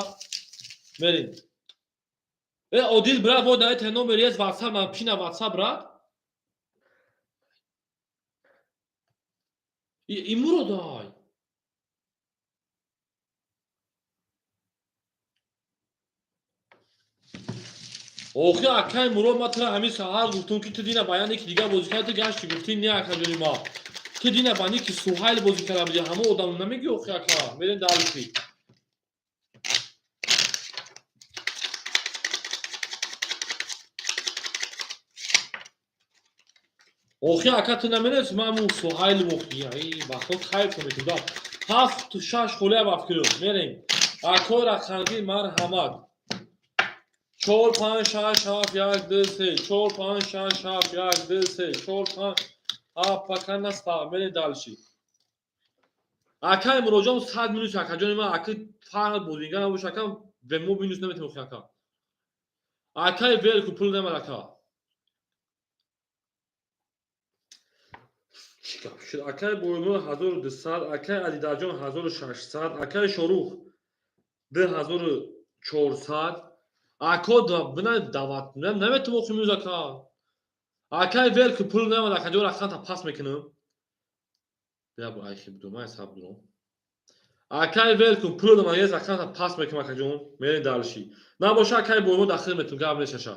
Мерем. Э, Одил брат, вот на это номер есть WhatsApp, напиши на WhatsApp, брат. Имуро дай. Охи, акаи Мурод, ман тура ҳамин саҳар гуфтум, ки ту дина ба яне ки дигар бозӣ кард, ту гашти гуфтӣ не, акаҷони ма. Ту дина ба ни ки Суҳайл бозӣ карда будӣ, ҳама одам намегӣ, охи, ака. Мерем дальше. Охи, ака, ту намедонисти, ман ҳамун Суҳайл охи, ай бахто кайф метуда. Ҳафту шаш холия бафкиру. Мерем. Акои рақамгир марҳамат. 4 5 6 7 1 2 3 4 5 6 7 1 2 3 4 5 А пока наста. Мерем дальше. Акай Муроҷон 100 минус акаҷони ман аки фарқ бозингар набоша акам ве мо минус наметем охи ака. Акай велку пул намад ака. Чӣ гап шуд? Акай Боймурод 1200, акай Алидарҷон 1600, акай Шорух 2400. Ако бина дават наметем охи минус ака. Акай велку пул намад акаҷон рақамта пас мекунам. Бия бо айхи бидум, ман ҳисоб дурам. Акай велкун пул намад, ез рақамта пас мекунам акаҷон. Мерем дальше. Набоша акай Боймурод дахил метум, гап нешаша.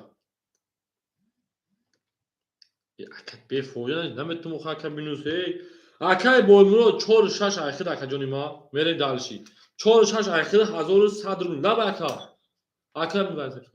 Ака бефоида наметум охи ака минус эй. Акай Боймурод 4 6 айхид акаҷони ма. Мерем дальше. 4 6 айхид 1100 рубл. Наба ака. Ака мебарад.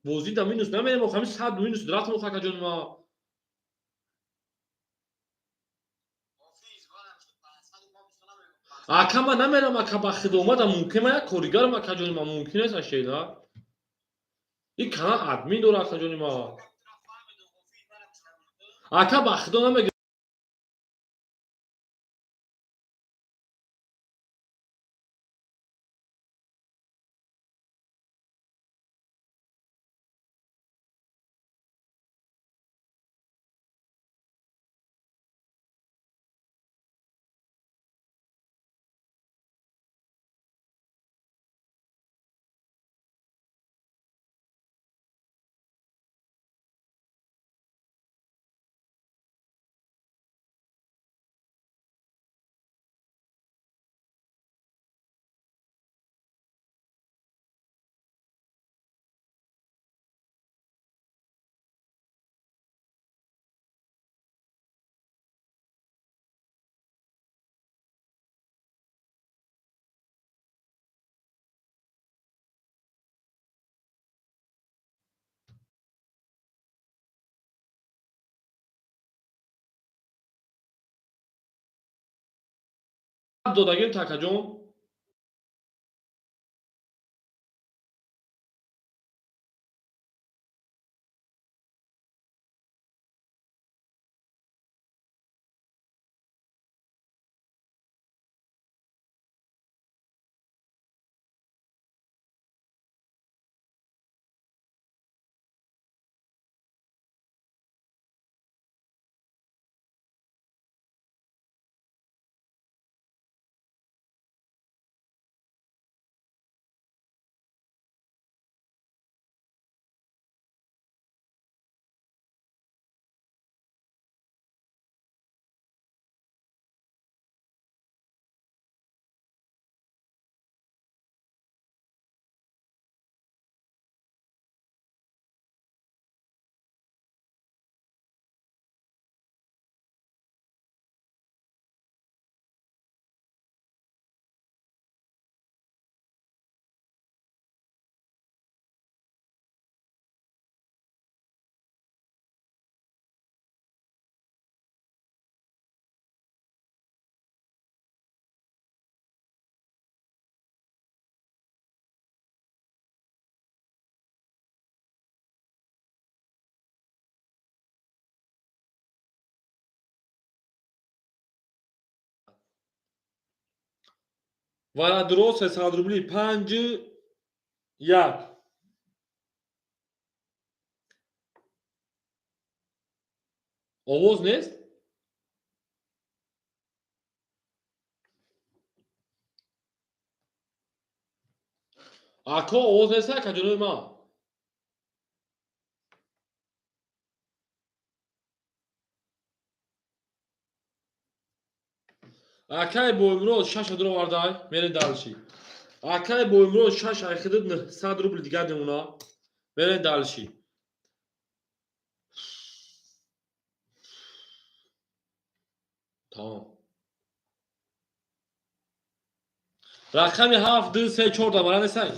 Бозӣ да минус намерем охи, ҳамин 100 минус рафтем охи акаҷони ма. Ака ман намерам ака ба хидомата мумкин ман як коригарам акаҷони ма мумкин нест ашеда. Ин канал админ дора акаҷони ма. Ака ба хидо намегирам. Додагим такаҷон. Варадро 300 рубли 5 1. Овоз нест? Ако овоз нест ака ҷонои ман? Акай Боимрод 6 дуровардай, мерем дальше. Акай Боимрод 6 айхидид 900 рубл дигар мемона. Мерем дальше. Тамом. Рақами 7 2 3 4 да бара несай.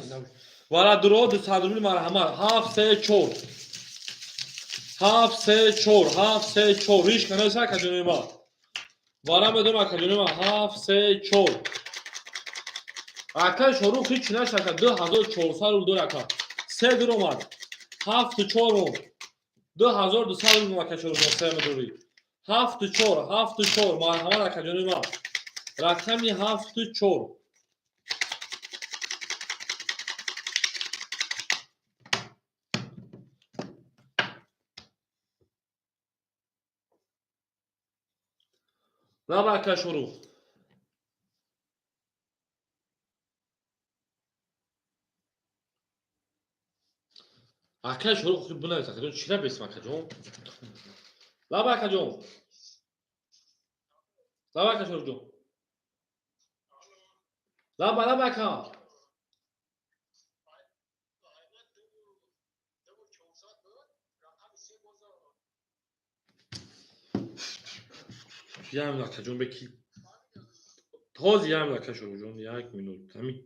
Вара дуро 200 рубл марҳамат. 7 3 4. 7 3 4 7 3 4 ҳеч канал сар каҷони ма. Вара медонам акаҷони ма 7 3 4. Ака Шорух ҳеч нашака 2400 рубл дор ака. 3 дур омад. 7 4 ом. 2200 рубл ака Шорух 3 медори. 7 4 7 4 марҳамат акаҷони ма. Рақами 7 4. Лаба ака Шорух. Ака Шорух бинавис акаҷон, чира бесм акаҷон? Лаба акаҷон. Лаба ака Шорухҷон. Лаба лаба ака. Як минут акаҷон беки. Ҳозир як минут ака Шорухҷон, як минут. Ҳамин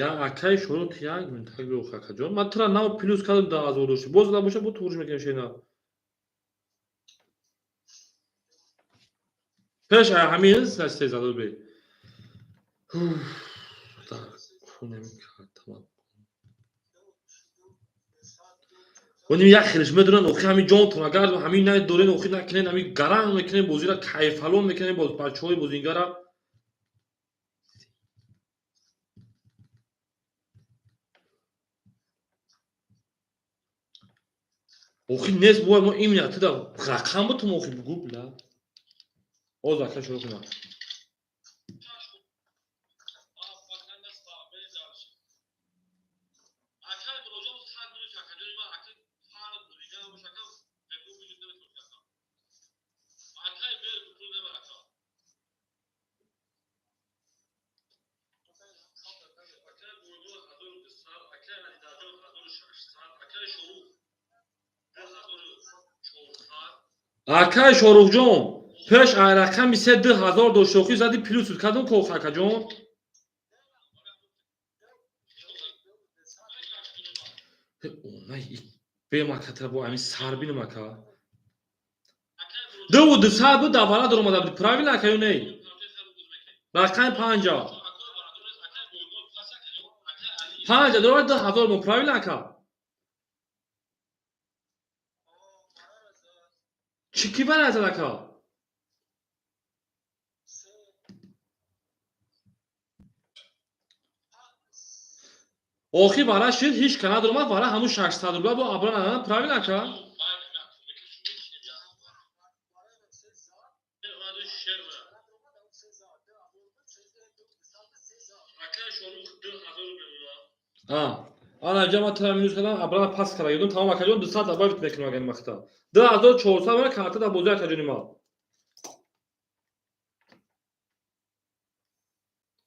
я акаи Шорух як минут так биёх акаҷон. Ман тура нав плюс кардам 2000 дошти. Боз набоша бо туғриш мекунем шена. Пеш ҳамин се задод бе. Оним як хелиш медонанд, охи ҳамин ҷонтон агар ҳамин най дорен, охи накунен, ҳамин гаранг мекунем бозира, кайфалон мекунем боз бачаҳои бозингара. Охи нест бояд мо именно туда рақам бутум охи бугу бла. Оз ака шурӯъ кунам. Акай Шорухҷон, пеш ай рақами се 2000 дошти, охи зади плюс кадом кох акаҷон? Онай бемакатра бо ами сарбинам ака. 2200 буд, давара дуромада буд. Правильно ака ё не? Рақами панҷа. Панҷа дуромад 2000 мо, правильно ака? Чӣ ки баразад ака? Охи вара шид ҳеч ка надуромад, вара ҳамун 600 рубла бо абра нададам, правильно ака? Ана ҷа ман тра минус кардам, абрана пас карда гирдум, тамом акаҷон, 200 добавить мекунам агар вақта. 2400 мана карта дар бозӣ акаҷони ман.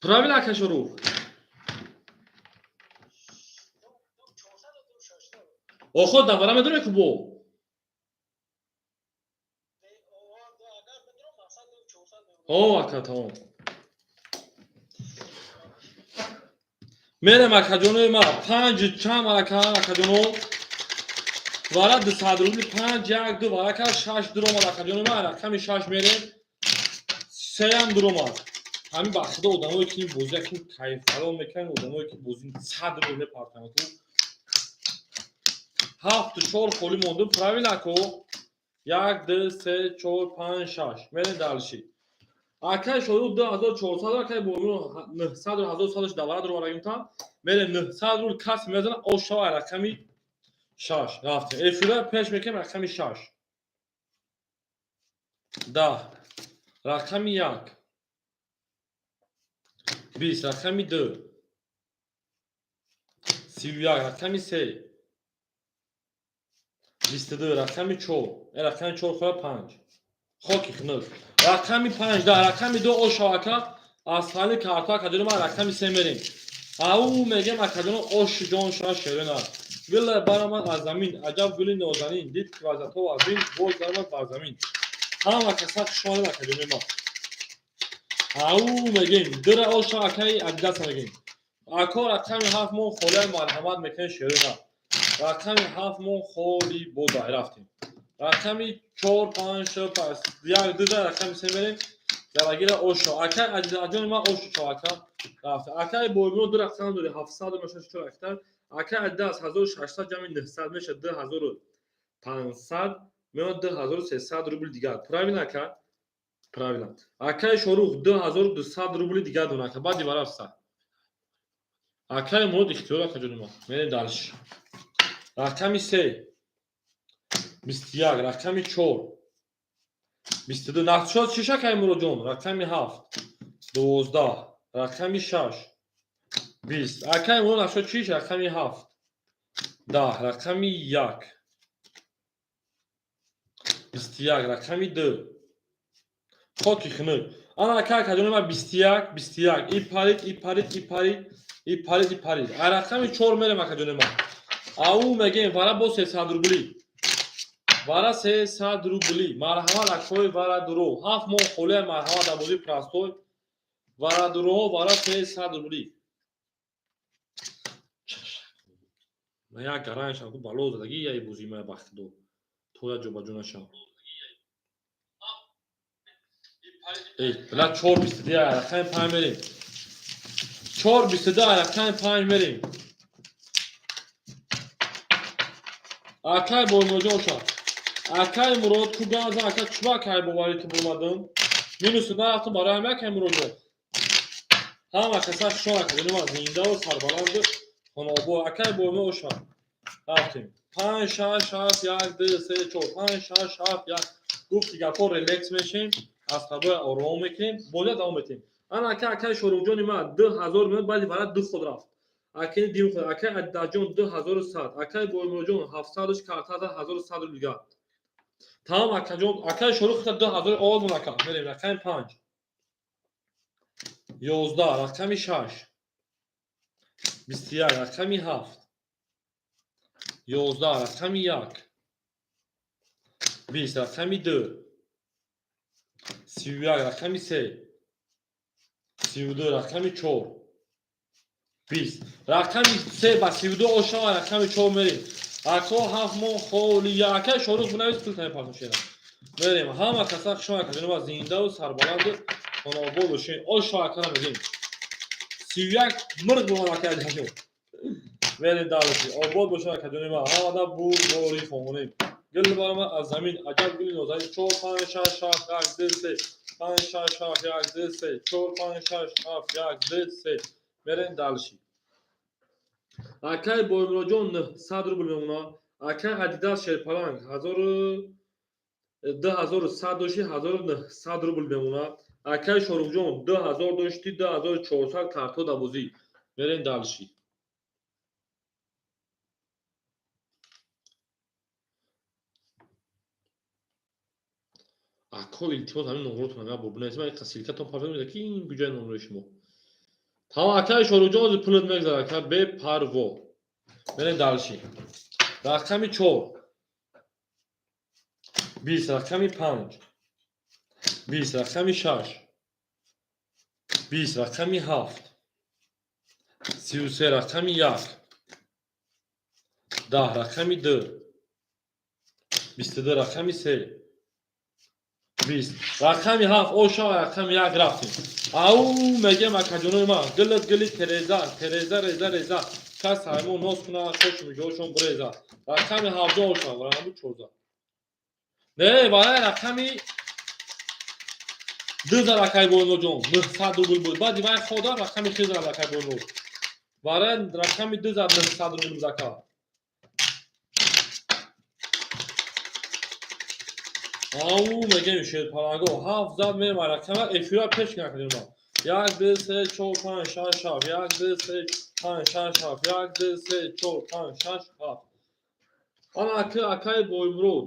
Правильно ака Шорух? Охо давара медонӣ ку бо? О ака тамом. Мерем акаҷонои ма панҷ чанд ака акаҷоно? Вара 200 рубли 5 1 2 вара ка 6 дуромад акаҷонои ма, рақами 6 мерем. Сеям дуромад. Ҳамин ба худо одамое ки ин бозия ки кайфалон мекунанд, одамое ки бозӣ 100 рубл мепартанд. 7 4 холӣ мондум, правильно ако? 1 2 3 4 5 6. Мерем дальше. Акай Шорух 2400, акай Боимрод 900 1100 давара дуромад та. Мерем 900 рубл кас мезана, ошава рақами 6. Рафтем. Эфира пеш мекунем рақами 6. 10. Рақами 1. 20, рақами 2. 31, рақами 3. 22, рақами 4, рақами 4 хӯра 5. Хоки хунук. Рақами 5 да рақами 2 ошав, ака. Аз фали карто, акаҷоно, ман рақами 3 мерем. Ау мегем, акаҷоно, оши ҷон шава шерина. Гул баромад аз замин, аҷаб гули нозанин, дид ки вазъато аз бин, боз даромад бар замин. Ҳама каса хуш омадед, акаҷонои ма. Ау мегем, дира оша, акаи Адидаса мегем. Ако, рақами 7 мо холия, марҳамат мекунем, шерина. Рақами 7 мо холи боза рафтем. Рақами 4, 5, 6, 1, 2, рақами 3 мерем. Зарагира ошо. Акай Адидаҷони ман, ошо чо, ака. Рафтем. Акай Бойбино, ду рақам дори, 700 меша, чор актар. Акай Адидас, 1600 ҷамъи 900 меша 2500, меояд 2300 рубл дигар. Правильно, ака? Правильно. Акай Шорух, 2200 рубли дигар дона, ака. Баъди варафса. Акай Мурод, ихтиёр, акаҷони ма. Мерем дальше. Рақами 3. 21, рақами 4. 22. Нақшот чиш, акай Муродҷон? Рақами 7. 12. Рақами 6. 20. Акай Мурод, нақшот чиш? Рақами 7. 10. Рақами 1. 21. Рақами 2. Хоки хунук. Ана, ака, акаҷони ман, 21, 21. И парид, и парид, и парид, и парид, и парид. А рақами 4 мерем, акаҷони ман. Ау мегем, вара бо 300 рубли. Вара 300 рубли. Марҳамат, акои вара дуро. 7 моҳ холия, марҳамат, дар бозии простой. Вара дуроҳо, вара 300 рубли. Ма як гараншам ку бало задагӣ яй бозии ма, бахтидо. То як ҷо ба ҷо нашам. Эй, била, 4,22, рақами 5 мерем. 4,22, рақами 5 мерем. Акай Боймуроҷон, оша. Акай Мурод, ку газа, ака, чуба, акай, боварӣ ту бомадам. Минусу нарафтам барои ҳами, акай Муроҷон. Ҳама каса хушон, акаҷони ман, зиндаву сарбаланду хонобод. Акай Боймо, оша. Рафтем. 5, 6, 7, 1, 2, 3, 4, 5, 6, 7, 1. Гуфти гапҳо, релакс мешем, аз ҳавоя ором мекунем, бозия давом метиҳем. Ана, ака, акаи Шоруҳҷони ман, 2000 меояд, баъди вара ду ход рафт. Акини дим ход, акаи Адаҷон, 2100, акаи Боймуроҷон, 700 карта, 1100 рубл дигар. Тамом, акаҷон, акаи Шорух, 2000 овоз мон, ака. Мерем, рақами 5. 11, рақами 6. 21, рақами 7. 11, рақами 1. 20, рақами 2. 31, рақами 3. 32, рақами 4. 20. Рақами 3 ба 32 ошава, рақами 4 мерем. Ако, 7 моҳ холи, акай Шорух, бинавис, пул тани партон шера. Мерем. Ҳама каса хушон, акаҷони ма, зиндаву сарбаланду хонобод бошед. Ошава, акара мегем. 31 мирқ бомад, акай Адаҷон. Мерем дальше. Обод бошад, акаҷони ма. Ҳамада бурдборӣ хонем. Гул баромад аз замин, аҷаб гули нозанин. 4, 5, 6, 7, 1, 2, 3. 5, 6, 7, 1, 2, 3. 4, 5, 6, 7, 1, 2, 3. Мерем дальше. Акай Боймуроҷон, 900 рубл мемонад. Акай Адидас Шерпаланг, 2100 дошти, 1900 рубл мемонад. Акай Шоруҳҷон, 2000 дошти, 2400 карто дар бозӣ. Мерем дальше. Ако, илтимос, ҳамин номротон ага бубинед. Ман иқа ссылка тон парвоз медиҳам, ки ин куҷои номрои шумо. Тамом, акаи Шоруҳҷон, ҳозир пулат мегзарад, ака, бепарво. Мерем дальше. Рақами 4. 20, рақами 5. 20, рақами 6. 20, рақами 7. 33, рақами 1. 10, рақами 2. 22, рақами 3. 20, рақами 7 ошава, рақами 1 рафтем. Ау мегем, акаҷонои ман, гилит гили тереза, тереза реза реза, кас ҳаймон ноз кунад, шошу миҷоҳошон биреза. Рақами 17 ошава, рақами 14. Не, барои рақами 2 зад, акай Бойноҷон, 900 рубл буд. Баъди вай хода рақами 3 зад, акай Бойно. Барои рақами 2 зад, 900 рубл буд, ака. Ау мегем, шерпаланго, 7 зад, мерем рақама эфира пеш накардем ма. 1, 2, 3, 4, 5, 6, 7, 1, 2, 3, 5, 6, 7, 1, 2, 3, 4, 5, 6, 7. Ана акаи Боймурод.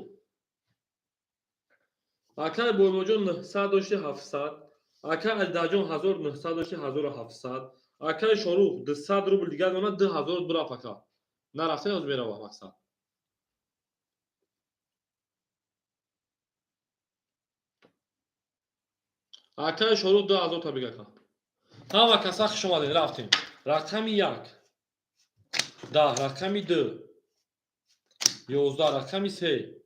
Акаи Боймуродҷон 900 дошти 700. Акаи Алидаҷон 1900 дошти 1700. Акаи Шорух 200 рубл дигар дона 2000 бурафт ака. Нарафта ҳоз мерава мақсад. Акаи Шорух 2000 та бига ака. Ҳама каса хуш омадем, рафтем. Рақами 1 10, рақами 2 11, рақами 3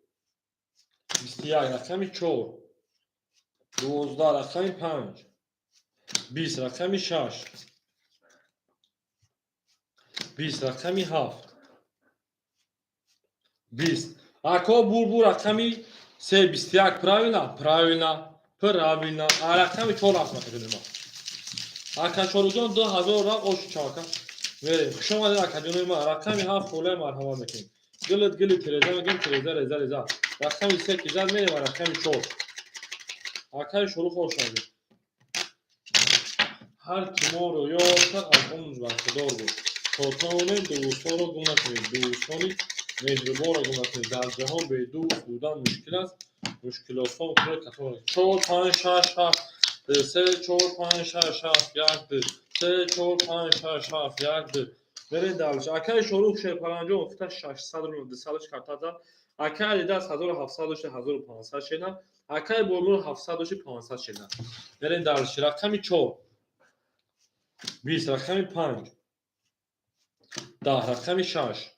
21, рақами 4 12, рақами 5 20, рақами 6 20, рақами 7 20. Ако бурбур рақами 3 21, правильно? Правильно, правильно. А рақами 4 рафтем акаҷони ма. Ака Шоруҷон 2000 рафт, ошу чака. Мерем. Хуш омадед акаҷонои ма. Рақами 7 холаи марҳамат мекунем. Гилит гили тереза мегем, тереза реза реза. Рақами 3 ки зад мерем, рақами 4. Акаи Шорух ош омадед. Ҳар ки моро ёд кард, аз он бархудор буд. То тавонем дӯстонро гум накунем. Дӯстони меҳрубонро гум накунем. Дар ҷаҳон бедӯст будан мушкил аст. Мушкилосон кунед касоне. 4 5 6 7 3 4 5 6 7 1 2 3 4 5 6 7 1 2. Мерем дальше. Акаи Шорух Шерпаланҷон фита 600 рубл 200 карта зад. Акаи Алидас 1700 дошти 1500 шена. Акаи Боймур 700 дошти 500 шена. Мерем дальше. Рақами 4 20, рақами 5 10, рақами 6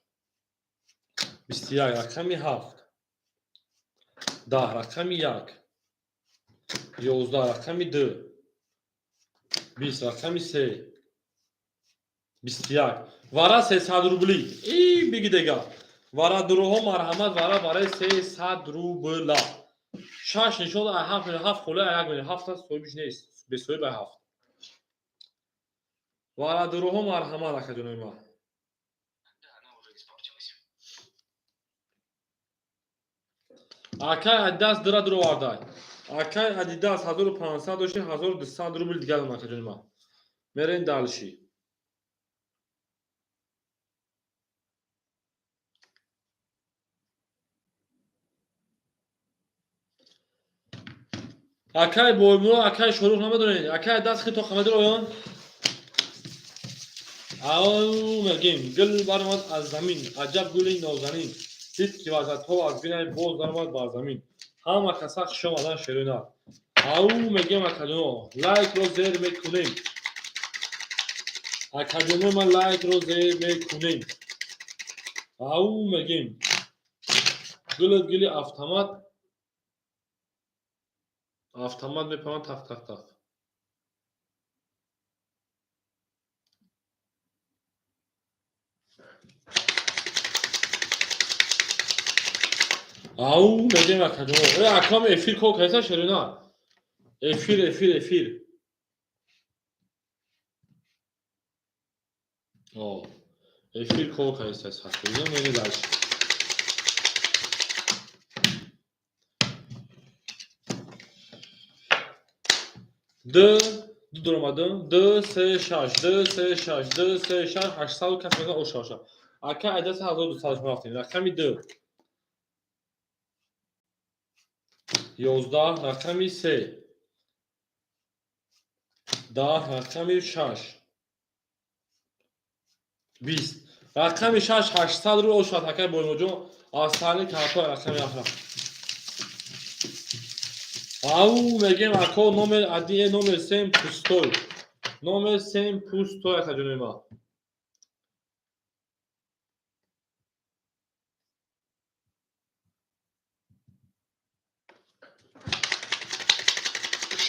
21, рақами 7 10, рақами 1 11, рақами 2 20, рақами 3 21. Вара 300 рубли. И биги дега. Вара дуруҳо марҳамат, вара барои 300 рубла. 6 нишон 7 7 хола 1 миллион 7 соҳибиш нест. Бесоҳиб 7. Вара дуруҳо марҳамат акаҷонои ма. Акай Адидас дира дуровардай. Акай Адидас 1500 дошти 1200 рубл дигар дон акаҷони ма. Мерем дальше. Акай Боймуро, акай Шорух намедонед. Акай Адидас хито хамадир оён. Ау мегем гул баромад аз замин, аҷаб гули нозанин. Дид ки вазатҳо аз бинай боз даромад бар замин. Ҳама каса хуш омадан шерина. Ау мегем акаҷоно, лайкро зер мекунем. Акаҷоно ма лайкро зер мекунем. Ау мегем. Гулат гули автомат. Автомат мепамад тақ тақ тақ. Ау мегем акаҷоно. Э акам эфир кор кардеса шерина. Эфир эфир эфир. О, эфир кор кардеса сахт. Мерем дальше. Д ду дуромадам. Д се шаш Д се шаш Д се шаш 800 кас мегӯяд оша оша. Ака Адидас 1200 рафтем. Рақами 2 11, рақами 3 10, рақами 6 20, рақами 6 800 рубл ошад акаи Боймуроҷон аз саҳни карто рақами 7 рафт. Ау мегем ако номер 1 номер 3 пустой. Номер 3 пустой акаҷонои ма.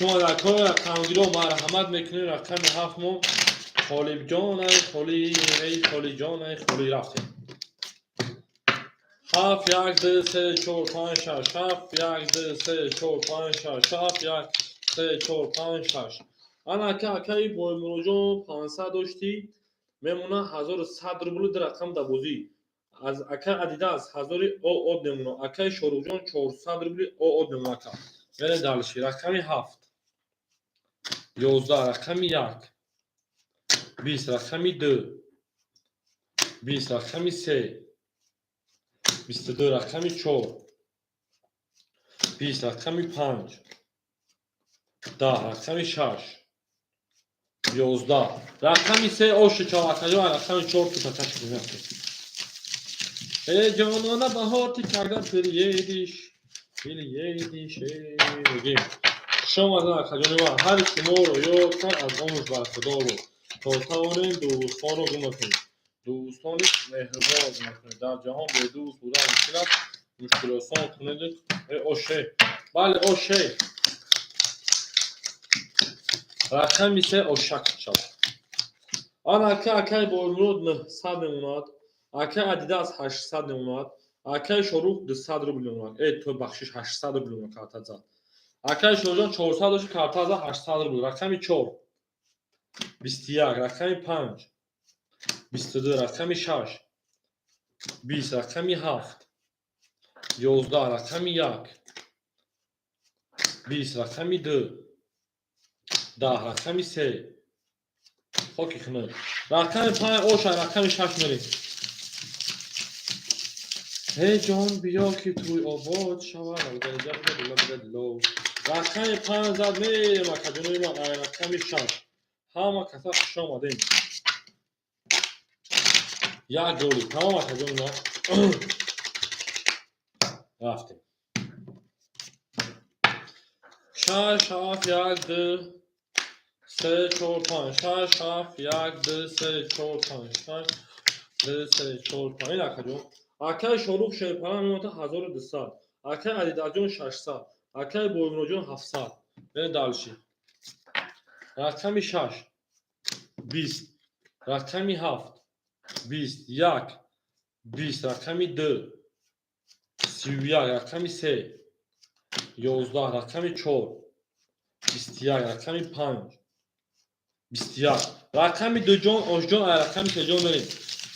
Шумо рақами рақамгиро марҳамат мекунем. Рақами 7 мо Холибҷон ай холи эй Холиҷон ай холи рафтем. 7 1 2 3 4 5 6 7 1 2 3 4 5 6 7 1 3 4 5 6. Ана ака акаи Боймуроҷон 500 дошти мемона 1100 рубл ду рақам да бозӣ. Аз акаи Адидас 1000 од мемона. Акаи Шоруҳҷон 400 рубли од мемона ака. Мерем дальше. Рақами 7 11, рақами 1 20, рақами 2 20, рақами 3 22, рақами 4, 20, рақами 5, 10, рақами 6, 11, рақами 3 оши чав, акаҷон, рақами 4 тутака шудем. Э, ҷонона, баҳор, ты когда приедешь, приедешь, мегем. Хуш омадед, акаҷони ман. Ҳари шуморо ёд кард, аз омӯз бархудор буд. То тавонем, дӯстонро гум накунем, дӯстони меҳрубонро гум накунем. Дар ҷаҳон бедӯст будан мушкил аст, мушкилосон кунед. Э, оше, бале, оше. Рақами 3 ошак шавад. Ана, ака, акаи Боймурод 900 мемонад, акаи Адидас 800 мемонад, акаи Шорух 200 рубл мемонад. Э, то бахшиш, 800 рубл мемонад, карта зад. Акаи Шоруҷон 400 дошт, карта зад, 800 рубл. Рақами 4, 21, рақами 5, 22, рақами 6, 20, рақами 7, 11, рақами 1, 20, рақами 2, 10, рақами 3, хоки хунук. Рақами 5 оша, рақами 6 мерем. Эй ҷон, биё, ки тӯй обод шавад. Рақами 5 зад, мерем, акаҷонои ман, рақами 6. Ҳама каса хуш омадем. Як роли тамом, акаҷони ман, рафтем. 6, 7, 1, 2, 3, 4, 5, 6, 7, 1, 2, 3, 4, 5, 6, 2, 3, 4, 5. Ин, акаҷон, акаи Шорух Шерпарам мемонад 1200, акаи Адидаҷон 600, акаи Боймуроҷон 700. Берем дальше. Рақами 6, 20, рақами 7, 20, 1, 20, рақами 2, 31, рақами 3, 11, рақами 4, 21, рақами 5, 21, рақами 2 ҷон ошҷон, рақами 3 ҷон мерем.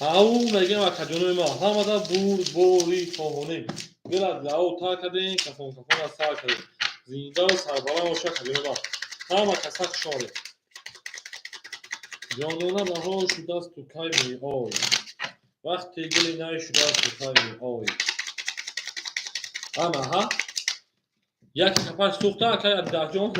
Ау мегем, акаҷонои ман, ҳамада бурдборӣ хоҳонем. Дилат лао тар кардем, кафон кафон аз сар кардем. Зиндаву сарбаланд боша, акаҷонои ман. Ҳама каса хуш омадед. Ҷонона, баҳор шудааст, ту кай меой? Вақти гули най шудааст, ту кай меой? Ана ҳа, яке капаш сӯхта, акай Абдидаҳҷон.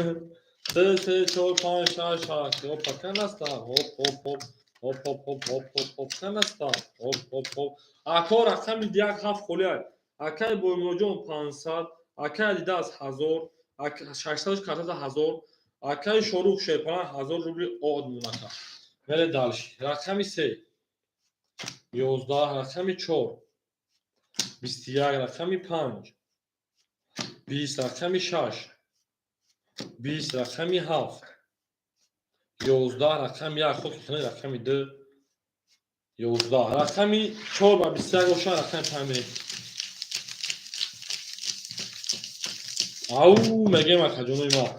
Се, се, чор, панҷ, шаш, ҳашт. Опа, канаста, хоп, хоп, хоп, хоп, хоп, хоп, хоп, хоп, хоп, канаста, хоп, хоп, хоп. Ако, рақами 1, 7 холиай. Акай Боймуроҷон 500, акай Адидас 1000, 600 картата 1000, акай Шорух Шерпаран 1000 рубли од монака. Мере дальше. Рақами 3, 11, рақами 4, 21, рақами 5, 20, рақами 6, 20, рақами 7, 11, рақами 1, хоки хина, рақами 2, 11, рақами 4 ба 21 боша, рақами 5 мерем. Ау мегем, акаҷонои ман.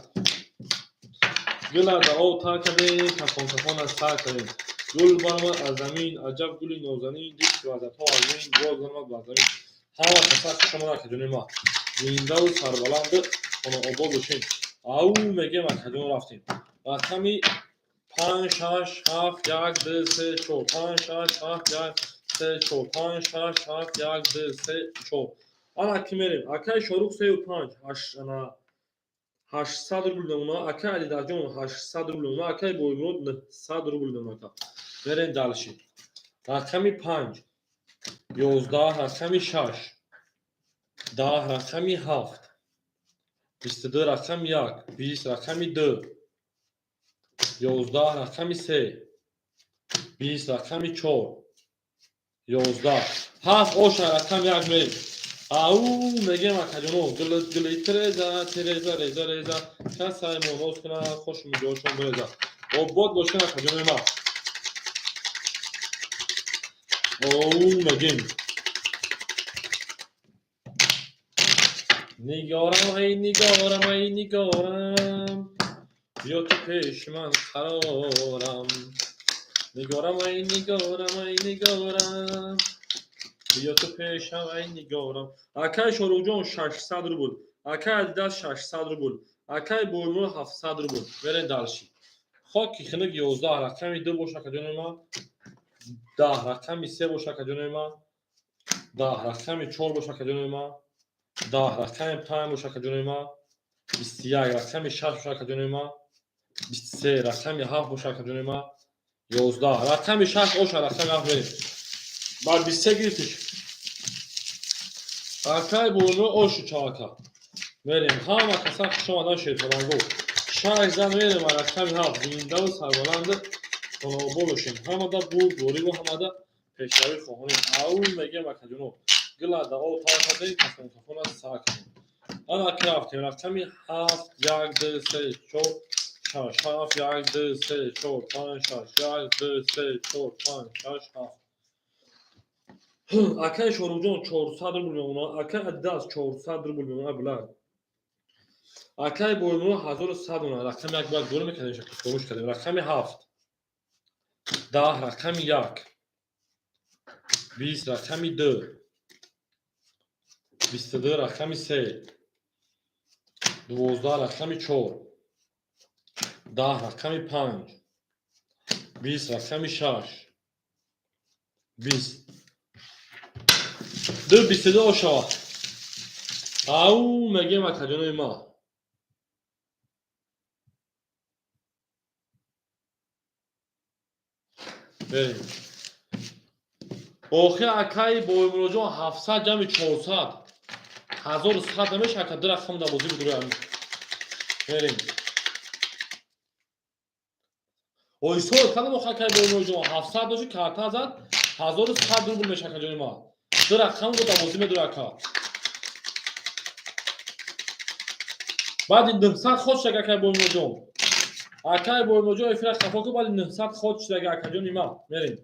Гула дар об тар кардем, кафон кафон аз сар кардем. Гул баромад аз замин, аҷаб гули нозанин, дид вазатҳо аз мин, боз баромад бар замин. Ҳама каса хуш омад, акаҷонои ман. Зиндаву сарбаланду хонаобод бошем. Ау мегем, акаҷон, рафтем. Рақами 5, 6, 7, 1, 2, 3, 4, 5, 6, 7, 1, 3, 4, 5, 6, 7, 1, 2, 3, 4. Ана ки мерем. Акаи Шорух сею панҷ, ана 800 рубл мемонад, акаи Алидарҷон 800 рубл мемонад, акаи Боймурод 900 рубл мемонад. Мерем дальше. Рақами 5, 11, рақами 6, 10, рақами 7, 22, рақами 1, 20, рақами 2, 11, рақами 3, 20, рақами 4, 11, 7 оша, рақами 1 мерем. Ау мегем, акаҷоно, гули гули Тереза, Тереза, реза, реза, касай моноз кунад, хошу миҷоҳошон биреза. Обод бошед, акаҷонои ман. Оу мегем. Нигорам, ай нигорам, ай нигорам, биё ту пеши ман қарорам. Нигорам, ай нигорам, ай нигорам, биё ту пешам, ай нигорам. Акаи Шоруҳҷон 600 рубл, акаи Адидас 600 рубл, акаи Боймур 700 рубл. Мерем дальше. Хоки хунук, 11, рақами 2 боша, акаҷонои ман, 10, рақами 3 боша, акаҷонои ман. 10 рақами 4 боша, акаҷонои ман. 10 рақами 5 боша, акаҷонои ман. 21 рақами 6 боша, акаҷонои ман. 23 рақами 7 боша, акаҷонои ман. 11 рақами 6 оша, рақами 7 мерем. Бар 23 гирифтиш. Акай боно ошу чавака. Мерем. Ҳама каса хуш омадан, шерфаланго. Шаш зан мерем, рақами 7. Зиндаву сарбаланду хонобод бошем. Ҳамада бурдбориву ҳамада пешравӣ хоҳонем. Ау мегем, акаҷоно. Гила да об тар кардем, кафон кафона сар кардем. Ана ки рафтем. Рақами 7, 1, 2, 3, 4, 6, 7, 1, 2, 3, 4, 5, 6, 1, 2, 3, 4, 5, 6, 7. Акай Шоруҷон 400 рубл мемонад. Акай Адидас 400 рубл мемонад, била. Акай Боймуро 1100 мемонад. Рақами 1 бояд гӯр мекардем, шакли фуромӯш кардем. Рақами 7. 10 рақами 1. 20 рақами 2. 22 рақами 3. 12 рақами 4. 10 рақами 5. 20 рақами 6. 20. 2 22 ошавад. Ау мегем, акаҷонои ман. Берем. Охир акаи Боймуроҷон 700 ҷамъи 400. 1100 намеша, ака, ду рақам дар бозӣ буд. Мерем. Ойсо кадом охир акаи Боймуроҷон 700 дошти, карта зад, 1100 рубл меша, акаҷони ман. Ду рақам буд дар бозӣ медур, ака. Баъди 900 ход шуд, акаи Боймуроҷон. Акаи Боймуроҷон эфира хафо кун, баъди 900 ход шуд, акаҷони ман. Мерем.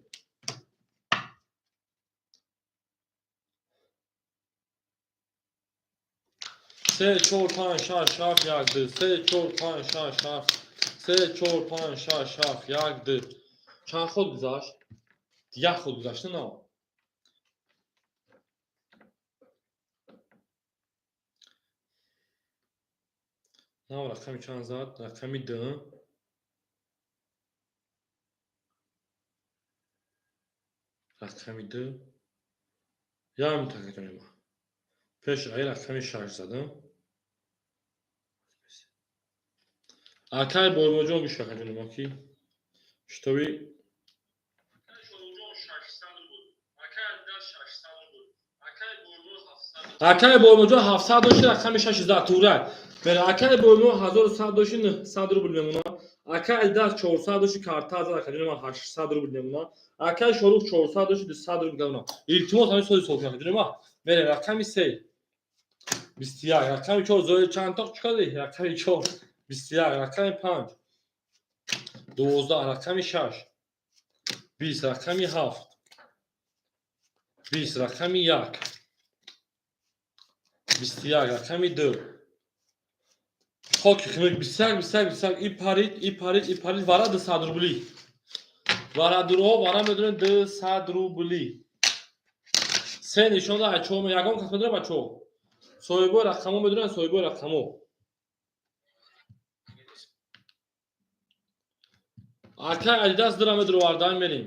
Се, чор, панҷ, шаш, ҳафт, як, ду, се, чор, панҷ, шаш, ҳафт, се, чор, панҷ, шаш, ҳафт, як, ду. Чанд ход гузашт? Як ход гузашт, на? На, рақами чанд зад? Рақами ду. Рақами ду. Як минут, акаҷони ман. Пеш ай рақами шаш задам. Акай Боймоҷон гӯш, акаҷони ман, ки шитоби акай Боймоҷон 700 дошти, рақами шаш зад, турак. Мере, акай Боймо 1100 дошти, 900 рубл мемонад. Акай Элдас 400 дошти, карта зад, акаҷони ман, 800 рубл мемонад. Акай Шорух 400 дошти, 200 рубл мемонад. Илтимос, ҳамин соли сол, акаҷони ман. Мере, рақами се. 21, рақами 4, зои чанд тоқ чӣ кардӣ? Рақами 4. 21, рақами 5. 12, рақами 6. 20, рақами 7. 20, рақами 1. 21, рақами 2. Хоки хинук 21, 21, 21, и парид, и парид, и парид, вара 200 рубли. Вара дуро, вара медонед 200 рубли. Се нишон да ачо, ягон кас медонад, бачо. Соҳибои рақамо медонанд, соҳибои рақамо. Акай Адидас дира медуровардан мерем.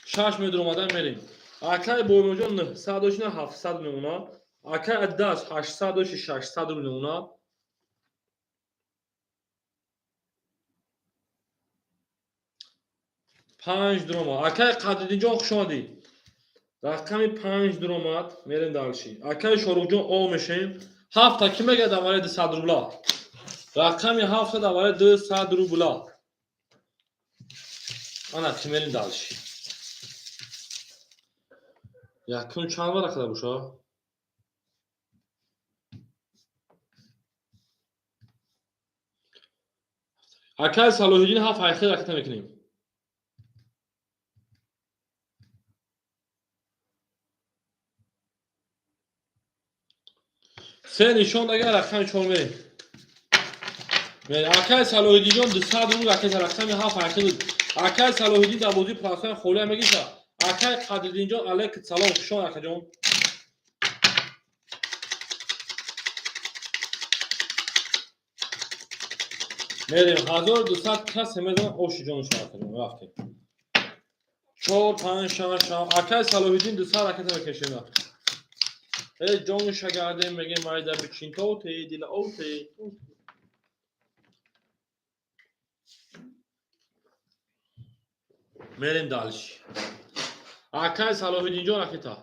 Шаш медуромадан мерем. Акай Боймоҷон 900 дошина, 700 мемонад. Акай Адидас 800 доши, 600 рубл мемонад. Панҷ дуромад. Акай Қадриддинҷон, хуш омадӣ. Рақами панҷ дуромад, мерем дальше. Акай Шоруқҷон, о мешем. Ҳафта ки мегӯяд дар барои 200 рубла? Рақами ҳафта дар барои 200 рубла. Ана ки мерем дальше. Якум чанд варақада боша? Акай Салоҳиддин, ҳафт ҳайхел ракета мекунем. Се нишон дагар, рақами чор мерем. Акай Салоҳиддинҷон, 200 рубл ракета, рақами ҳафт ҳайхел. Акай Салоҳиддин дар бозии пласои холия мегиша. Акай Қадриддинҷон, алейк салом, хуш омад, акаҷон. Мерем, 1200 касе мезанад, оши ҷон шава, акаҷон, рафтем. 4, 5, 6, 7. Акай Салоҳиддин 200 ракета мекашем. Э ҷон шагардем мегем майда бичин то те дила о те. Мерем дальше. Акай Салоҳиддинҷон ракета.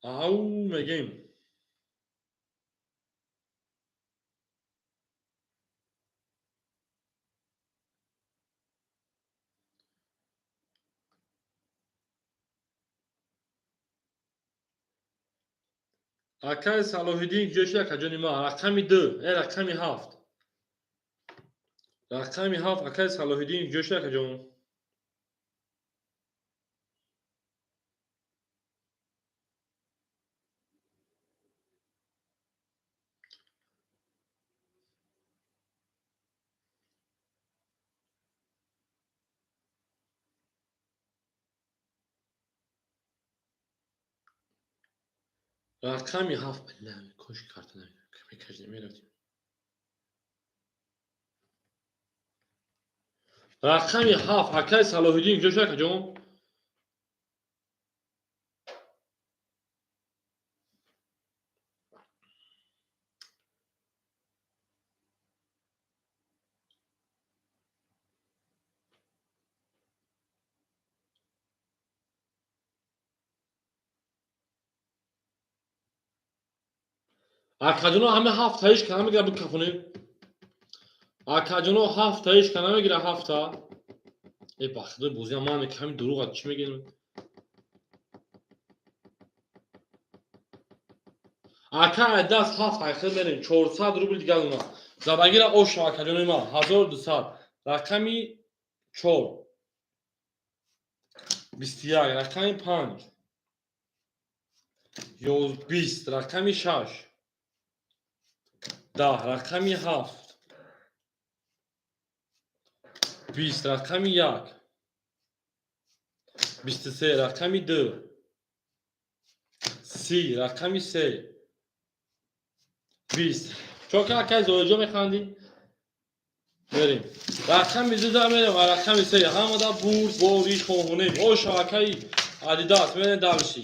Ау мегем. Акай Салоҳиддин куҷо шуд акаҷони ман? Рақами 2, рақами 7. Рақами 7 акай Салоҳиддин куҷо шуд акаҷон? Рақами 7. Кош карта мекажем мерафтем. Рақами 7 акай Салоҳиддин куҷо шуд акаҷон? Акаҷоно ҳама 7 таиш кана мегира бикафонем. Акаҷоно 7 таиш кана мегира 7 та. Э ба худои бозиам ман ками дурӯға чӣ мегӯем? Ака даст 7 айхир мерем 400 рубл дигар уна. Забагира оша акаҷонои ман 1200. Рақами 4 21, рақами 5 20, рақами 6 10, рақами 7 20, рақами 1 23, рақами 2 30, рақами 3 20. Чока акай зоиҷо механдӣ? Мерем. Рақами 2 мерем ва рақами 3. Ҳамада бурд бориш хоҳонем. Оша акаи Адидас мерем дальше.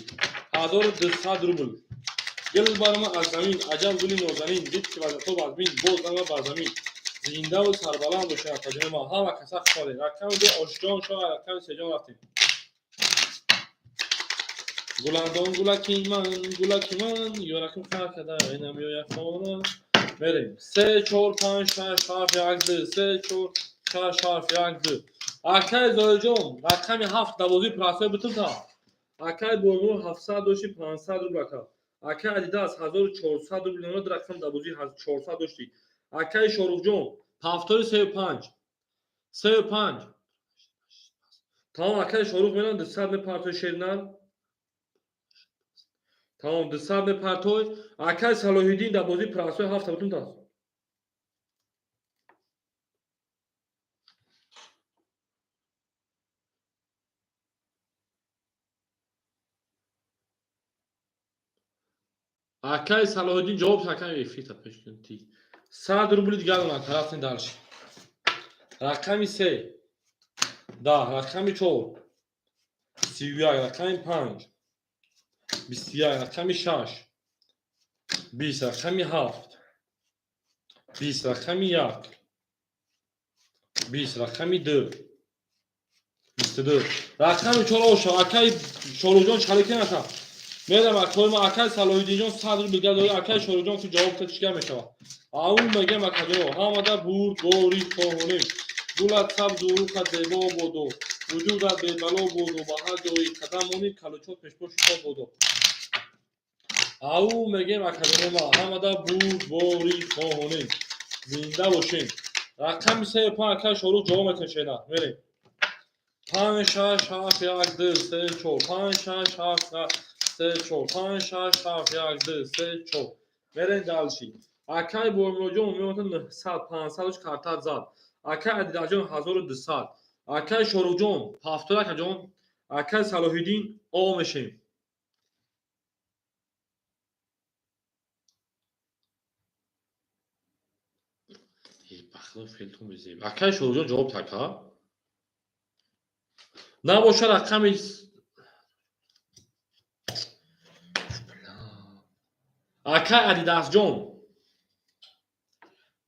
1200 рубл. Гул барма аз замин, аҷаб гули нозанин, дид ки вазато аз бин, боз нама бар замин. Зиндаву сарбаланд бошед акаҷони ман. Ҳама каса хуш омадед. Рақами 2 Ошҷон шояд, рақами 3 ҷон рафтем. Гуландон гулаки ман, гулаки ман, ёраким хар када, инам ёя хона. Мерем. 3, 4, 5, 6, 7, 1, 2, 3, 4, 6, 7, 1, 2. Акай Зоиҷон, рақами 7 давозии прасои бутун та. Акай Боймур 700 дошти, 500 рубл ака. Акай Адидас 1400 рубл намуд, рақам давозии 400 дошти. Акай Шоруҳҷон, ҳафтори 35. 35. Тамом, акай Шоруҳ мерам 200 мепартой шернан. Тамом, 200 мепартой. Акай Салоҳиддин дар бозии прасои 7 бутун та. Акай Салоҳиддин ҷавоб акай эфита пеш кун ти. 100 рубли дигар она тарафтин дальше. Рақами 3 10, рақами 4 31, рақами 5 21, рақами 6 20, рақами 7 20, рақами 1 20, рақами 2 22, рақами 4 оша. Акай Шоруҳҷон чӣ кунад ака? Мерам акои ма акай Салоҳиддинҷон 100 рубл дигар дорӣ. Акай Шоруҳҷон ки ҷавоб та чӣ мешавад? Ау мегем акаҷоно ҳамада бурд бори хоҳонем. Гулат сабзу рухат зебо бодо, вуҷудат бебало бодо, ба ҳар ҷои қадам монӣ калучот пешпо шитоб бодо. Ау мегем акаҷоно ма ҳамада бурд бори хоҳонем. Зинда бошем. Рақами 3 5 акай Шоруҳ ҷавоб меташена. Мерем. 5 6 7 1 2 3 4 5 6 7 3 4 5 6 7 1 2 3 4. Мерем дальше. Акай Боймуроҷон меомад 900, 500 карта зад. Акай Адидаҷон 1200. Акай Шоруҳҷон 70 акаҷон. Акай Салоҳиддин о мешем. Бахло фелтон безеб. Акай Шоҳруҷон ҷавоб така. Набоша рақами акай Адидасҷон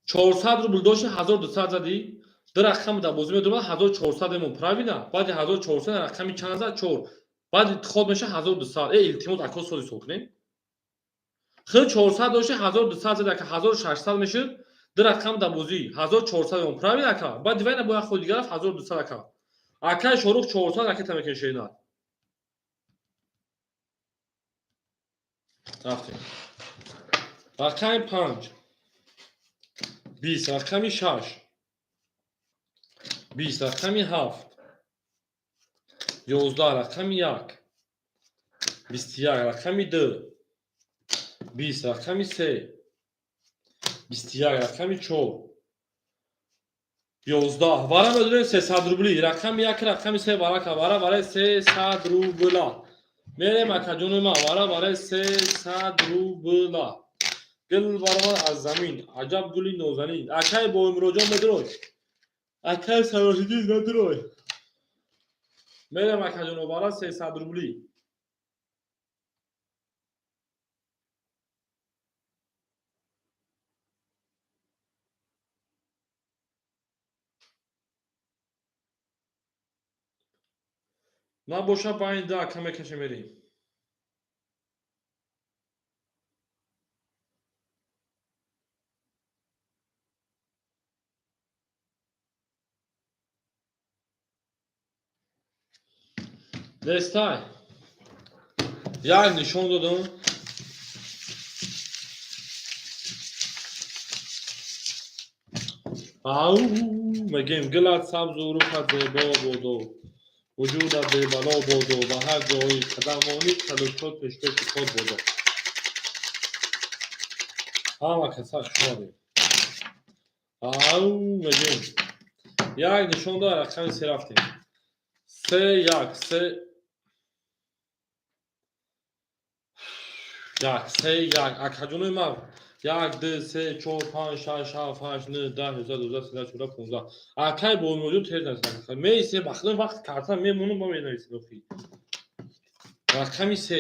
400 рубл дошти, 1200 задӣ, ду рақам дар бозӣ медурад, 1400 мемон, правильно? Баъди 1400 рақами чанд зад? Чор. Баъди ход меша 1200. Э, илтимос, ако соли ҳисоб кунем. Хел 400 дошти, 1200 зад, ака 1600 мешуд, ду рақам дар бозӣ 1400 мемон, правильно ака? Баъди вайна бояд ход дигар рафт 1200 ака. Акай Шорух 400 ракета мекунем шеринат. Рафтем. Рақами 5 20, рақами 6 20, рақами 7 11, рақами 1 21, рақами 2 20, рақами 3 21, рақами 4 11. Вара медонем 300 рубли. Рақами 1, рақами 3 варака. Вара вараи 300 рубла. Мерем акаҷони ман. Вара вараи 300 рубла. Гул баромад аз замин. Аҷаб гули нозанин. Акай Боимуроҷон медурой. Акай Салоҳиддин медурой. Мерем акаҷоно вара 300 рубли. Набоша байни ду ака мекашем мерем. Нестай. Як нишон додам. Ау, мегем гулат сабзу рухат зебо бодо. Вуҷудат бебало бодо, ба ҳар ҷои қадамонӣ қадушкод пешкаши код бодо. Ҳама каса хуш омадем. Ау, мегем. Як нишон дод, рақами се рафтем. Се як, се як, се як. Акаҷонои ман як, ду, се, чор, панҷ, шаш, ҳафт, ҳашт, нӯ, даҳ, ёздаҳ, дувоздаҳ, сездаҳ, чордаҳ, понздаҳ. Акай Боимуроҷон тез нависад. Меисе бахлем вақт карта мемонам ба менависед охи. Рақами се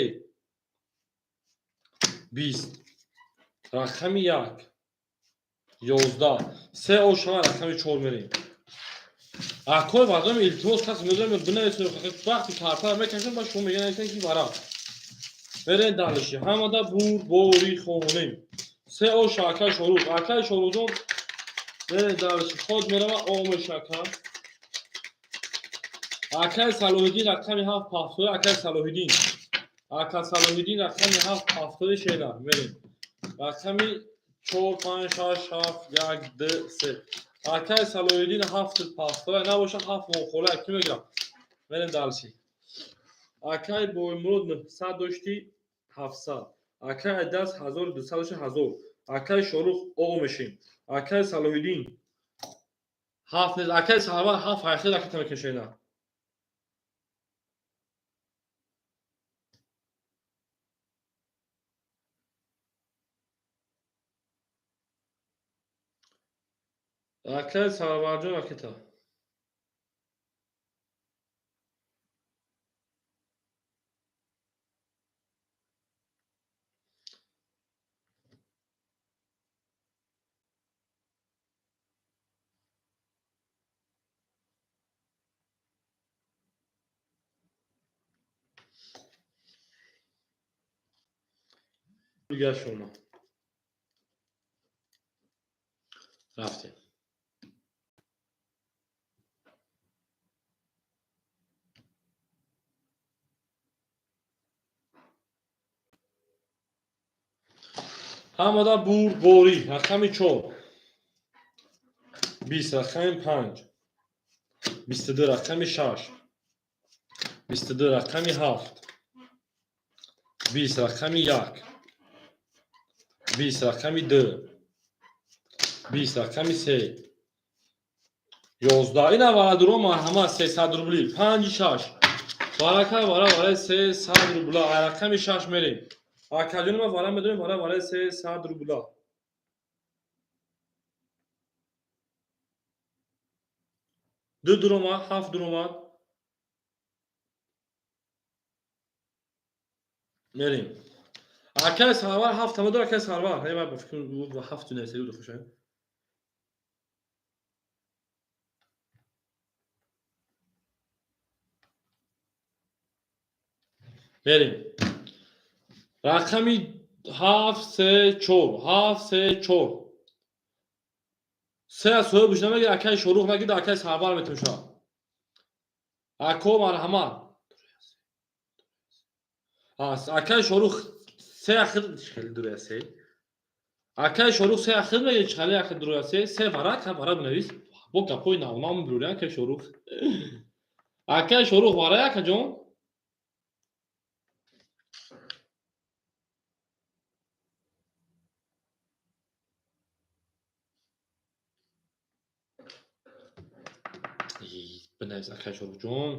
20, рақами 1 11, се ошава рақами 4 мерем. Акой вардам илтимос кас медонам бинависед вақти картаро мекашам ба шумо мегӯянд нависед ки вара. Мерем далиши. Ҳамада бурбори хонем. Се оша акай Шорух. Акай Шоруҳҷон мерем далиши. Ход мерава о меша ака. Акай Салоҳиддин рақами 7 ҳафтода акай Салоҳиддин. Ака Салоҳиддин рақами 7 ҳафтода шера мерем. Рақами 4 5 6 7 1 2 3. Акай Салоҳиддин 7 ҳафтода набоша 7 монхола ки мегирам. Мерем далиши. Акай Боимурод 900 дошти 700. Акай Айдас 1200 дошти 1000. Акай Шорух о мешем. Акай Салоҳиддин 7 нест. Акай Сарвар 7 8 ракета мекашена. Акай Сарварҷон ракета. Шумо. Рафтем. Ҳамада бурборӣ рақами 4 20, рақами 5 22, рақами 6 22, рақами 7 20, рақами 1 20, рақами 2 20, рақами 3 11. Ина варадуро марҳамат 300 рубли 5 6 барака вара вараи 300 рубла. Рақами 6 мерем. Акаҷони ман вара медонем вара вараи 300 рубла. Ду дуромад, ҳафт дуромад. Мерем. Акай Сарвар ҳафт ҳама дора, акай Сарвар. Ҳай ба фикр ҳафт неседу хушай. Мерем. Рақами 7 3 4 7 3 4. Се аз соҳибаш намегир, акай Шорух нагир, акай Сарвар метумша. Ако марҳамат. Акай Шорух се ахир хеле дур се. Акай Шорух се ахир мегир, хеле ахир дур се, се варак, ҳа варак навис. Бо гапои навнам бирури акай Шорух. Акай Шорух варак ака ҷон. Бинавис акай Шорух ҷон.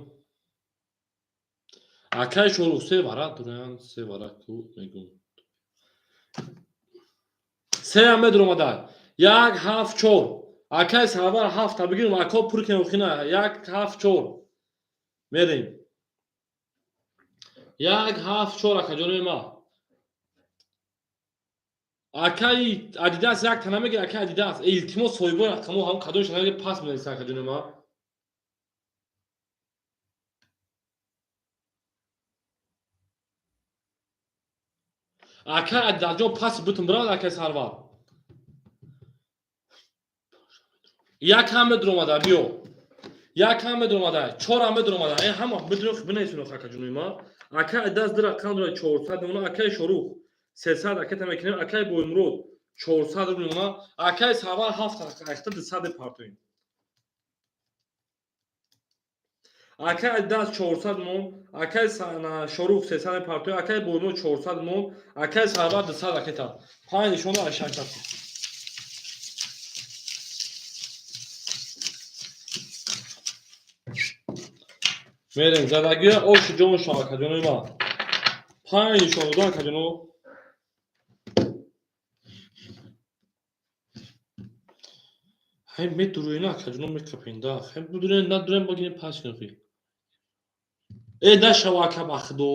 Акай Шорух се варак дуран, се варак ку мегум. Се ам медуромада. 1 7 4. Акай Сарвар 7 та бигирем, ако пур кунем хина. 1 7 4. Мерем. 1 7 4 ака ҷони ма. Акай Адидас як та намегир, акай Адидас. Илтимос соҳибои рақамо ҳам кадомш намегир, пас менависа ака ҷони ма. Акай Адидасҷон пас бутун бирад, акай Сарвар. Як ҳам медуромада, биё. Як ҳам медуромада, чор ҳам медуромада. Э ҳама бидур бинависун ака ҷони ма. Акай Адидас ду рақам дорад 400 мемона, акай Шорух 300 ракета мекунем, акай Боймурод 400 рубл мемона, акай Сарвар 7 ракета 200 партоем. Акай Адидас 400 мон, акай Шорух 300 партоем, акай Боймурод 400 мон, акай Сарвар 200 ракета. Панҷ нишона аз шаш рафтем. Мерем задагия оши ҷон шава ака ҷонои ман. Панҷ нишон дода ака ҷоно. Ҳай медуруена ака ҷоно мекапенда. Ҳай будурен надурен багине пас кунхи. Э нашава ака ба худо.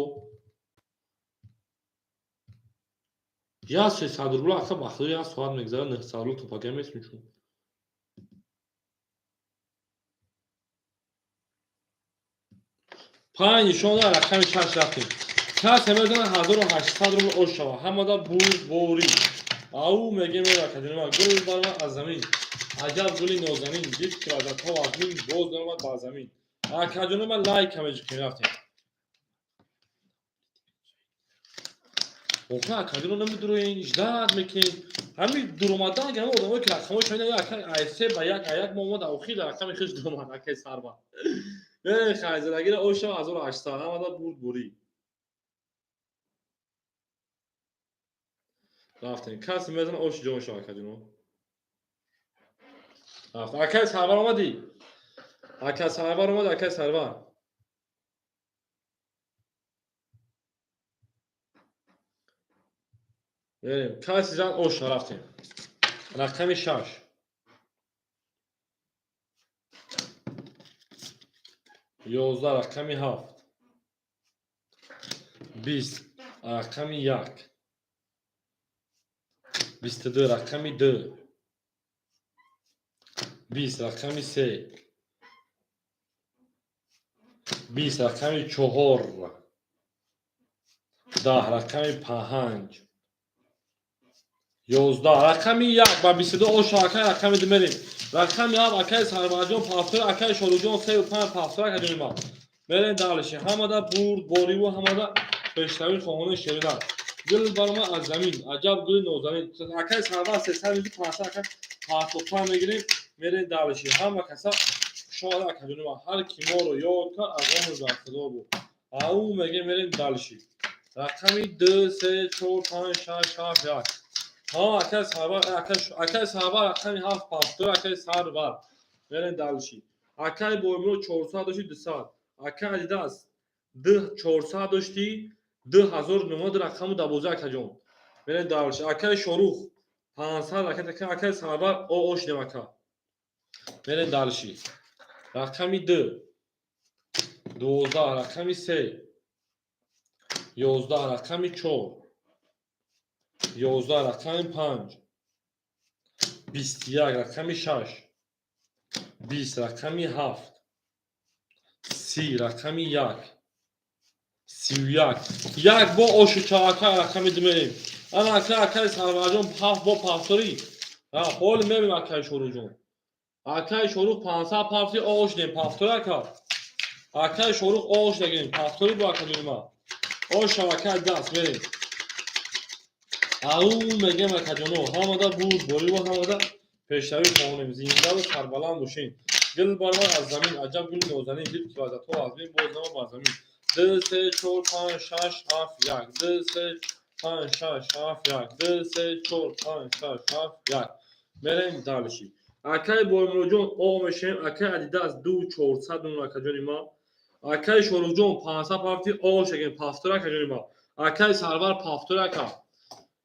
Я 300 рубла ака ба худо як соат мегзара 900 рубл топага месмичун. Панҷ нишон рақами 6 рафтем. Касе мезана 1800 рубл ош шава. Ҳамада бурдборӣ. Ау мегем ака ҷони ман, гул баромад аз замин. Аҷаб гули нозанин, дид ки лаззатҳо вазмин, боз даромад ба замин. Ака ҷони ман лайк ҳамеҷи рафтем. Охир ака ҷоно намедуроен, ждат мекунем. Ҳамин дуромадан ҳама одамое ки рақамҳои шумо ака ай се ба як ай як мо омад, охир рақами хеш дуромад акаи Сарвар. Э хайзадагира ош шава 1800 ҳамада бурдборӣ. Рафтем. Касе мезана оши ҷон шава ака ҷоно. Рафт. Акай Сарвар омадӣ? Акай Сарвар омад, акай Сарвар. Мерем. Каси зан ош рафтем. Рақами 6. 11 рақами 7. 20 рақами 1. 22 рақами 2. 20 рақами 3. 20 рақами 4. 10 рақами 5. 11 рақами 1 ба 22 ош акай рақами 2 мерем. Рақами 7 акай Сарварҷон пафтор, акай Шоруҷон 3 5 пафтор ака ҷони ман. Мерем далиши. Ҳамада бурдбориву ҳамада пешравӣ хоҳони шеринат. Гул баромад аз замин, аҷаб гули нозанин. Акай Сарвар 300 мегирем, 500 акай 55 мегирем. Мерем далиши. Ҳама каса хушомада ака ҷони ман. Ҳар ки моро ёд кард аз он бар худо буд. Ау мегем мерем далиши. Рақами 2 3 4 5 6 7 1. Ҳа акай Сарвар, акай Сарвар рақами 7 пафтор, акай Сарвар. Мерем далиши. Акай Боймурод 400 дошти 200. Акай Адидас 2 400 дошти 2000 номад рақаму 12 ака ҷон. Мерем далиши. Акай Шорух 500 акай Сарвар о ош немака. Мерем далиши. Рақами ду, 12, рақами се, 11, рақами чор, 11, рақами панҷ, 21, рақами шаш, 20, рақами ҳафт, 30, рақами як, 31. Як бо ошу чавака рақами ду мерем. Ана ака, акаи Сарварҷон ҳафт бо пафторӣ. Ҳоли мебинем акаи Шоруҳҷон. Акаи Шорух 500 пафти ош дем, пафтори ака. Акаи Шорух ош дагем, пафтори бо акаҷони ма. Ош шавака даст мерем. Ау мегем акаҷоно, ҳамада буд, бориву ҳамада пешравӣ хоҳонем, зиндаву сарбаланд бошем. Гул баромад аз замин, аҷаб гули нозанин, дид ки лаззатҳо аз бин боз нама бар замин. Ду, се, чор, панҷ, шаш, ҳафт, як. Ду, се, панҷ, шаш, ҳафт, як. Ду, се, чор, панҷ, шаш, ҳафт, як. Мерем дальше. Акаи Боймуроҷон оғ мешавем, акаи Адидас ду чорсад нум акаҷони ма. Акаи Шоруҳҷон 500 пафти оғ шагем, пафтори акаҷони ма. Акаи Сарвар пафтори ака.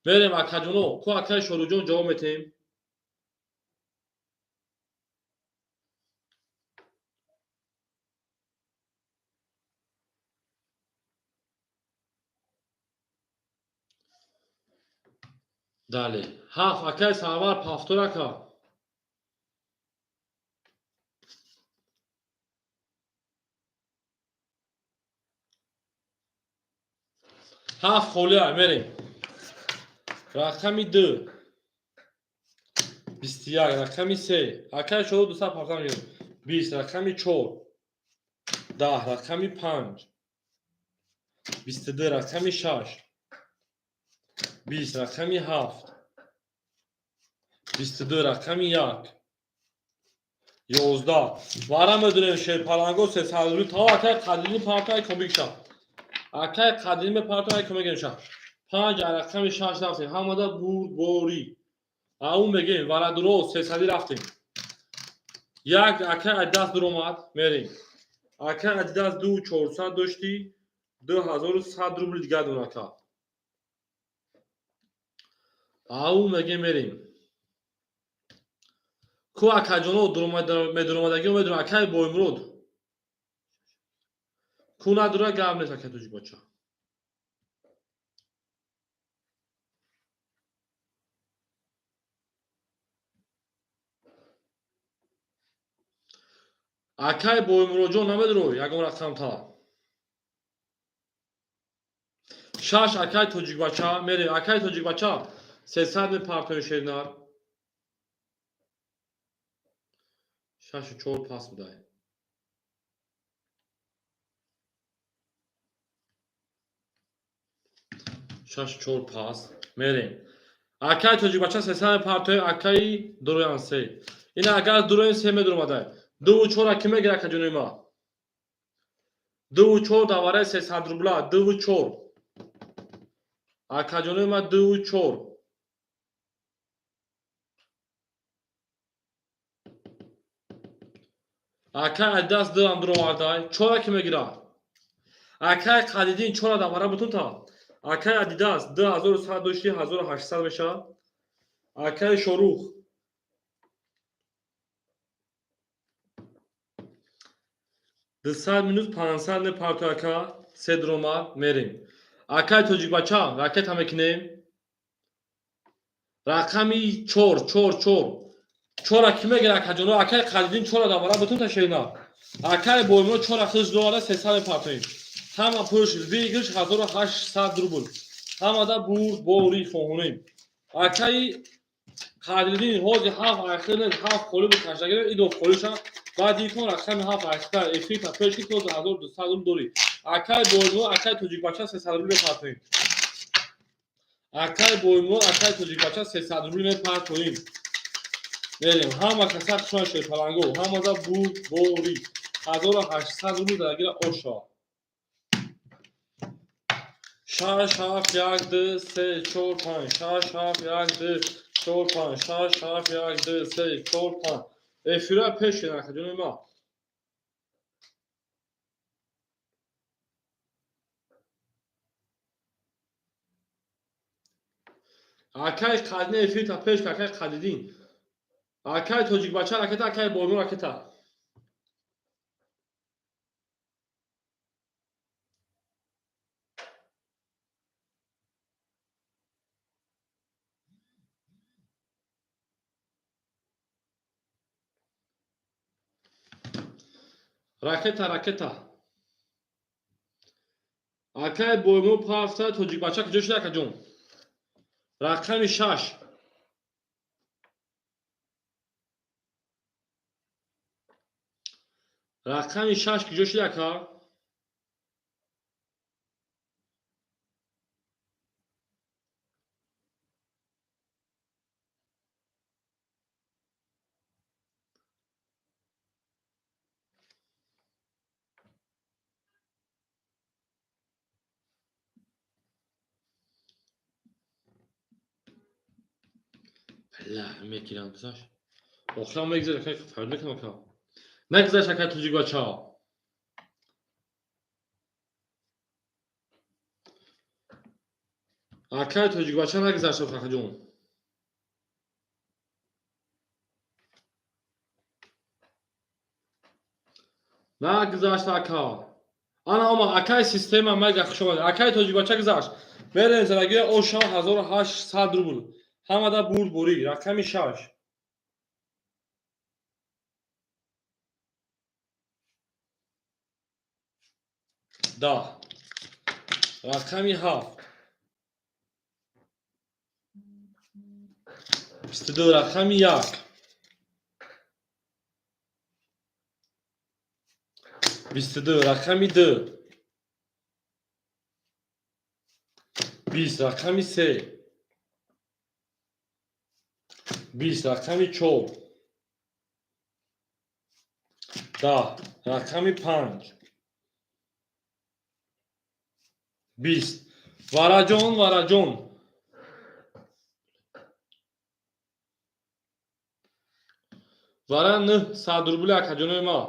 Мерем акаҷоно, ку акаи Шоруҳҷон ҷавоб метиҳем. Дале. Ҳафт акаи Сарвар пафтор ака. Ҳафт холия мерем. Рақами ду. 21, рақами се. Акаи Шорух 270 мегирем. 20, рақами чор. 10, рақами панҷ. 22, рақами шаш. 20, рақами ҳафт. 22, рақами як. 11. Вара медонем шерпаланго сесад рубли. То акаи Қадилӣ партои комикша. Акаи Қадилӣ мепартои комикша. Панҷ рақами шаш рафтем. Ҳамада бурдборӣ. Ау мегем варадуро сесадӣ рафтем. Як акаи Адидас дуромад, мерем. Акаи Адидас ду чорсад доштӣ, 2100 рубли дигар дон ака. Ау мегем мерем. Ку акаҷоно медуромадагио медурам акаи Боймурод. Ку надура гап нест акаи тоҷикбача. Акаи Боймуродҷон намедурой ягон рақамта. Шаш акаи тоҷикбача мерем. Акаи тоҷикбача сесад мепартои шернар. Шашу чор пас будай. Шашу чор пас мерем. Акаи тоҷикбача сесад мепартои акаи дуроян се. Ина агар дуроем се медуромадай. Дуву чор аки мегира акаҷони ма. Дуву чор давараи 300 рубла, дуву чор. Акаҷони ма дуву чор. Акаи Адидас дуам дуровардай. Чор аки мегира. Акаи Қадидин чора давара бутун та. Акаи Адидас 2100 дошти, 1800 мешавад. Акаи Шорух 200 минус 500 мепарто ака, се дуромад, мерем. Акаи тоҷикбача ракета мекунем. Рақами чор, чор, чор. Чора ки мегира акаҷоно? Акаи Қадидин чора давара бутун та шерина. Акаи Боймуро чора хиш дуроварда сесад мепартоем. Ҳама пулш выигрыш 1800 рубл. Ҳамада бурд бори хоҳонем. Акаи Қадриддин ҳози ҳафт айхир нест, ҳафт холӣ буд кашдагир, идо холиша. Баъд икон рақами ҳафт айхирта эфир та пеш ки то 1200 рубл дорӣ. Акаи Боймуро, акаи тоҷикбача 300 рубл мепартоем. Акаи Боймуро, акаи тоҷикбача 300 рубл мепартоем. Мерем. Ҳама каса хушман шерпаланго, ҳамада бурд бори. 1800 рубл даргира ош шавад. Шаш, ҳафт, як, ду, се, чор, панҷ. Шаш, ҳафт, як, ду, чор, панҷ. Шаш, ҳафт, як, ду, се, чор, панҷ. Эфира пеш кунед акаҷони ма. Акаи Қадидин эфирта пеш кун, акаи Қадидин. Акаи тоҷикбача ракета, акаи Боймур ракета. Ракета, ракета. Акай боймо пафта тоҷикбача куҷо шуда, акаҷон? Рақами 6. Рақами 6 куҷо шуда, ака? Ла, мекирам гузашт. Охирам мегузашт, акай фарёд мекунам, ака. Нагузашт, акай тоҷикбача. Акай тоҷикбача нагузашт, акаҷон. Нагузашт, ака. Ана омад, акай система мега хуш омад. Акай тоҷикбача гузашт. Мерем зараги ошам 1800 рубл. Ҳамада бурд бурӣ. Рақами 6. 10. Рақами 7. 22. Рақами 1. 22. Рақами 2. 20. Рақами 3. 20. Рақами 4. 10. Рақами 5. 20. Вараҷон, Вараҷон. Вара 900 рубли, акаҷонои ма.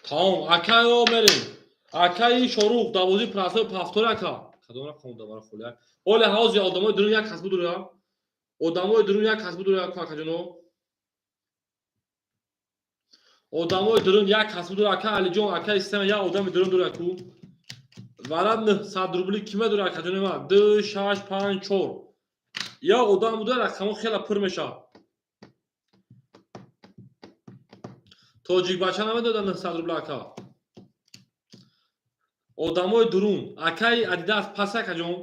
Тамом, акаё мерем. Акаи Шорух, давози прасои пафтори ака. Кадом рақам давара холи? Оле ҳози одамои дурун як кас будура. Одамои дурун як кас будура, акаҷоно. Одамои дурун як кас будура, ака Алиҷон, ака система як одами дурун дура ку. Вара 900 рубли кима дура, акаҷоно ма? 2 6 5 4. Я одам буда, рақамҳо хеле пур мешавад. Тоҷикбача намедода 900 рубла, ака. Одамои дурун. Акаи Адидас пас, акаҷон.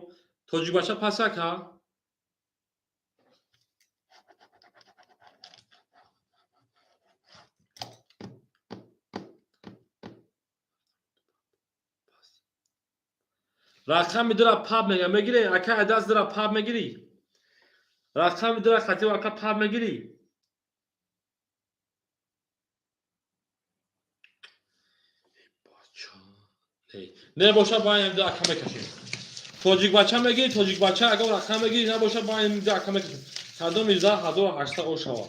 Тоҷикбача пас, ака. Рақами дура паб мега мегирӣ, ака Адидас дура паб мегирӣ. Рақами дура хатиба ака паб мегирӣ. Небоша ба ин ака мекашем. Тоҷикбача мегирӣ, тоҷикбача агар рақам мегирӣ, набоша ба ин ака мекашем. Кадом 18 800 ошава.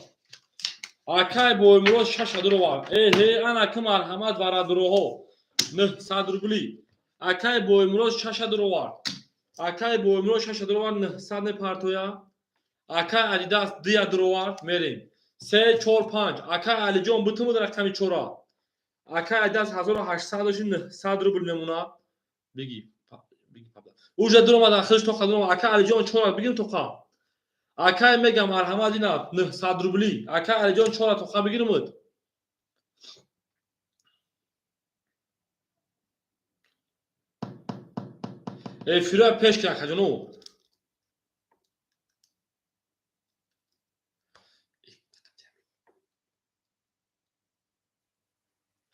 Акай Боймурод 6 дурова. Эҳе, ана ки марҳамат варадуроҳо. 900 рубли. Акай Боймурод 6 дурова. Акай Боймурод 6 дурова 900 мепартоя. Акай Адидас 2 дурова мерем. 3 4 5. Акай Алиҷон бутумуд рақами 4. Акай Адидас 1800 доши 900 рубл мемона. Биги, биги пабла. Уже дуромад хиш тоқа дуромад. Акай Алиҷон 4 бигим тоқа. Акай мегам марҳамат ина 900 рубли. Акай Алиҷон 4 тоқа бигирмуд. Эфира пеш ки акаҷоно.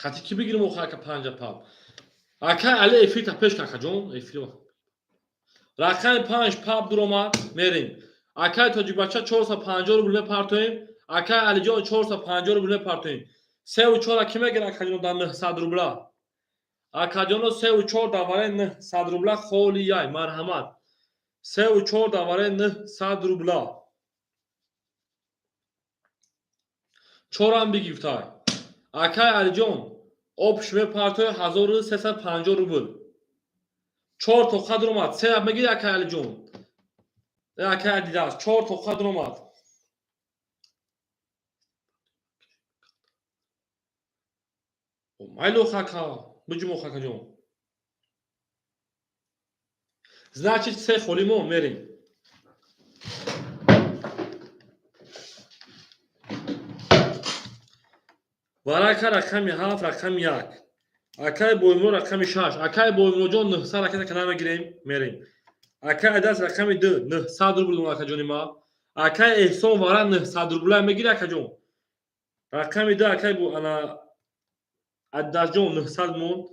Қати ки бигирим охо ака 5 паб. Ака Али эфир та пеш ки акаҷон, эфир. Рақами 5 паб дуромад, мерем. Акай тоҷикбача 450 рубл мепартоем. Акай Алиҷон 450 рубл мепартоем. 3 ва 4 ки мегирад акаҷон дар 900 рубла? Акаҷоно 3 ва 4 дар вараи 900 рубла холи яй, марҳамат. 3 ва 4 дар вараи 900 рубла. 4 ҳам бигифтай. Акай Алиҷон обш мепартои 1350 рубл. 4 тоқа дуромад. 3 мегири акай Алиҷон. Акай Адидас 4 тоқа дуромад. Майло хака, биҷумо хакаҷон. Значит, се холи мо мерем. Варака рақами 7, рақами 1. Акай Боймуро рақами 6. Акай Боймуроҷон 900 ракета кана мегирем, мерем. Акай Адас рақами 2, 900 рубл дон акаҷони ма. Акай Эҳсон вара 900 рубла мегири акаҷон. Рақами 2 акай бу ана Адасҷон 900 монд.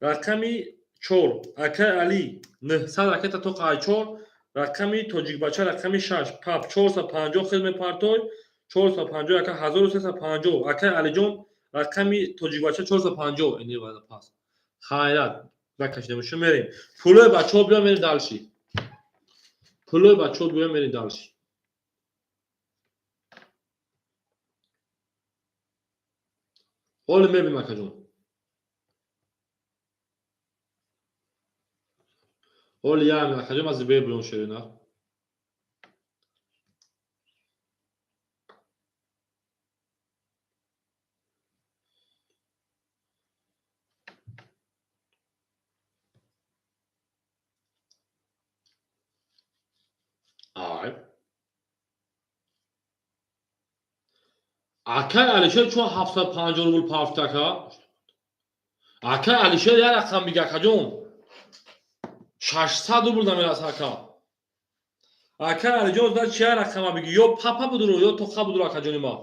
Рақами 4 акай Али 900 ракета то қай 4. Рақами Тоҷикбача рақами 6. Пап 450 хел мепартой. 450 ака 1350. Акай Алиҷон рақами Тоҷикбача 450. Эни вада пас. Хайрат накашидем шу мерем. Пулои бачаҳо биё мерем дальше. Пулои бачаҳо биё мерем дальше. Ҳоло мебинем акаҷон. Ҳоло ям акаҷон аз бебиён шерина. Ай. Акай Алишер чун 750 рубл парфт ака? Акай Алишер як рақам бига акаҷон. 600 рубл намераса ака. Акай Алиҷон зад чи як рақама биги? Ё папа будуро, ё тоқа будуро акаҷони ма.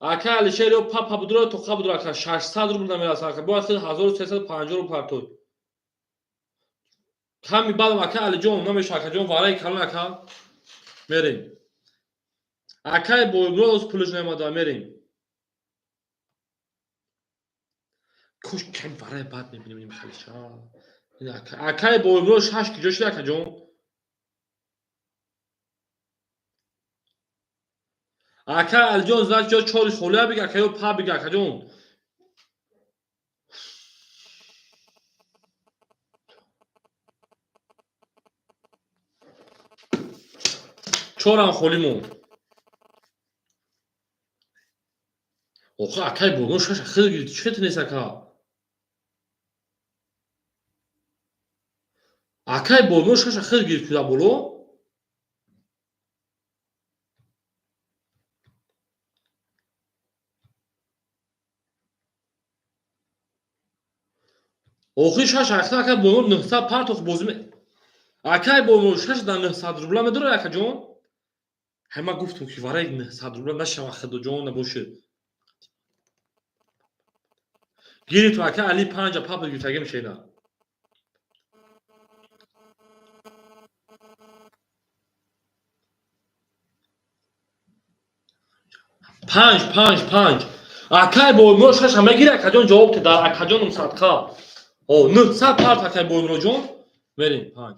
Акай Алишер ё папа будуро, ё тоқа будуро ака. 600 рубл намераса ака. Бояд 1350 рубл партой. Ками баъдам акай Алиҷон намеша акаҷон вараи калон ака. Мерем. Акай Боймурод оз пулаш наомада мерем. Кош кам вараи бад мебинем ин халиша. Акай Боймурод 6 киҷо шуда акаҷон? Акай Алиҷон зад ҷо 4 холия бига ака ё па бига акаҷон. Чорам холи монд. Охо акай Боймурод 6 хел гирифт. Чӣ хел нест ака? Акай Боймурод 6 хел гирифт куда боло? Охи 6 ахта акай Боймурод 900 партох бозӣ акай Боймурод 6 дар 900 рубла медорад акаҷон? Ҳама гуфтум ки вараи 900 рубла нашава худоҷон набошад. Гирифт ака Али 5 папа гирифтаги мешена. Панҷ, панҷ, панҷ. Акай Боймурод 6 мегири акаҷон ҷавоб те дар акаҷоном садқа. О, 900 парт акай Боймуродҷон. Мерем 5.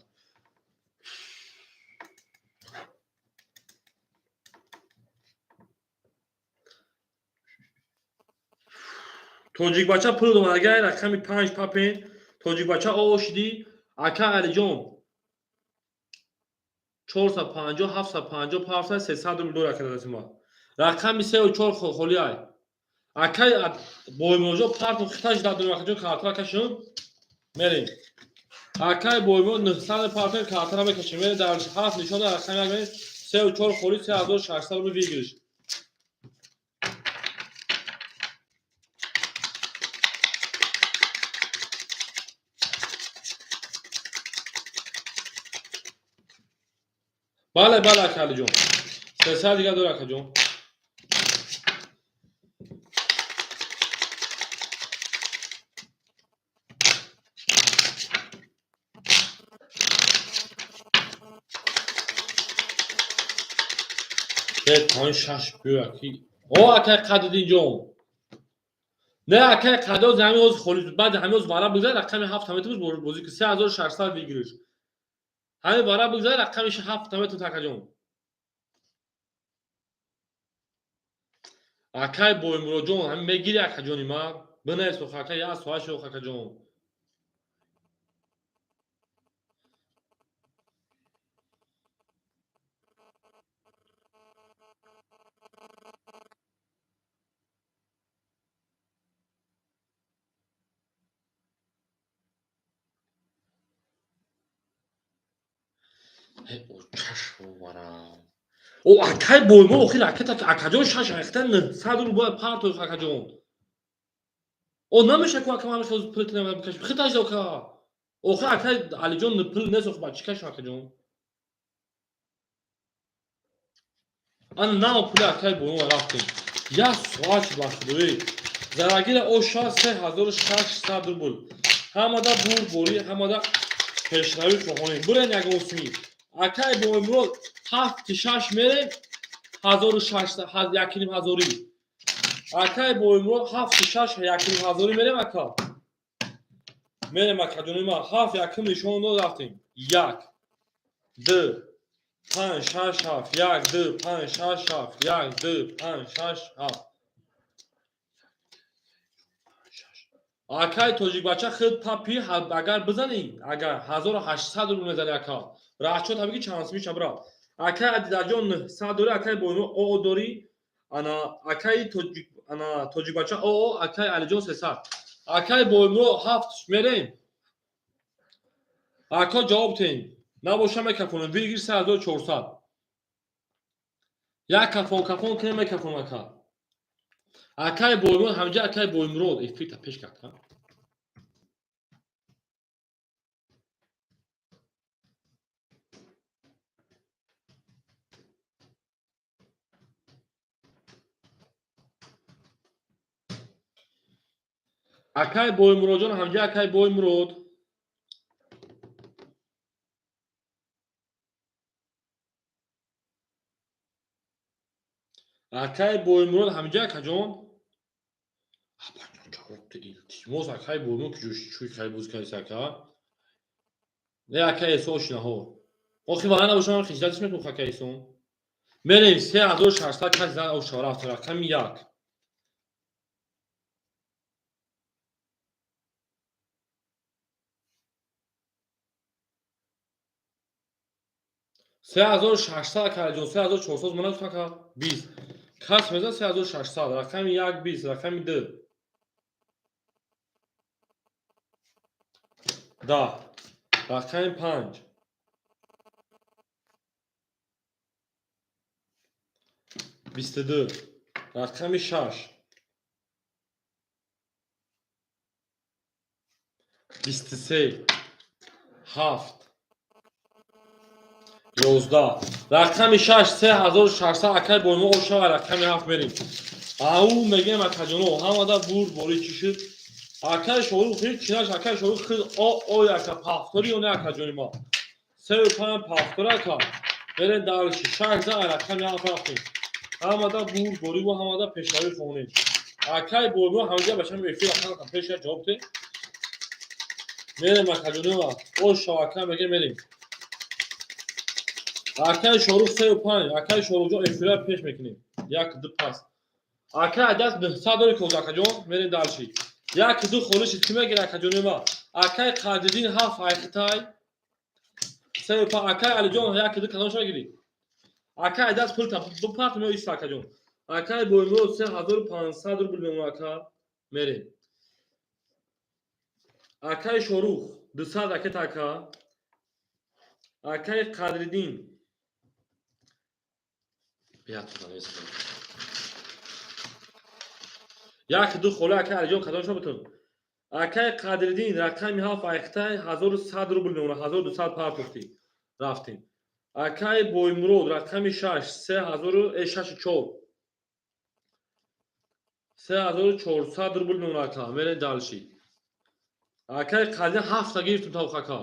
Тоҷикбача пул домадагай рақами 5 папен. Тоҷикбача ошди ака Алиҷон 450 750 парта 300 рубл дора кардааст ма. Рақами 3 ва 4 холи ай. Акай Боймуродҷон парту хиташ дад акаҷон картара кашем. Мерем. Акай Боймурод 900 парту картара мекашем. Мерем дар 7 нишон рақами 1 мерем 3 ва 4 холи 3600 рубл выигрыш. Бале, бале, ака Алиҷон. 300 дига дора акаҷон. Се, панҷ, шаш биё аки. О, акай Қадидинҷон. Не, акай Қадиоз ҳамин ҳоз холи баъд ҳамин ҳоз вара бигзар рақами 7 метавонӣ бозӣ ки 3600 выигрыш. Ҳамин вара бигзар рақами 7 метавонӣ акаҷон. Акай Боймуродҷон ҳамин мегири акаҷони ма. Бинавис охо акай як соат шуд акаҷон. Чашмоварам. О, акай боймо охир ракета акаҷон шаш айхта 900 рубл бояд партои акаҷон. О, намеша ку ака ман хел пул тинам бикаш. Хиташ ака. Охир акай Алиҷон пул нест охир ба чӣ кашам акаҷон? Ана нав пули акай боймо рафтем. Як соат шуд ба худоӣ. Зарагира оша 3600 рубл. Ҳамада бурдборӣ, ҳамада пешравӣ хоҳонем. Бурен ягон сумӣ. Акай Боймурод 7-6 мерем, 1600, 1500. Акай Боймурод 7-6 1500 мерем ака. Мерем ака ҷони ман 7 якум нишон дод рафтем. 1 2 5 6 7 1 2 5 6 7 1 2 5 6 7. Акай тоҷикбача худ папи агар бизанӣ, агар 1800 рубл мезанӣ ака. Расчёт ҳамиги чанд сумӣ шабра. Акай Адидаҷон 900 дорӣ, акай Боймо ОО дорӣ, ана акай тоҷик, ана тоҷикбача ОО, акай Алиҷон 300. Акай Боймо 7 мерем. Ака ҷавоб тем. Набоша мекафонем. Бигир 3400. Як кафон кафон кунем мекафон ака. Акай Боймурод ҳамҷа акай Боймурод эфирта пеш кард. Акай Боймуродҷон ҳамҷа акай Боймурод. Акай Боймурод ҳамҷа акаҷон. Апаҷон ҷавоб де илтимос акай Боймурод ки ҷӯш чӯй кай буз кайс ака. Не акай Эсон шинаҳо. Охи вага набошам ман хиҷалатиш мекунам акай Эсон. Мерем 3600 кас зан оша рафт рақами 1. 3600 акаҷон, 3400 мана гуфтам ака 20. Кас мезан 3600, рақами 1 20, рақами 2. 10, рақами 5. 22, рақами 6. 23, 7. 11. Рақами 6 3600 акай Боймо ошава рақами 7 мерем. Ау мегем акаҷоно ҳамада бурд бори чӣ шуд? Акай Шорух ҳеҷ чӣ нашуд. Акай Шорух худ о о ака пафтори ё не акаҷони ма. 3 5 пафтори ака. Мерем дарши 6 за рақами 7 рафтем. Ҳамада бурд бори ва ҳамада пешравӣ хонем. Акай Боймо ҳамҷа бачам эфир ака пеша ҷавоб де. Мерем акаҷони ма. Ошава ака мегем мерем. Акай Шорух 3 5, акай Шорухҷон эфира пеш мекунем. 1 2 пас. Акай Адаст 900 дори коз акаҷон, мерем дарши. 1 2 холиш ки мегир акаҷони ма. Акай Қадриддин 7 айхитай. 3 5 акай Алиҷон 1 2 кадомша мегирӣ? Акай Адаст пул та бипарт мео ист акаҷон. Акай Боймурод 3500 рубл мемон ака. Мерем. Акай Шорух 200 ракета ака. Акай Қадриддин 1 2 хола акай Алиҷон кадомшо битун. Акай Қадриддин рақами 7 айхтай 1100 рубл мемонад, 1200 партофтӣ. Рафтем. Акай Боймурод рақами 6 3000 6 4. 3400 рубл мемонад ака. Мерем далши. Акай Қадриддин 7 та гирифтум тавх ака.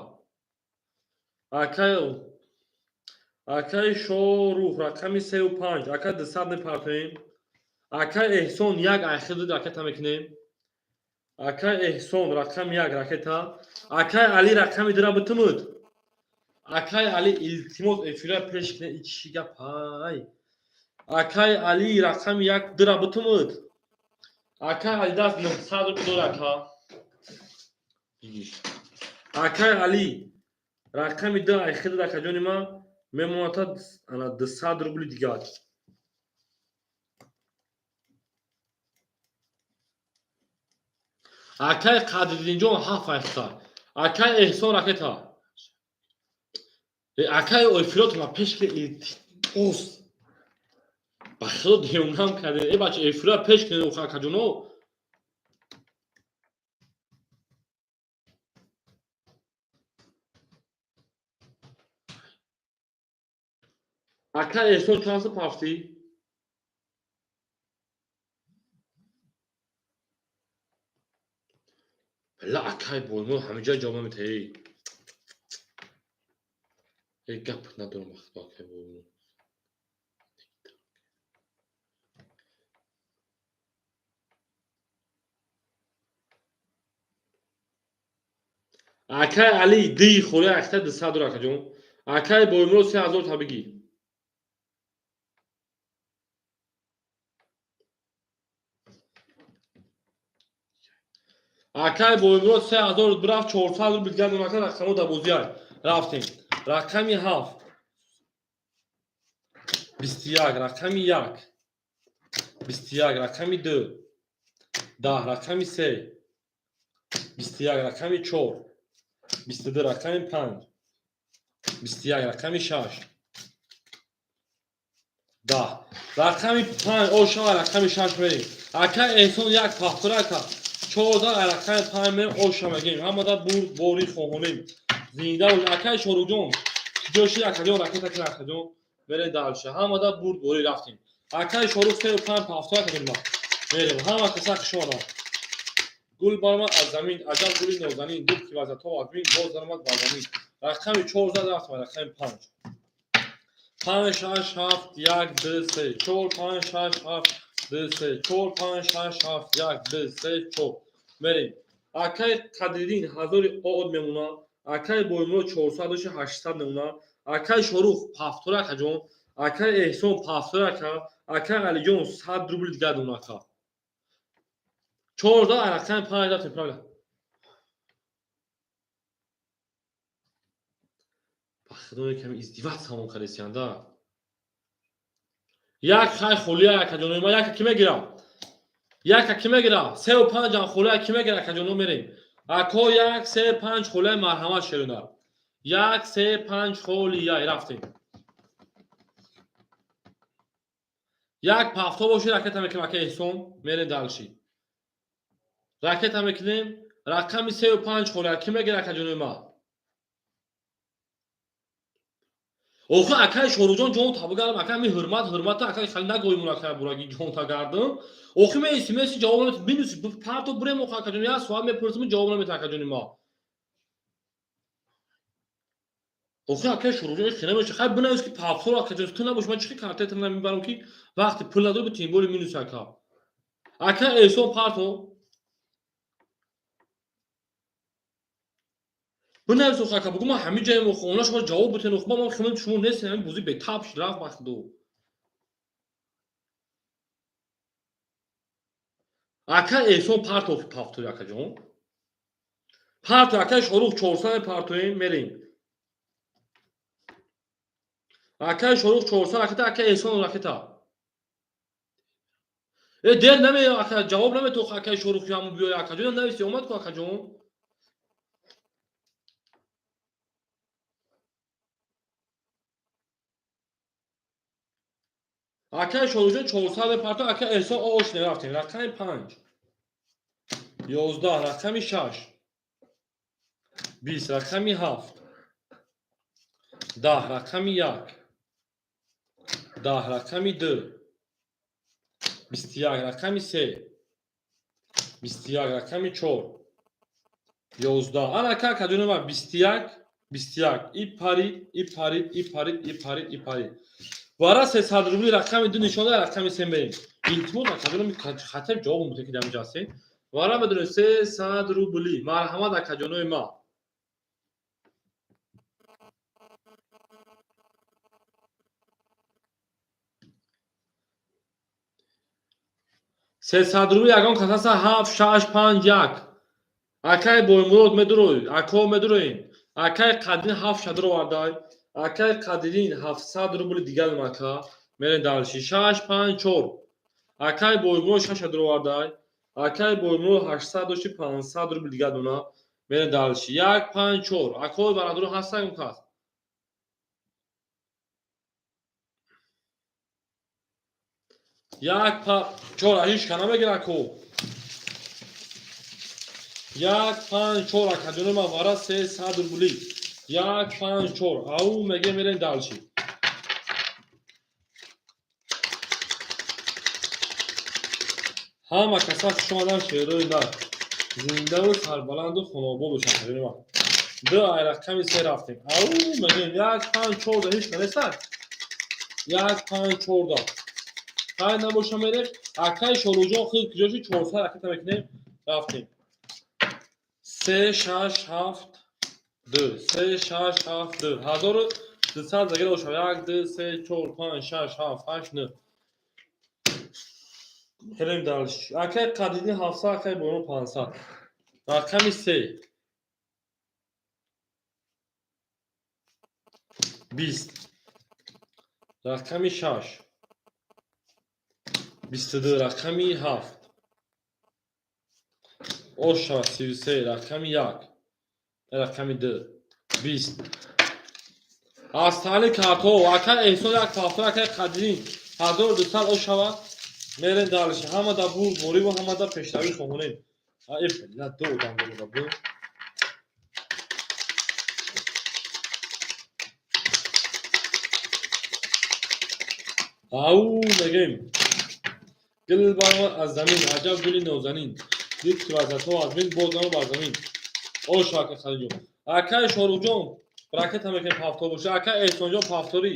Акай Шорух рақами 3 5, ака 200 мепартоем. Акай Эҳсон 1 айхир дуд ракета мекунем. Акай Эҳсон рақами 1 ракета. Акай Али рақами 2 ра битумуд. Акай Али илтимос эфира пеш кунед, и чӣ гап ай. Акай Али рақами 1 2 ра битумуд. Акай Али даст 900 рубл дор ака. Бигир. Акай Али рақами 2 айхир дуд акаҷони ман мемонад ана 200 рубли дигар. Акай Қадриддинҷон 7 айхта. Акай Эҳсон ракета. Акай эфиротона пеш ки, илтимос, ба худо, девонам карде. Э, бача, эфира пеш кунед, охо, акаҷоно. Ака Эҳсон, чанд пафтӣ? Била, акай Боймур ҳамиҷа ҷавоб наметаҳӣ. Э, гап надорам ба худо, акай Боймур. Акай Али, дии хӯри акта 200 дур, акаҷон. Акай Боймур, 3000 та бигӣ. Акай Боймурод, 3000 бирафт, 400 рубл дигар донака. Рақамо дар бозиай рафтем. Рақами 7, 21, рақами 1, 21, рақами 2, 10, рақами 3, 21, рақами 4, 22, рақами 5, 21, рақами 6, 10, рақами 5. Ошава, рақами 6 мерем. Ака Эҳсон, як пахтура, ака, 14, рақами 5 мерем. Оша мегем, ҳамада бурд борӣ хоҳонем. Зинда бош, акай Шоруҷон. Куҷо ши, акаҷон? Ракета кин, акаҷон. Мерем дальше. Ҳамада бурд борӣ, рафтем. Акай Шорух, сею панҷ пафтура, акаҷон, мерем. Ҳама каса хушомаданд. Гул баромад аз замин, аҷаб гули нозанин, дуд ки вазато азмин, боз даромад бар замин. Рақами 14 рафтем, рақами 5. 5, 6, 7, 1, 2, 3, 4, 5, 6, 7, 2, 3, 4, 5, 6, 7, 1, 2, 3, 4. Мерем. Акай Қадриддин, ҳазори од мемона. Акай Боймуро, 400 доши, 800 мемона. Акай Шорух, пафтура, акаҷон. Акай Эҳсон, пафтура, ака. Акай Алиҷон, 100 рубли дигар дона, ака. 14, рақами 5 рафтем, правильно. Ба худо, ками издеваться ҳамон кардесианда. Як хай холия, акаҷоно, ма яка ки мегирам? Яка ки мегира? Сеу панҷам холия ки мегира, акаҷоно, мерем. Ако, як, се, панҷ холия, марҳамат, шерона. Як, се, панҷ холия, рафтем. Як пафто бошед, ракета мекунем, ака Эҳсон, мерем дальше. Ракета мекунем. Рақами сеу панҷ холия ки мегира, акаҷонои ма? Охи, акай Шоруҷон, ҷон табигарам, ака, ми ҳурмат, ҳурмата, ака, хали нагоимун, ака, бураги ҷон тагардам. Охи, меиси, меси, ҷавоб намет, минуси, парто бурем, охи, акаҷон, як суал мепурсим, ҷавоб намет, акаҷони ма. Охи, акай Шоруҷон, хеле меша. Хай, бинавис, ки пафтор, акаҷон, ту набош, ман чӣ картета намебарам, ки вақти пул надори, тем более минус, ака. Ака Эҳсон, парто. Бинавис, охи, ака, бугу, ман ҳамин ҷаем, охи, она шумо ҷавоб битен, охи, ман химон шумо нестем, ҳамин бозӣ бетаб шуд, рафт, ба худо. Ака Эҳсон, парто пафтори, акаҷон. Парто, акай Шорух, 400 партоем, мерем. Акай Шорух, 400 ракета, акай Эҳсон, ракета. Э, дер наме, ака, ҷавоб наметохи, акай Шорух, ҳаму биёй, акаҷон, нависи, омад ку, акаҷон. Акай Шоруҷон, 400 мепарто, ака Эҳсон, ош рафтем. Рақами 5, 11, рақами 6, 20, рақами 7, 10, рақами 1, 10, рақами 2, 21, рақами 3, 21, рақами 4, 11. Ана, ака, акаҷони ман, 21, 21. И парид, и парид, и парид, и парид, и парид. Вара 300 рубли, рақами 2 нишон, рақами 3 мерем. Илтимос, акаҷонам, хатаб ҷавоб муте, ки дамҷа ҳастем. Вара медонем, 300 рубли. Марҳамат, акаҷонои ма. 300 рубли ягон кас ҳаста? Ҳафт, шаш, панҷ, як. Акай Боймурод, медурои, ако, медуроем. Акай Қадин, ҳафт шадро овардай. Акай Қадирин, 700 рубли дигар, ака. Мерем дальше. Шаш, панҷ, чор. Акай Боймурод, шаш шадро овардай. Акай Боймурод, 800 дошти, 500 рубли дигар дона. Мерем дальше. Як, панҷ, чор. Акои бародаро, ҳаста ягон кас? Як чор ҳеч ка намегира ку. 1 5 4 акаҷони ман вара 300 рубли. 1 5 4. Ау меге мерем дальше. Ҳама каса хуш омадан шерои нар. Зиндаву сарбаланду хонобод бошанд акаҷони ман. Ду ай рақами се рафтем. Ау мегем 1 5 4 ҳеч ка нестак. 1 5 4. Хай набоша мерем. Акаи Шоруҷон худ куҷоши 400 ракета мекунем. Рафтем. 3 6 7 2 3 6 7 2 1200 загира бошад. 1 2 3 4 5 6 7 8 9. Хелем дальше. Акаи Қадидин 700, акаи Боно 500. Рақами 3. 20. Рақами 6. 22. Рақами 7. Оша 33. Рақами 1. Рақами 2. 20. Аз таҳли картҳо акай Эҳсон як пафтор, акай Қадидин 1200 ошава. Мерем дальше. Ҳама да бурд бориву ҳама да пешравӣ хоҳонем. На ду одам доруда бу. Ау мегем. Гул баромад аз замин, аҷаб гули нозанин. Дид ки вазатҳо аз бин боз бар замин. Ош акай Халилҷон. Акай Шоруҷон ракета мекунем пафтор боша. Акай Эҳсонҷон пафторӣ.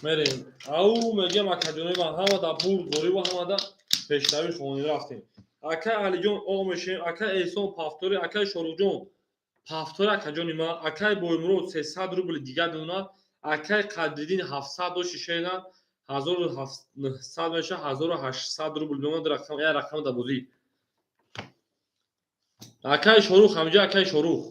Мерем. Ау мегем акаҷонои ман ҳама да бурд бориву ҳама да пешравӣ хоҳонем рафтем. Акай Алиҷон оғ мешавем, акай Эҳсон пафторӣ, акай Шоруҷон пафторӣ акаҷони ман, акай Боймурод 300 рубли дигар дона, акай Қадриддин 700 дошти шена 1900 меша 1800 рубл мемонад рақам, як рақам да бозӣ. Акай Шорух ҳамҷа акай Шорух.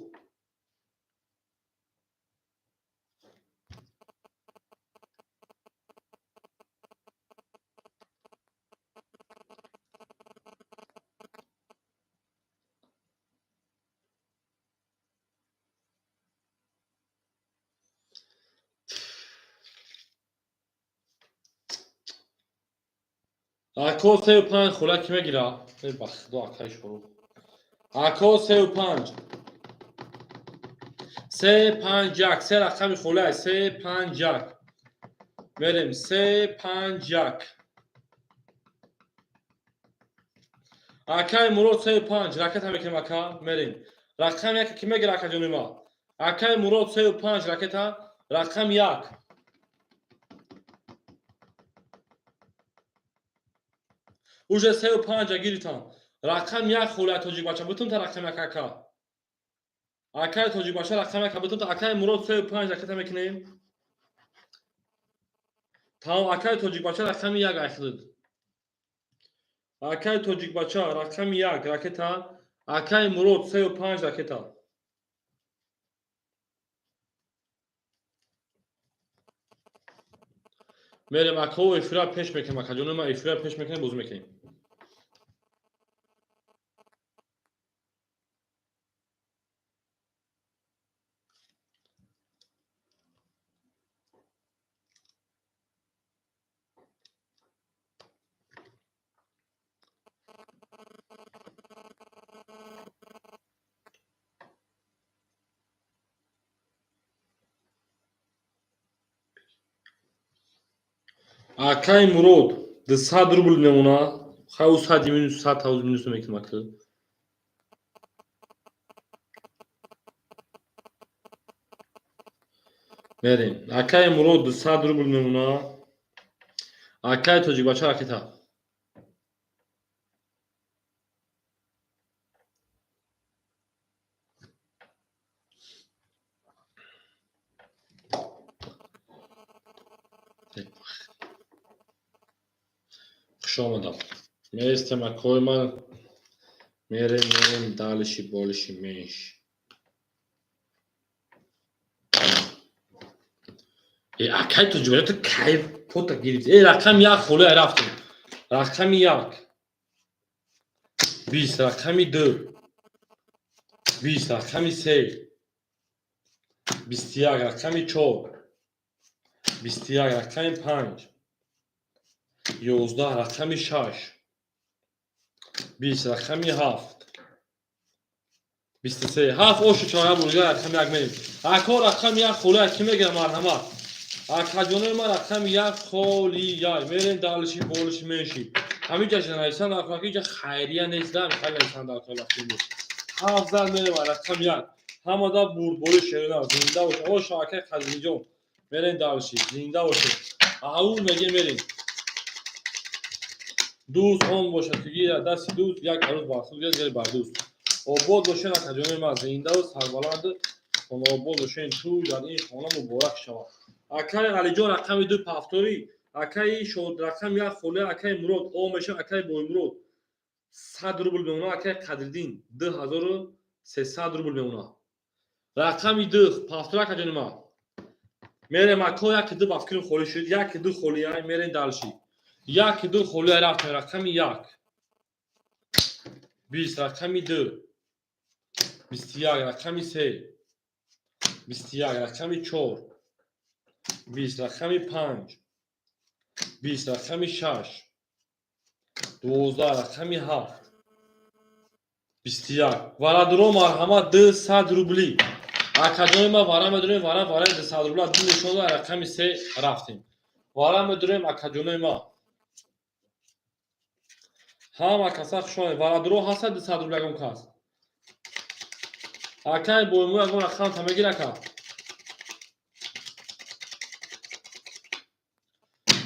Ако 3 5 хула ки мегира? Э ба худо акай Шорух. Ако 3 5. 3 5 1 се рақами хула 3 5 1. Мерем 3 5 1. Акай Мурод 3 5 ракета мекунем ака мерем. Рақами 1 ки мегира ака ҷони ма? Акай Мурод 3 5 ракета рақам 1. Уже 3 5 гирифтам. Рақам 1 хула тоҷик бача бутун та рақам 1 ака. Акай тоҷик бача рақам 1 бутун та акай Мурод 3 5 ракета мекунем. Тамом акай тоҷик бача рақами 1 айхлид. Акай тоҷик бача рақами 1 ракета, акай Мурод 3 5 ракета. Мерем акао эфира пеш мекунем акаҷони ман эфира пеш мекунем бозӣ мекунем. Акай Мурод 200 рубл мемона. Хай у 100 минус 100 ҳавз минус мекунам ака. Мерем. Акай Мурод 200 рубл мемона. Акай тоҷик бача ракета. Хуш омадам. Местем акои ман мерем мерем дальше больше меньше. Э акай тоҷик бача ту кай фото гирифти? Э рақами 1 холия рафтем. Рақами 1. 20 рақами 2. 20 рақами 3. 21 рақами 4. 21 рақами 5. 11, рақами 6, 20, рақами 7, 23, 7 ошу чора бурга, рақами 1 мерем. Ако, рақами 1 холия ки мегирам, марҳамат. Акаҷонои ман, рақами 1 холия. Мерем дальше, больше, меньше. Ҳамин ҷа нависан дар ки ҷа хайрия нест, да, хеле нависан дар кор вақти имрӯз. Ҳафт зад, мерем рақами 1. Ҳамада бурдбори шерина, зинда бошед. О, шабакаи Қазиҷон. Мерем дальше, зинда бошед. Ау меге, мерем. Дӯст он бошад, ки гирад дасти дӯст, як арӯз бар худ гирад, гири бар дӯст. Обод бошед, акаҷонои ман, зиндаву сарбаланд, хонаобод бошед, тӯй дар ин хона муборак шавад. Акаи Алиҷон, рақами 2 пафторӣ, акаи Шод, рақами 1 холия, акаи Мурод о мешавад, акаи Боймурод 100 рубл мемонад, акаи Қадриддин 2300 рубл мемонад. Рақами 2 пафтор, акаҷони ман. Мерем, ако, яки ду ба фикрам холӣ шуд, яки ду холия, мерем дальше. Яки ду холия, рафтем рақами 1. 20, рақами 2, 21, рақами 3, 21, рақами 4, 20, рақами 5, 20, рақами 6, 12, рақами 7, 21. Варадуро, марҳамат, 200 рубли. Акаҷони ман, вара медурем, вара, вараи 200 рубла, ду нишон, рақами 3 рафтем. Вара медурем, акаҷонои ман. Ҳама каса хуш омадед. Варадуро ҳаста 200 рубли ягон кас? Акай Бойму, ягон рақам та мегир, ака?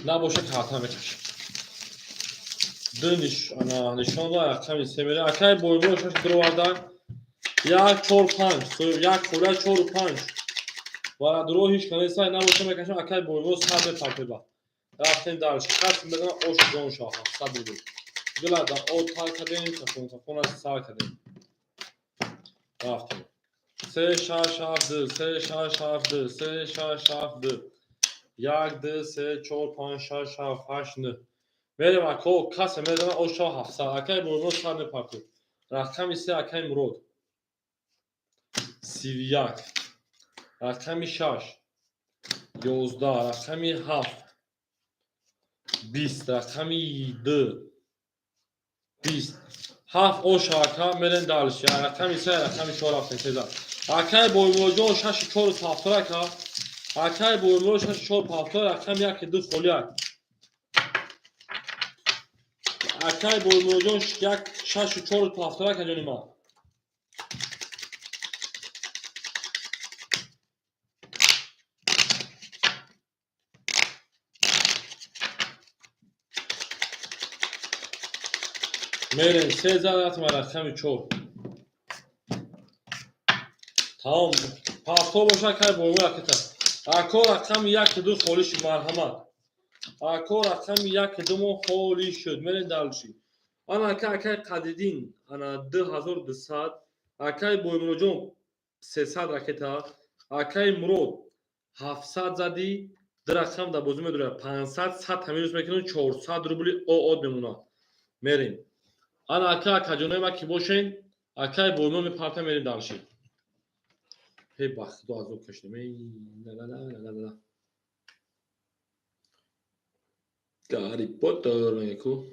Набоша, карта мекашем. Ду нишон ва рақами 3 мерем. Акай Бойму шаш дуроварда. Як, чор, панҷ. Як холия, чору панҷ. Варадуро ҳеч ка нестай, набоша, мекашем. Акай Бойму 100 мепартеба. Рафтем дальше. Каси мезана, ош ҷон шава, 700 рубл. Дила дар об тар кардем, тафон тафон сар кардем. Рафтем. Се, шаш, ҳафт, ду, се, шаш, ҳафт, ду, се, шаш, ҳафт, ду. Як, ду, се, чор, панҷ, шаш, ҳафт, ҳашт, нӯҳ. Мерем, ако, касе мезана, ош шава 700. Акай Бойму 100 мепартед. Рақами 3, акай Мурод. 31. Рақами 6. 11. Рақами 7. 20. Рақами 2. 20. Ҳафт ош, ака, мерем дальше. Рақами 3, рақами 4 рафтем, сеза. Акай Боймуроҷон, шаши чору пафтор, ака. Акай Боймурод, шаши чор пафтор, рақами яки ду холияк. Акай Боймуроҷон, як, шашу чору пафтор, ака ҷони ман. Мерем, се зад, рафтем рақами 4. Тамом. Пафтор боша, акай Боймур, акита. Ако, рақами яки ду холӣ шуд, марҳамат. Ако, рақами яки ду мо холӣ шуд. Мерем дальше. Ана ака, акай Қадидин, ана 2200, акай Боймуроҷон 300 ракета, акай Мурод 700 задӣ, ду рақам дар бозӣ медорад, 500, 100 минус мекунем, 400 рубли оод мемонад. Мерем. Ана ака, акаҷонои ма ки бошен, акай Боймур мепарта, мерем дальше. Ҳей, ба худо, азоб кашидем. Эй, ла ла ла ла ла. Гарри Поттер мега ку.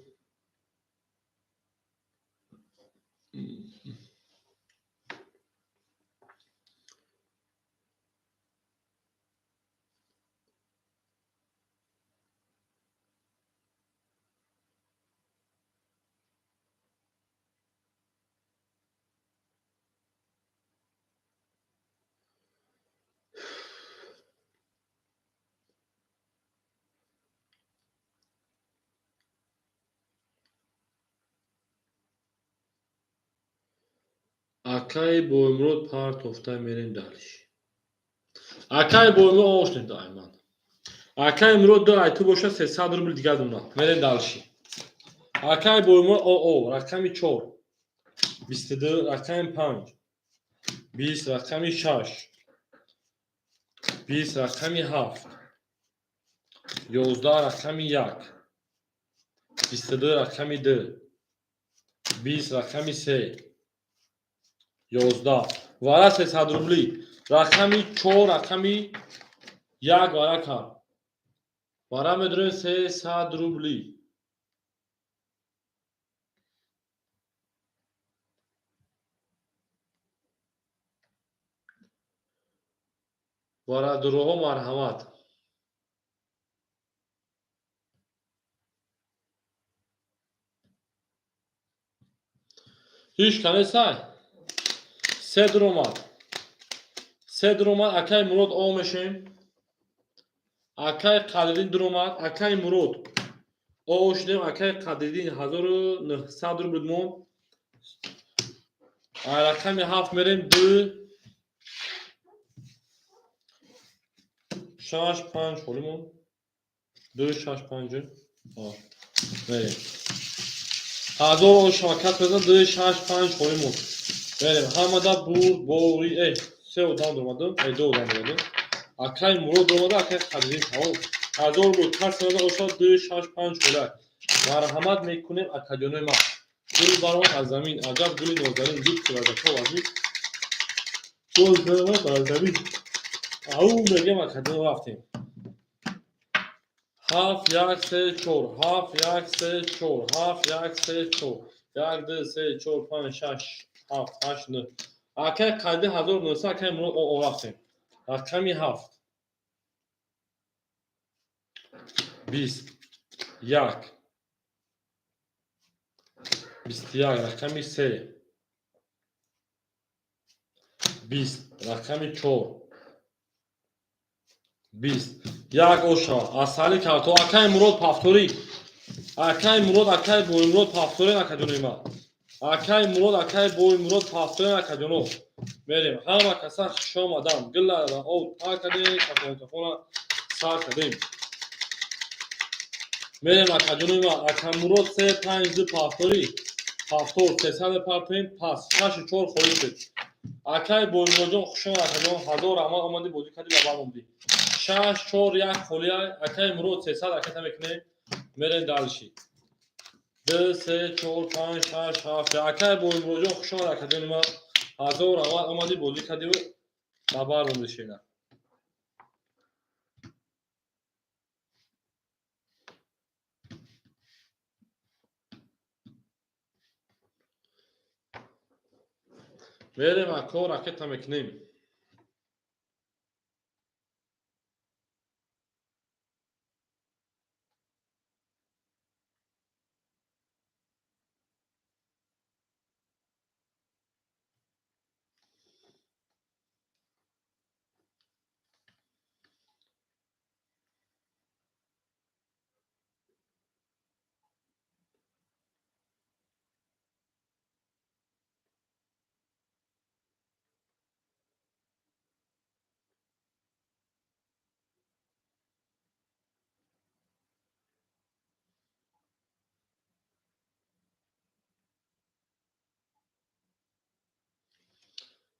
Акаи Боймурод партофта, мерем дальше. Акаи Боймурод ошнед айман. Акаи Мурод, ду айту боша, 300 рубл дигар дуна. Мерем дальше. Акаи Боймурод оо, рақами 4. 22, рақами 5. 20, рақами 6. 20, рақами 7. 11, рақами 1. 22, рақами 2. 20, рақами 3. 11. Вара 300 рубли. Рақами 4, рақами 1 вара кард. Вара медроем 300 рубли. Варадуроҳо марҳамат. Ҳеҷ канесай. Се дуромад. Се дуромад, акай Мурод о мешем. Акай Қадриддин дуромад, акай Мурод о шудем, акай Қадриддин 1900 рубл монд. Рақами 7 мерем, 2 6 5 холӣ монд. 2 6 5. Мерем. 1000 о шавакат мезан, 2 6 5 холӣ монд. Мерем. Ҳамада бурд бори, се одам дуромадам, ду одам дуромадам. Акай Мурод дуромада, акай Қадриддин тамом. 1000 буд, кас мезан ошад 2 6 5 холӣ. Марҳамат мекунем акаҷонои ман. Гул баромад аз замин, аҷаб гули нозанин, гул киразако вазин. Гул баромад аз замин. Ау мегем акаҷон рафтем. 7 1 3 4, 7 1 3 4, 7 1 3 4, 1 2 3 4 5 6 7 8 9. Акай Қадриддин 1900, акай Мурод о рафтем. Рақами 7. 20 1 21, рақами 3. 20, рақами 4. 20 1 оша. Асали карто акай Мурод пафторӣ. Акай Мурод, акай Боймурод пафторӣ акаҷонои ман. Акай Мурод, акай Боймурод пафторӣ акаҷоно. Мерем. Ҳама каса хуш омадам. Гилла об тар кардем, кафон кафона сар кардем. Мерем акаҷонои ман. Ака Мурод 3 5 2 пафторӣ. Пафтор 300 партоем, пас 6 4 холӣ шуд. Акай Боймуродҷон хуш омад акаҷон. 1000 раҳмат омадӣ бозӣ кардӣ ва баромадӣ. 6 4 1 холӣ. Акай Мурод 300 ракета мекунем. Мерем дальше. 2 3 4 5 6 7. Акай Боймуродҷон хуш омад акаҷони ман. 1000 раҳмат омадӣ бозӣ кардӣ ва баромадӣ шена. Мерем ако ракета мекунем.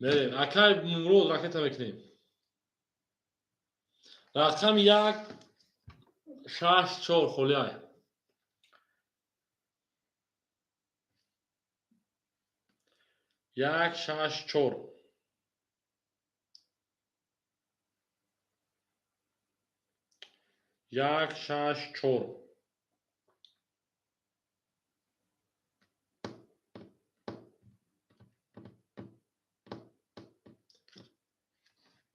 Мерем. Акай Мурод ракета мекунем. Рақами 1 6 4 холӣ. 1 6 4. 1 6 4.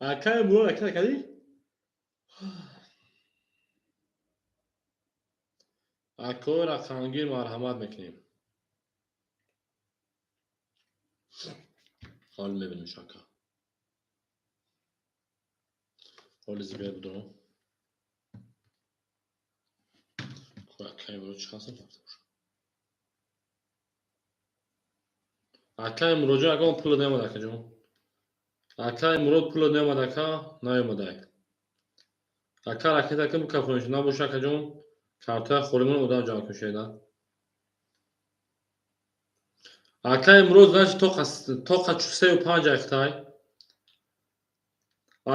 Акай Мурод ракета кардӣ? Акои рақамгир марҳамат мекунем. Ҳол мебинем шака. Ҳоли зибер будам. Акай Мурод чӣ хастам? Акай Муродҷон ягон пул наомад акаҷон. Акай Мурод пул наомад ака, наомадай. Ака ракета кун бикафониш набоша акаҷон. Картаи холимон одам ҷамъ кун шеда. Акай Мурод значит тоқа 3 5 айхтай.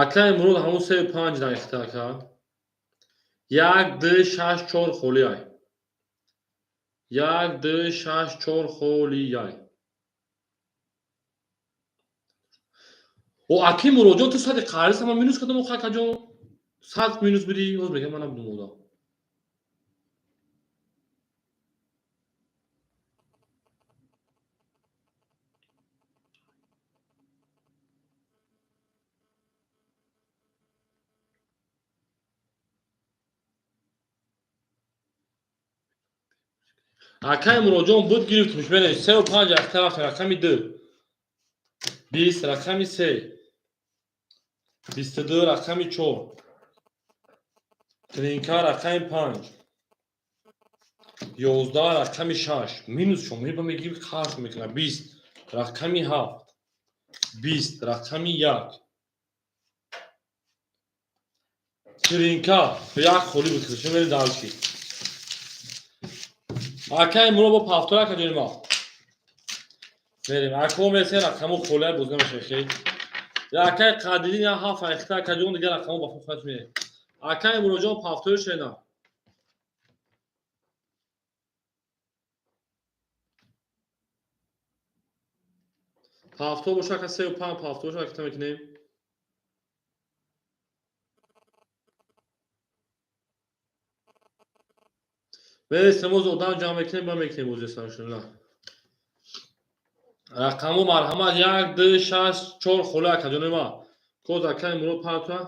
Акай Мурод ҳамун 3 5 дайхта ака. 1 2 6 4 холӣ ай. 1 2 6 4 холӣ ай. О аки Муродҷон ту сади қарзи сама минус кардам охо акаҷон. 100 минус будӣ, ҳоз мегам ман набудам одам. Акай Муроджон буд гирифтмиш. Бинед, 3 5 як тараф рақами 2. 20 рақами 3. 22 рақами 4. Тринка рақами 5. 11 рақами 6. Минус шо меба мегири қарш мекунад. 20 рақами 7. 20 рақами 1. Тринка як холи буд. Шо мерем дальше. Акай Муро бо пафтора акаҷони ма. Мерем. Ако мерсен рақаму холия боз намешавад хей. Я акай Қадирин я ҳафт айхта акаҷон дигар рақаму ба худ мерем. Акай Муроҷон пафтори шена. Пафтор боша ака 3 5 пафтор боша ака мекунем. Мересем оз одам ҷамъ мекунем, ба мекунем бозӣ саршуна. Рақаму марҳамат 1 2 6 4 хола акаҷони ма. Код акай Мурод парта.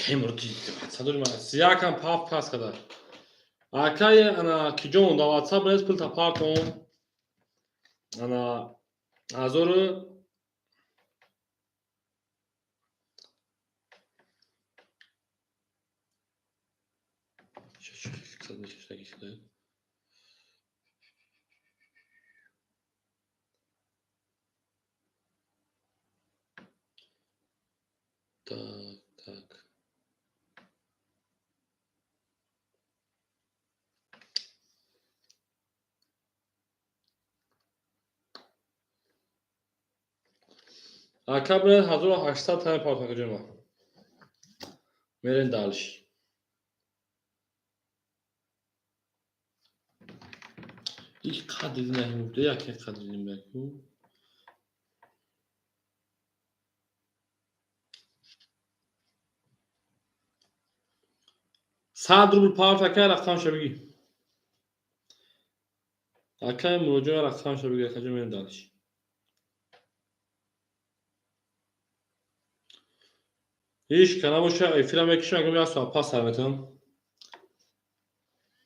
Акай Мурод WhatsApp дорим. Якам паф пас када. Акай ана киҷон да WhatsApp нес пул та партон. Ана ҳазору Так, так. Ака бинед 1800 тани партон ма. Мерем дальше. Ик қадри наҳимуда, яке қадри намеку. 100 рубл парт акай рақамша бигӣ. Акай Муроҷон рақамша бигӣ, акаҷон мерем дальше. Ҳеҷ ка набоша эфира мекишам, агар як соат пас сар метавам.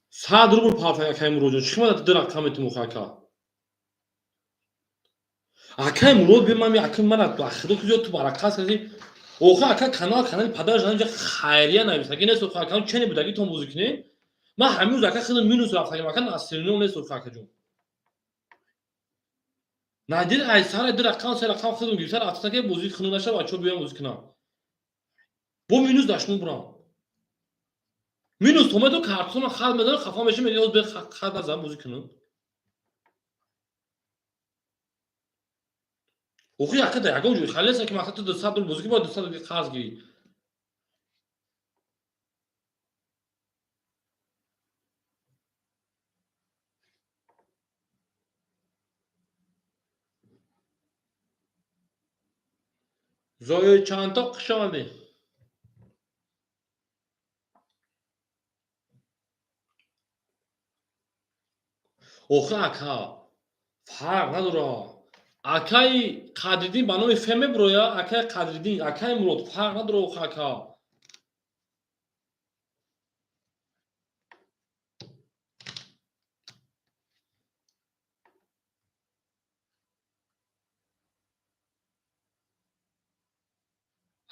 100 рубл парт акай Муроҷон. Чӣ мада ду рақам метум охо ака? Акай Мурод бе ман акай мана худо ки зиёд ту баракат кардӣ. Охо ака канал канали падараш инҷа хайрия нависаги нест охо ака чени будаги тон бозӣ кунӣ? Ман ҳамин рӯз ака худо минус рафтагим ака насиринон нест охо акаҷон. Надир ай сара ду рақам се рақам худо гирифта рафта ки бозӣ хунук наша бачаҳо биёям бозӣ кунам. Бо минус дашмон бурам. Минус томаду картона хат мезанам хафа мешам мегӯям бе хат назанам бозӣ кунам. Охи ака да ягон ҷой хали нест ки мақсад ту 200 рубл бозӣ кунӣ бояд 200 рубл қарз гирӣ. Зои чандто хуш омадӣ. Охи ака фарқ надорад. Акаи Қадриддин ба номи Ф мебуроя, акаи Қадриддин, акаи Мурод фарқ надорад охи ака.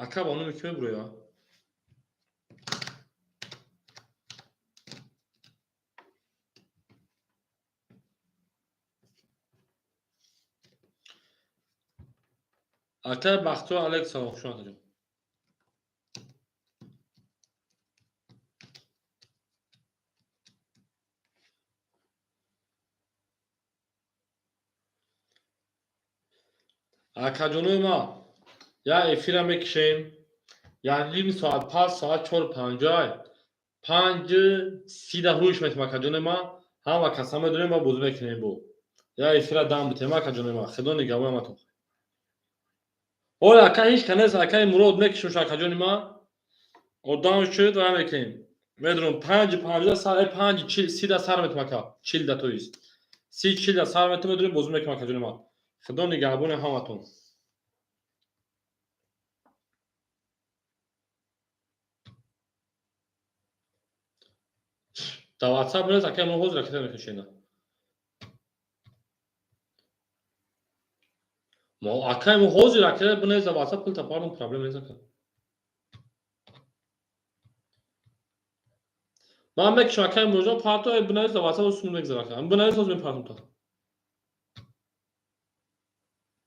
Ака ба номи кӣ мебуроя? Акаи Бахтиёр алайк салом, хуш омадед. Акаҷонои ма, як эфира мекишем, як ним соат пас, соат 4:50, 5:30 ҳуш метем, акаҷонои ма, ҳама каса медонем ва бозӣ мекунем бо. Як эфира дам битем, акаҷонои ма, худо нигаҳбони ҳаматон. Оля, ака ҳеч ка нест, акаи Мурод мекишем, акаҷони ма. Одам шуд ва мекунем. Медонам 5:50 сар, 5:40 сар метем, ака, 40 то есть. 30-40 сар метем, медонем бозӣ мекунем, акаҷони ма. Худо нигаҳбони ҳаматон. Дар WhatsApp нест, акаи мо ҳозир ракета мекашем. Мо акаи мо ҳозир ракета бинез дар WhatsApp пул тапардум, проблема нест, ака. Ман мекишам, акаи Муродҷон, парто бинавис дар WhatsApp сум мегзар, ака. Бинавис, ҳозир мепартом та.